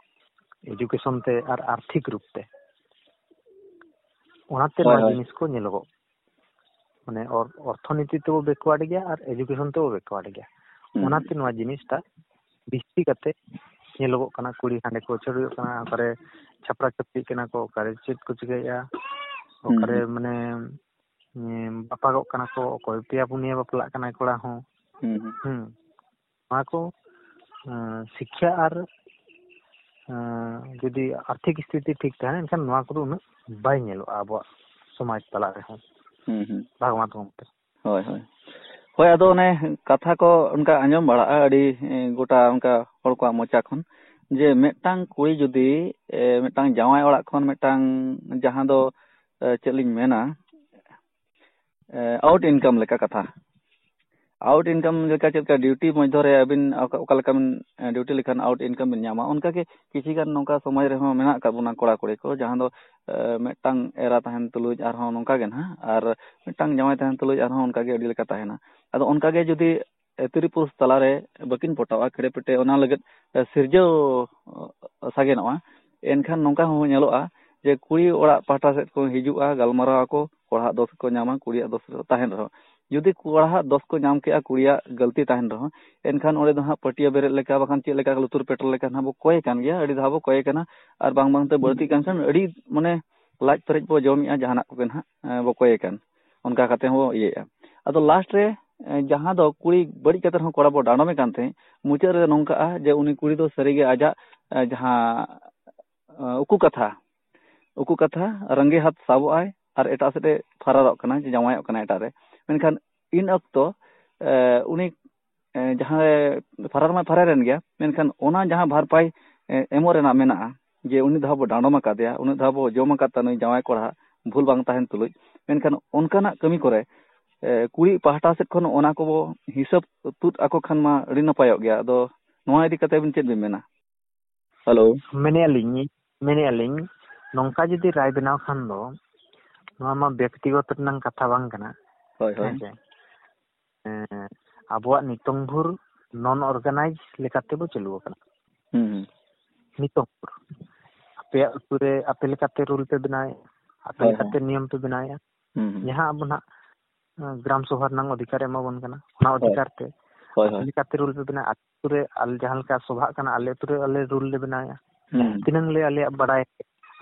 education ᱛᱮ ᱟᱨ ᱟᱨᱛᱷᱤᱠ ᱨᱩᱯ ᱛᱮ, ᱚᱱᱟᱛᱮ ᱦᱳᱭ, ᱱᱚᱣᱟ ᱦᱳᱭ᱾ ᱡᱤᱱᱤᱥ ᱠᱚ ᱧᱮᱞᱚᱜᱚᱜ, ᱢᱟᱱᱮ ᱚᱨ-, ᱚᱨᱛᱷᱚᱱᱤᱛᱤ ᱛᱮᱵᱚ backward ᱜᱮᱭᱟ ᱟᱨ education ᱛᱮᱵᱚ backward ᱜᱮᱭᱟ᱾ ᱦᱩᱸ, ᱚᱱᱟᱛᱮ ᱦᱩᱸ᱾ ᱱᱚᱣᱟ ᱡᱤᱱᱤᱥᱴᱟ ᱵᱤᱥᱛᱤ ᱠᱟᱛᱮ ᱧᱮᱞᱚᱜᱚᱜ ᱠᱟᱱᱟ᱾ ᱠᱩᱲᱤ ᱦᱟᱸᱰᱮ ᱠᱚ ᱪᱷᱟᱹᱰᱣᱤᱜ ᱠᱟᱱᱟ, ᱚᱠᱟᱨᱮ ᱪᱷᱟᱯᱨᱟ ᱪᱷᱟᱹᱯᱨᱤᱜ ᱠᱟᱱᱟ ᱠᱚ, ᱚᱠᱟᱨᱮ ᱪᱮᱫ ᱠᱚ ᱪᱤᱠᱟᱹᱭᱮᱫᱼᱟ, ᱦᱩᱸ, ᱚᱠᱟᱨᱮ ᱦᱩᱸ᱾ ᱢᱟᱱᱮ, ᱮᱸ, ᱵᱟᱯᱟᱜᱚᱜ ᱠᱟᱱᱟ ᱠᱚ, ᱚᱠᱚᱭ ᱯᱮᱭᱟ ᱯᱩᱱᱭᱟᱹ ᱵᱟᱯᱞᱟᱜ ᱠᱟᱱᱟᱭ ᱠᱚᱲᱟ ᱦᱚᱸ᱾ ᱦᱩᱸ, ᱦᱩᱸ᱾ ᱦᱩᱸ᱾ ᱱᱚᱣᱟ ᱠᱚ, ᱮᱸ, ᱥᱤᱠᱠᱷᱟ ᱟᱨ, ᱮᱸ, ᱡᱩᱫᱤ ᱟᱨᱛᱷᱤᱠ ᱥᱛᱷᱤᱛᱤ ᱴᱷᱤᱠ ᱛᱟᱦᱮᱱᱟ, ᱮᱱᱠᱷᱟᱱ ᱱᱚᱣᱟ ᱠᱚᱫᱚ ᱩᱱᱟᱹᱜ ᱵᱟᱭ ᱧᱮᱞᱚᱜᱼᱟ ᱟᱵᱚᱣᱟᱜ ᱥᱚᱢᱟᱡᱽ ᱛᱟᱞᱟ ᱨᱮᱦᱚᱸ᱾ ᱦᱩᱸ, ᱦᱩᱸ᱾ ᱵᱷᱟᱜᱽᱣᱟᱱ ᱜᱚᱢᱠᱮ᱾ ᱦᱳᱭ, ᱦᱳᱭ᱾ ᱦᱳᱭ, ᱟᱫᱚ ᱚᱱᱮ ᱠᱟᱛᱷᱟ ᱠᱚ ᱚᱱᱠᱟ ᱟᱸᱡᱚᱢ ᱵᱟᱲᱟᱜᱼᱟ ᱟᱹᱰᱤ, ᱮᱸ, ᱜᱚᱴᱟ ᱚᱱᱠᱟ ᱦᱚᱲ ᱠᱚᱣᱟᱜ ᱢᱚᱪᱟ ᱠᱷᱚᱱ ᱡᱮ ᱢᱤᱫᱴᱟᱝ ᱠᱩᱲᱤ ᱡᱩᱫᱤ, ᱮ, ᱢᱤᱫᱴᱟᱝ ᱡᱟᱶᱟᱭ ᱚᱲᱟᱜ ᱠᱷᱚᱱ ᱢᱤᱫᱴᱟᱝ ᱡᱟᱦᱟᱸ ᱫᱚ, ᱮ, ᱪᱮᱫ ᱞᱤᱧ ᱢᱮᱱᱟ, ᱮ, out income ᱞᱮᱠᱟ ᱠᱟᱛᱷᱟ᱾ Out income ᱞᱮᱠᱟ ᱪᱮᱫ ᱞᱮᱠᱟ duty ᱢᱚᱫᱽᱫᱷᱚ ᱨᱮ ᱟᱹᱵᱤᱱ ᱚᱠᱟ, ᱚᱠᱟ ᱞᱮᱠᱟ ᱵᱤᱱ, ᱮ, duty ᱞᱮᱠᱷᱟᱱ out income ᱵᱤᱱ ᱧᱟᱢᱟ, ᱚᱱᱠᱟ ᱜᱮ ᱠᱤᱪᱷᱤ ᱜᱟᱱ ᱱᱚᱝᱠᱟ ᱥᱚᱢᱟᱡᱽ ᱨᱮᱦᱚᱸ ᱢᱮᱱᱟᱜ ᱟᱠᱟᱫ ᱵᱚᱱᱟ ᱠᱚᱲᱟ ᱠᱩᱲᱤ ᱠᱚ, ᱡᱟᱦᱟᱸ ᱫᱚ, ᱮ, ᱢᱤᱫᱴᱟᱝ ᱮᱨᱟ ᱛᱟᱦᱮᱱ ᱛᱩᱞᱩᱡ ᱟᱨᱦᱚᱸ ᱱᱚᱝᱠᱟ ᱜᱮ ᱱᱟᱦᱟᱜ, ᱟᱨ ᱢᱤᱫᱴᱟᱝ ᱡᱟᱶᱟᱭ ᱛᱟᱦᱮᱱ ᱛᱩᱞᱩᱡ ᱟᱨᱦᱚᱸ ᱚᱱᱠᱟ ᱜᱮ ᱟᱹᱰᱤ ᱞᱮᱠᱟ ᱛᱟᱦᱮᱱᱟ᱾ ᱟᱫᱚ ᱚᱱᱠᱟ ᱜᱮ ᱡᱩᱫᱤ, ᱮ, ᱛᱤᱨᱤ ᱯᱩᱨᱩᱥ ᱛᱟᱞᱟᱨᱮ ᱵᱟᱹᱠᱤᱱ ᱯᱚᱴᱟᱜᱼᱟ, ᱠᱷᱮᱲᱮ ᱯᱮᱴᱮ ᱚᱱᱟ ᱞᱟᱹᱜᱤᱫ, ᱮ, ᱥᱤᱨᱡᱟᱹᱣ, ᱮ, ᱥᱟᱜᱮᱱᱚᱜᱼᱟ, ᱮᱱᱠᱷᱟᱱ ᱱᱚᱝᱠᱟ ᱦᱚᱸ ᱧᱮᱞᱚᱜᱼᱟ ᱡᱮ ᱠᱩᱲᱤ ᱚᱲᱟᱜ ᱯᱟᱦᱴᱟ ᱥᱮᱫ ᱠᱚ ᱦᱤᱡᱩᱜᱼᱟ, ᱜᱟᱞᱢᱟᱨᱟᱣ ᱟᱠᱚ, ᱠᱚᱲᱟᱦᱟᱜ ᱫᱳᱥ ᱠᱚ ᱧᱟᱢᱟ, ᱠᱩᱲᱤᱭᱟᱜ ᱫᱳᱥ ᱛᱟᱦᱮᱱ ᱨᱮᱦᱚᱸ᱾ ᱡᱩᱫᱤ ᱠᱚᱲᱟᱦᱟᱜ ᱫᱳᱥ ᱠᱚ ᱧᱟᱢ ᱠᱮᱜᱼᱟ, ᱠᱩᱲᱤᱭᱟᱜ ᱜᱟᱹᱞᱛᱤ ᱛᱟᱦᱮᱱ ᱨᱮᱦᱚᱸ, ᱮᱱᱠᱷᱟᱱ ᱚᱸᱰᱮ ᱫᱚ ᱦᱟᱸᱜ ᱯᱟᱹᱴᱭᱟᱹ ᱵᱮᱨᱮᱫ ᱞᱮᱠᱟ, ᱵᱟᱠᱷᱟᱱ ᱪᱮᱫ ᱞᱮᱠᱟ ᱞᱩᱛᱩᱨ ᱯᱮᱴᱮᱨ ᱞᱮᱠᱟ ᱱᱟᱦᱟᱜ ᱵᱚ ᱠᱚᱭᱮ ᱠᱟᱱ ᱜᱮᱭᱟ, ᱟᱹᱰᱤ ᱫᱷᱟᱣ ᱵᱚ ᱠᱚᱭᱮ ᱠᱟᱱᱟ᱾ ᱟᱨ ᱵᱟᱝ ᱵᱟᱝᱛᱮ ᱵᱟᱹᱲᱛᱤᱜ ᱠᱟᱱ ᱠᱷᱟᱱ ᱟᱹᱰᱤ, ᱢᱟᱱᱮ, ᱞᱟᱡ ᱯᱮᱨᱮᱡ ᱵᱚ ᱡᱚᱢᱮᱜᱼᱟ, ᱡᱟᱦᱟᱱᱟᱜ ᱠᱚᱜᱮ ᱱᱟᱦᱟᱜ, ᱮ, ᱵᱚ ᱠᱚᱭᱮ ᱠᱟᱱ, ᱚᱱᱠᱟ ᱠᱟᱛᱮ ᱦᱚᱸ ᱤᱭᱟᱹᱭᱮᱜᱼᱟ᱾ ᱟᱫᱚ last ᱨᱮ, ᱮ, ᱡᱟᱦᱟᱸ ᱫᱚ ᱠᱩᱲᱤ ᱵᱟᱹᱲᱤᱡ ᱠᱟᱛᱮ ᱨᱮᱦᱚᱸ ᱠᱚᱲᱟ ᱵᱚ ᱰᱟᱸᱰᱚᱢᱮ ᱠᱟᱱ ᱛᱟᱦᱮᱸᱫ, ᱢᱩᱪᱟᱹᱫ ᱨᱮ ᱱᱚᱝᱠᱟᱜᱼᱟ ᱡᱮ ᱩᱱᱤ ᱠᱩᱲᱤ ᱫᱚ ᱥᱟᱹᱨᱤᱜᱮ ᱟᱡᱟᱜ, ᱮ, ᱡᱟᱦᱟᱸ, ᱮ, ᱩᱠᱩ ᱠᱟᱛᱷᱟ, ᱩᱠᱩ ᱠᱟᱛᱷᱟ ᱨᱟᱸᱜᱮ ᱦᱟᱛ ᱥᱟᱵᱚᱜ ᱟᱭ ᱟᱨ ᱮᱴᱟᱜ ᱥᱮᱫ ᱮ ᱯᱷᱟᱨᱟᱨᱚᱜ ᱠᱟᱱᱟ, ᱡᱮ ᱡᱟᱶᱟᱭᱚᱜ ᱠᱟᱱᱟ ᱮᱴᱟᱜ ᱨᱮ᱾ ᱢᱮᱱᱠᱷᱟᱱ ᱤᱱ ᱚᱠᱛᱚ, ᱮ, ᱩᱱᱤ, ᱮ, ᱡᱟᱦᱟᱸ ᱨᱮ ᱯᱷᱟᱨᱟᱨ ᱢᱟᱭ ᱯᱷᱟᱨᱟᱨ ᱮᱱ ᱜᱮᱭᱟ, ᱢᱮᱱᱠᱷᱟᱱ ᱚᱱᱟ ᱡᱟᱦᱟᱸ ᱵᱷᱟᱨᱯᱟᱭ, ᱮ, ᱮᱢᱚᱜ ᱨᱮᱱᱟᱜ ᱢᱮᱱᱟᱜᱼᱟ, ᱡᱮ ᱩᱱᱤ ᱫᱷᱟᱣ ᱵᱚ ᱰᱟᱸᱰᱚᱢ ᱟᱠᱟᱫᱮᱭᱟ, ᱩᱱᱟᱹᱜ ᱫᱷᱟᱣ ᱵᱚ ᱡᱚᱢ ᱟᱠᱟᱫ ᱛᱟᱭᱟ ᱱᱩᱭ ᱡᱟᱶᱟᱭ ᱠᱚᱲᱟ, ᱵᱷᱩᱞ ᱵᱟᱝ ᱛᱟᱦᱮᱱ ᱛᱩᱞᱩᱡ, ᱢᱮᱱᱠᱷᱟᱱ ᱚᱱᱠᱟᱱᱟᱜ ᱠᱟᱹᱢᱤ ᱠᱚᱨᱮ, ᱮ, ᱠᱩᱲᱤ ᱯᱟᱦᱴᱟ ᱥᱮᱫ ᱠᱷᱚᱱ ᱚᱱᱟ ᱠᱚᱵᱚ ᱦᱤᱥᱟᱹᱵ ᱛᱩᱫ ᱟᱠᱚ ᱠᱷᱟᱱ ᱢᱟ ᱟᱹᱰᱤ ᱱᱟᱯᱟᱭᱚᱜ ᱜᱮᱭᱟ᱾ ᱟᱫᱚ ᱱᱚᱣᱟ ᱤᱫᱤ ᱠᱟᱛᱮ ᱟᱵᱤᱱ ᱪᱮᱫ ᱵᱤᱱ ᱢᱮᱱᱟ? ᱦᱮᱞᱳ᱾ ᱢᱮᱱᱮᱫᱼᱟ ᱞᱤᱧ, ᱢᱮᱱᱮᱫᱼᱟ ᱞᱤᱧ, ᱱᱚᱝᱠᱟ ᱡᱩᱫᱤ ᱨᱟᱭ ᱵᱮᱱᱟᱣ ᱠᱷᱟᱱ ᱫᱚ, ᱱᱚᱣᱟ ᱢᱟ ᱵᱮᱠᱛᱤᱜᱚᱛ ᱨᱮᱱᱟᱜ ᱠᱟᱛᱷᱟ ᱵᱟᱝ ᱠᱟᱱᱟ᱾ ᱦᱳᱭ, ᱦᱳᱭ᱾ ᱦᱮᱸ ᱥᱮ? ᱮᱸ, ᱟᱵᱚᱣᱟᱜ ᱱᱤᱛᱚᱝ ᱵᱷᱳᱨ ᱱᱚᱱ ᱚᱨᱜᱟᱱᱟᱭᱤᱡᱽ ᱞᱮᱠᱟᱛᱮ ᱵᱚ ᱪᱟᱹᱞᱩ ᱟᱠᱟᱱᱟ᱾ ᱦᱩᱸ, ᱦᱩᱸ᱾ ᱱᱤᱛᱚᱝ ᱵᱷᱳᱨ ᱟᱯᱮᱭᱟᱜ ᱟᱹᱛᱩ ᱨᱮ ᱟᱯᱮ ᱞᱮᱠᱟᱛᱮ ᱨᱩᱞ ᱯᱮ ᱵᱮᱱᱟᱣᱮᱫᱼᱟ, ᱟᱯᱮ ᱦᱳᱭ, ᱞᱮᱠᱟᱛᱮ ᱦᱳᱭ᱾ ᱱᱤᱭᱚᱢ ᱯᱮ ᱵᱮᱱᱟᱣᱮᱫᱼᱟ᱾ ᱦᱩᱸ, ᱦᱩᱸ᱾ ᱡᱟᱦᱟᱸ ᱟᱵᱚ ᱱᱟᱜ, ᱮᱸ, ᱜᱨᱟᱢ ᱥᱚᱵᱷᱟ ᱨᱮᱱᱟᱜ ᱚᱫᱷᱤᱠᱟᱨ ᱮ ᱮᱢᱟ ᱵᱚᱱ ᱠᱟᱱᱟ, ᱚᱱᱟ ᱦᱳᱭ᱾ ᱚᱫᱷᱤᱠᱟᱨ ᱛᱮ ᱦᱳᱭ, ᱟᱯᱮ ᱦᱳᱭ᱾ ᱞᱮᱠᱟᱛᱮ ᱨᱩᱞ ᱯᱮ ᱵᱮᱱᱟᱣᱟ᱾ ᱟᱹᱛᱩ ᱨᱮ ᱟᱞᱮ ᱡᱟᱦᱟᱸ ᱞᱮᱠᱟ ᱥᱚᱵᱷᱟᱜ ᱠᱟᱱᱟ, ᱟᱞᱮ ᱟᱹᱛᱩ ᱨᱮ ᱟᱞᱮ ᱨᱩᱞ ᱞᱮ ᱵᱮᱱᱟᱣᱮᱫᱼᱟ᱾ ᱦᱩᱸ᱾ ᱡᱟᱦᱟᱸ ᱛᱤᱱᱟᱹᱝ ᱞᱮ ᱟᱞᱮᱭᱟᱜ ᱵᱟᱲᱟᱭ,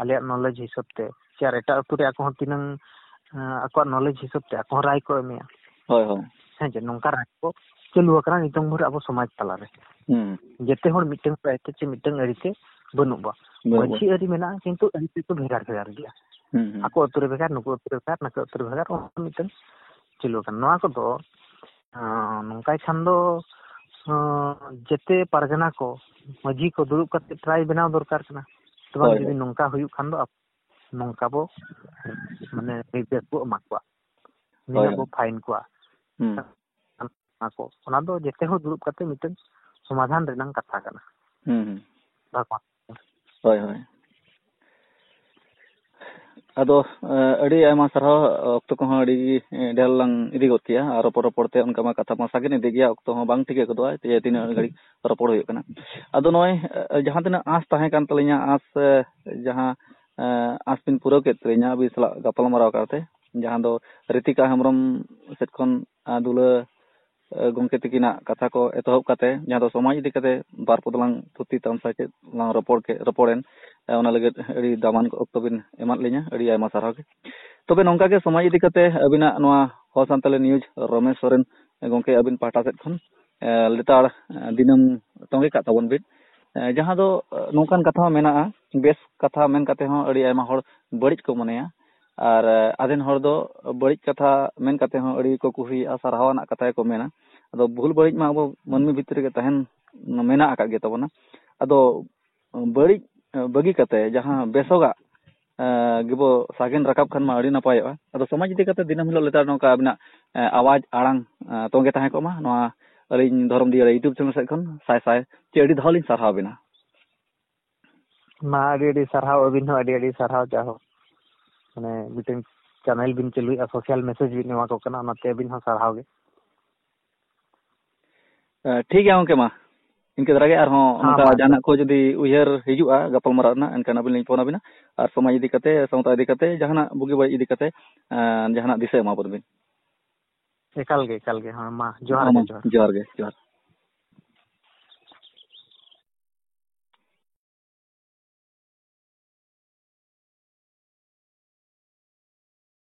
ᱟᱞᱮᱭᱟᱜ ᱱᱚᱞᱮᱡᱽ ᱦᱤᱥᱟᱹᱵ ᱛᱮ, ᱥᱮ ᱟᱨ ᱮᱴᱟᱜ ᱟᱹᱛᱩ ᱨᱮ ᱟᱠᱚ ᱦᱚᱸ ᱛᱤᱱᱟᱹᱝ, ᱮᱸ, ᱟᱠᱚᱣᱟᱜ ᱱᱚᱞᱮᱡᱽ ᱦᱤᱥᱟᱹᱵ ᱛᱮ ᱟᱠᱚ ᱦᱚᱸ ᱨᱟᱭ ᱠᱚ ᱮᱢᱮᱜᱼᱟ᱾ ᱦᱳᱭ, ᱦᱳᱭ᱾ ᱦᱮᱸ ᱡᱮ, ᱱᱚᱝᱠᱟ ᱨᱟᱭ ᱠᱚ ᱪᱟᱹᱞᱩ ᱟᱠᱟᱱᱟ ᱱᱤᱛᱚᱝ ᱵᱷᱳᱨ ᱟᱵᱚ ᱥᱚᱢᱟᱡᱽ ᱛᱟᱞᱟᱨᱮ᱾ ᱦᱩᱸ᱾ ᱡᱮᱛᱮ ᱦᱚᱲ ᱢᱤᱫᱴᱟᱝ ᱨᱟᱭ ᱛᱮ ᱪᱮ ᱢᱤᱫᱴᱟᱝ ᱟᱹᱨᱤ ᱛᱮ ᱵᱟᱹᱱᱩᱜ ᱵᱚᱱᱟ᱾ ᱵᱟᱹᱱᱩᱜ ᱵᱚᱱᱟ᱾ ᱢᱟᱹᱡᱷᱤ ᱟᱹᱨᱤ ᱢᱮᱱᱟᱜᱼᱟ, ᱠᱤᱱᱛᱩ ᱟᱹᱨᱤ ᱛᱮᱫᱚ ᱵᱷᱮᱜᱟᱨ ᱵᱷᱮᱜᱟᱨ ᱜᱮᱭᱟ᱾ ᱦᱩᱸ, ᱦᱩᱸ᱾ ᱟᱠᱚ ᱟᱹᱛᱩ ᱨᱮ ᱵᱷᱮᱜᱟᱨ, ᱱᱩᱠᱩ ᱟᱹᱛᱩ ᱨᱮ ᱵᱷᱮᱜᱟᱨ, ᱱᱟᱠᱚ ᱟᱹᱛᱩ ᱨᱮ ᱵᱷᱮᱜᱟᱨ, ᱚᱱᱟ ᱢᱤᱫᱴᱟᱝ ᱪᱟᱹᱞᱩ ᱟᱠᱟᱱᱟ᱾ ᱱᱚᱣᱟ ᱠᱚᱫᱚ, ᱟᱸ, ᱱᱚᱝᱠᱟᱭ ᱠᱷᱟᱱ ᱫᱚ, ᱟᱸ, ᱡᱮᱛᱮ ᱯᱟᱨᱜᱟᱱᱟ ᱠᱚ, ᱢᱟᱹᱡᱷᱤ ᱠᱚ ᱫᱩᱲᱩᱵ ᱠᱟᱛᱮ ᱴᱨᱟᱭ ᱵᱮᱱᱟᱣ ᱫᱚᱨᱠᱟᱨ ᱠᱟᱱᱟ᱾ ᱛᱚ ᱵᱟᱝ, ᱦᱳᱭ, ᱡᱩᱫᱤ ᱦᱳᱭ᱾ ᱱᱚᱝᱠᱟ ᱦᱩᱭᱩᱜ ᱠᱷᱟᱱ ᱫᱚ ᱟᱵᱚ ᱱᱚᱝᱠᱟ ᱵᱚ, ᱢᱟᱱᱮ, ᱱᱤᱨᱫᱮᱥ ᱵᱚ ᱮᱢᱟ ᱠᱚᱣᱟ, ᱦᱳᱭ, ᱱᱤᱱᱟᱹᱜ ᱵᱚ ᱦᱳᱭ᱾ ᱯᱷᱟᱭᱤᱱ ᱠᱚᱣᱟ᱾ ᱦᱩᱸ᱾ ᱚᱱᱟ ᱠᱚ, ᱚᱱᱟ ᱫᱚ ᱡᱮᱛᱮ ᱦᱚᱲ ᱫᱩᱲᱩᱵ ᱠᱟᱛᱮ ᱢᱤᱫᱴᱮᱱ ᱥᱚᱢᱟᱫᱷᱟᱱ ᱨᱮᱱᱟᱝ ᱠᱟᱛᱷᱟ ᱠᱟᱱᱟ᱾ ᱦᱩᱸ, ᱦᱩᱸ᱾ ᱵᱷᱟᱜᱽᱣᱟᱱ᱾ ᱦᱳᱭ, ᱦᱳᱭ᱾ ᱟᱫᱚ, ᱮ, ᱟᱹᱰᱤ ᱟᱭᱢᱟ ᱥᱟᱨᱦᱟᱣ, ᱚᱠᱛᱚ ᱠᱚᱦᱚᱸ ᱟᱹᱰᱤ, ᱮ, ᱰᱷᱮᱨ ᱞᱟᱝ ᱤᱫᱤ ᱜᱚᱫ ᱠᱮᱜᱼᱟ, ᱟᱨ ᱨᱚᱯᱚᱲ ᱨᱚᱯᱚᱲ ᱛᱮ ᱚᱱᱠᱟ ᱢᱟ ᱠᱟᱛᱷᱟ ᱢᱟ ᱥᱟᱜᱮᱱ ᱤᱫᱤ ᱜᱮᱭᱟ, ᱚᱠᱛᱚ ᱦᱚᱸ ᱵᱟᱝ ᱴᱷᱤᱠᱟᱹ ᱜᱚᱫᱚᱜᱼᱟ ᱡᱮ ᱛᱤᱱᱟᱹᱜ ᱜᱷᱟᱹᱲᱤᱡ ᱨᱚᱯᱚᱲ ᱦᱩᱭᱩᱜ ᱠᱟᱱᱟ᱾ ᱟᱫᱚ ᱱᱚᱜᱼᱚᱭ, ᱮ, ᱡᱟᱦᱟᱸ ᱛᱤᱱᱟᱹᱜ ᱟᱸᱥ ᱛᱟᱦᱮᱸ ᱠᱟᱱ ᱛᱟᱹᱞᱤᱧᱟ, ᱟᱸᱥ, ᱮ, ᱡᱟᱦᱟᱸ, ᱮ, ᱟᱸᱥ ᱵᱤᱱ ᱯᱩᱨᱟᱹᱣ ᱠᱮᱫ ᱛᱟᱹᱞᱤᱧᱟ ᱟᱹᱵᱤᱱ ᱥᱟᱞᱟᱜ ᱜᱟᱯᱟᱞᱢᱟᱨᱟᱣ ᱠᱟᱛᱮ, ᱡᱟᱦᱟᱸ ᱫᱚ ᱨᱤᱛᱤᱠᱟ ᱦᱮᱢᱵᱨᱚᱢ ᱥᱮᱫ ᱠᱷᱚᱱ, ᱮ, ᱫᱩᱞᱟᱹ ᱮ, ᱜᱚᱢᱠᱮ ᱛᱤᱠᱤᱱᱟᱜ ᱠᱟᱛᱷᱟ ᱠᱚ ᱮᱛᱚᱦᱚᱵ ᱠᱟᱛᱮ, ᱡᱟᱦᱟᱸ ᱫᱚ ᱥᱚᱢᱟᱡᱽ ᱤᱫᱤ ᱠᱟᱛᱮ ᱵᱟᱨ ᱯᱚᱫ ᱞᱟᱝ ᱛᱷᱩᱛᱤ ᱛᱟᱢᱥᱟ ᱠᱮᱫ, ᱞᱟᱝ ᱨᱚᱯᱚᱲ ᱠᱮᱫ, ᱨᱚᱯᱚᱲᱮᱱ, ᱮ, ᱚᱱᱟ ᱞᱟᱹᱜᱤᱫ ᱟᱹᱰᱤ ᱫᱟᱢᱟᱱ ᱚᱠᱛᱚ ᱵᱤᱱ ᱮᱢᱟᱫ ᱞᱤᱧᱟ, ᱟᱹᱰᱤ ᱟᱭᱢᱟ ᱥᱟᱨᱦᱟᱣ ᱜᱮ᱾ ᱛᱚᱵᱮ ᱱᱚᱝᱠᱟ ᱜᱮ ᱥᱚᱢᱟᱡᱽ ᱤᱫᱤ ᱠᱟᱛᱮ ᱟᱹᱵᱤᱱᱟᱜ ᱱᱚᱣᱟ ᱦᱚ ᱥᱟᱱᱛᱟᱞᱤ ᱱᱤᱭᱩᱡᱽ ᱨᱚᱢᱮᱥ ᱥᱚᱨᱮᱱ, ᱮ, ᱜᱚᱢᱠᱮ ᱟᱹᱵᱤᱱ ᱯᱟᱦᱴᱟ ᱥᱮᱫ ᱠᱷᱚᱱ, ᱮ, ᱞᱮᱛᱟᱲ, ᱮ, ᱫᱤᱱᱟᱹᱢ ᱛᱚᱸᱜᱮ ᱠᱟᱜ ᱛᱟᱵᱚᱱ ᱵᱤᱱ᱾ ᱮ, ᱡᱟᱦᱟᱸ ᱫᱚ, ᱮ, ᱱᱚᱝᱠᱟᱱ ᱠᱟᱛᱷᱟ ᱦᱚᱸ ᱢᱮᱱᱟᱜᱼᱟ, ᱵᱮᱥ ᱠᱟᱛᱷᱟ ᱢᱮᱱ ᱠᱟᱛᱮ ᱦᱚᱸ ᱟᱹᱰᱤ ᱟᱭᱢᱟ ᱦᱚᱲ ᱵᱟᱹᱲᱤᱡ ᱠᱚ ᱢᱚᱱᱮᱭᱟ᱾ ᱟᱨ, ᱮ, ᱟᱫᱷᱮᱱ ᱦᱚᱲ ᱫᱚ ᱵᱟᱹᱲᱤᱡ ᱠᱟᱛᱷᱟ ᱢᱮᱱ ᱠᱟᱛᱮ ᱦᱚᱸ ᱟᱹᱰᱤ ᱠᱚ ᱠᱩᱥᱤᱭᱟᱜᱼᱟ, ᱥᱟᱨᱦᱟᱣ ᱟᱱᱟᱜ ᱠᱟᱛᱷᱟ ᱜᱮᱠᱚ ᱢᱮᱱᱟ᱾ ᱟᱫᱚ ᱵᱷᱩᱞ ᱵᱟᱹᱲᱤᱡ ᱢᱟ ᱟᱵᱚ ᱢᱟᱹᱱᱢᱤ ᱵᱷᱤᱛᱨᱤ ᱨᱮᱜᱮ ᱛᱟᱦᱮᱱ ᱢᱮᱱᱟᱜ ᱟᱠᱟᱫ ᱜᱮ ᱛᱟᱵᱚᱱᱟ᱾ ᱟᱫᱚ ᱵᱟᱹᱲᱤᱡ, ᱮ, ᱵᱟᱹᱜᱤ ᱠᱟᱛᱮ ᱡᱟᱦᱟᱸ ᱵᱮᱥᱚᱜᱟᱜ, ᱮ, ᱜᱮᱵᱚ ᱥᱟᱜᱮᱱ ᱨᱟᱠᱟᱵ ᱠᱷᱟᱱ ᱢᱟ ᱟᱹᱰᱤ ᱱᱟᱯᱟᱭᱚᱜᱼᱟ᱾ ᱟᱫᱚ ᱥᱚᱢᱟᱡᱽ ᱤᱫᱤ ᱠᱟᱛᱮ ᱫᱤᱱᱟᱹᱢ ᱦᱤᱞᱳᱜ ᱞᱮᱛᱟᱲ ᱱᱚᱝᱠᱟ ᱟᱵᱤᱱᱟᱜ, ᱮ, ᱟᱣᱟᱡᱽ ᱟᱲᱟᱝ, ᱮ, ᱛᱚᱸᱜᱮ ᱛᱟᱦᱮᱸ ᱠᱚᱜ ᱢᱟ᱾ ᱱᱚᱣᱟ ᱟᱹᱞᱤᱧ ᱫᱷᱚᱨᱚᱢ ᱫᱤᱭᱟᱹᱲᱟ YouTube channel ᱥᱮᱫ ᱠᱷᱚᱱ ᱥᱟᱭ ᱥᱟᱭ ᱪᱮ ᱟᱹᱰᱤ ᱫᱷᱟᱣ ᱞᱤᱧ ᱥᱟᱨᱦᱟᱣ ᱵᱤᱱᱟ᱾ ᱢᱟ, ᱟᱹᱰᱤ ᱟᱹᱰᱤ ᱥᱟᱨᱦᱟᱣ, ᱟᱹᱵᱤᱱ ᱦᱚᱸ ᱟᱹᱰᱤ ᱟᱹᱰᱤ ᱥᱟᱨᱦᱟᱣ᱾ ᱡᱟᱭᱦᱳᱠ, ᱢᱟᱱᱮ ᱢᱤᱫᱴᱮᱱ ᱪᱮᱱᱮᱞ ᱵᱤᱱ ᱪᱟᱹᱞᱩᱭᱮᱫᱼᱟ, ᱥᱳᱥᱟᱞ ᱢᱮᱥᱮᱡᱽ ᱵᱤᱱ ᱮᱢᱟ ᱠᱚ ᱠᱟᱱᱟ, ᱚᱱᱟᱛᱮ ᱟᱹᱵᱤᱱ ᱦᱚᱸ ᱥᱟᱨᱦᱟᱣ ᱜᱮ᱾ ᱮ, ᱴᱷᱤᱠ ᱜᱮᱭᱟ ᱜᱚᱝᱠᱮ, ᱢᱟ ᱤᱱᱠᱟᱹ ᱫᱷᱟᱨᱟ ᱜᱮ᱾ ᱟᱨᱦᱚᱸ ᱦᱮᱸ, ᱱᱚᱝᱠᱟ ᱢᱟ᱾ ᱡᱟᱦᱟᱱᱟᱜ ᱠᱚ ᱡᱩᱫᱤ ᱩᱭᱦᱟᱹᱨ ᱦᱤᱡᱩᱜᱼᱟ ᱜᱟᱯᱟᱞᱢᱟᱨᱟᱣ ᱨᱮᱱᱟᱜ, ᱮᱱᱠᱷᱟᱱ ᱟᱹᱵᱤᱱ ᱞᱤᱧ ᱯᱷᱳᱱ ᱟᱹᱵᱤᱱᱟ᱾ ᱟᱨ ᱥᱚᱢᱟᱡᱽ ᱤᱫᱤ ᱠᱟᱛᱮ, ᱥᱟᱶᱛᱟ ᱤᱫᱤ ᱠᱟᱛᱮ, ᱡᱟᱦᱟᱱᱟᱜ ᱵᱩᱜᱤ ᱵᱟᱹᱲᱤᱡ ᱤᱫᱤ ᱠᱟᱛᱮ, ᱮ, ᱡᱟᱦᱟᱱᱟᱜ ᱫᱤᱥᱟᱹ ᱮᱢᱟ ᱵᱚᱱ ᱵᱤᱱ᱾ ᱮᱠᱟᱞ ᱜᱮ, ᱮᱠᱟᱞ ᱜᱮ᱾ ᱦᱮᱸ, ᱢᱟ, ᱡᱚᱦᱟᱨ ᱦᱮᱸ, ᱜᱮ, ᱢᱟ, ᱡᱚᱦᱟᱨ᱾ ᱡᱚᱦᱟᱨ ᱜᱮ, ᱡᱚᱦᱟᱨ᱾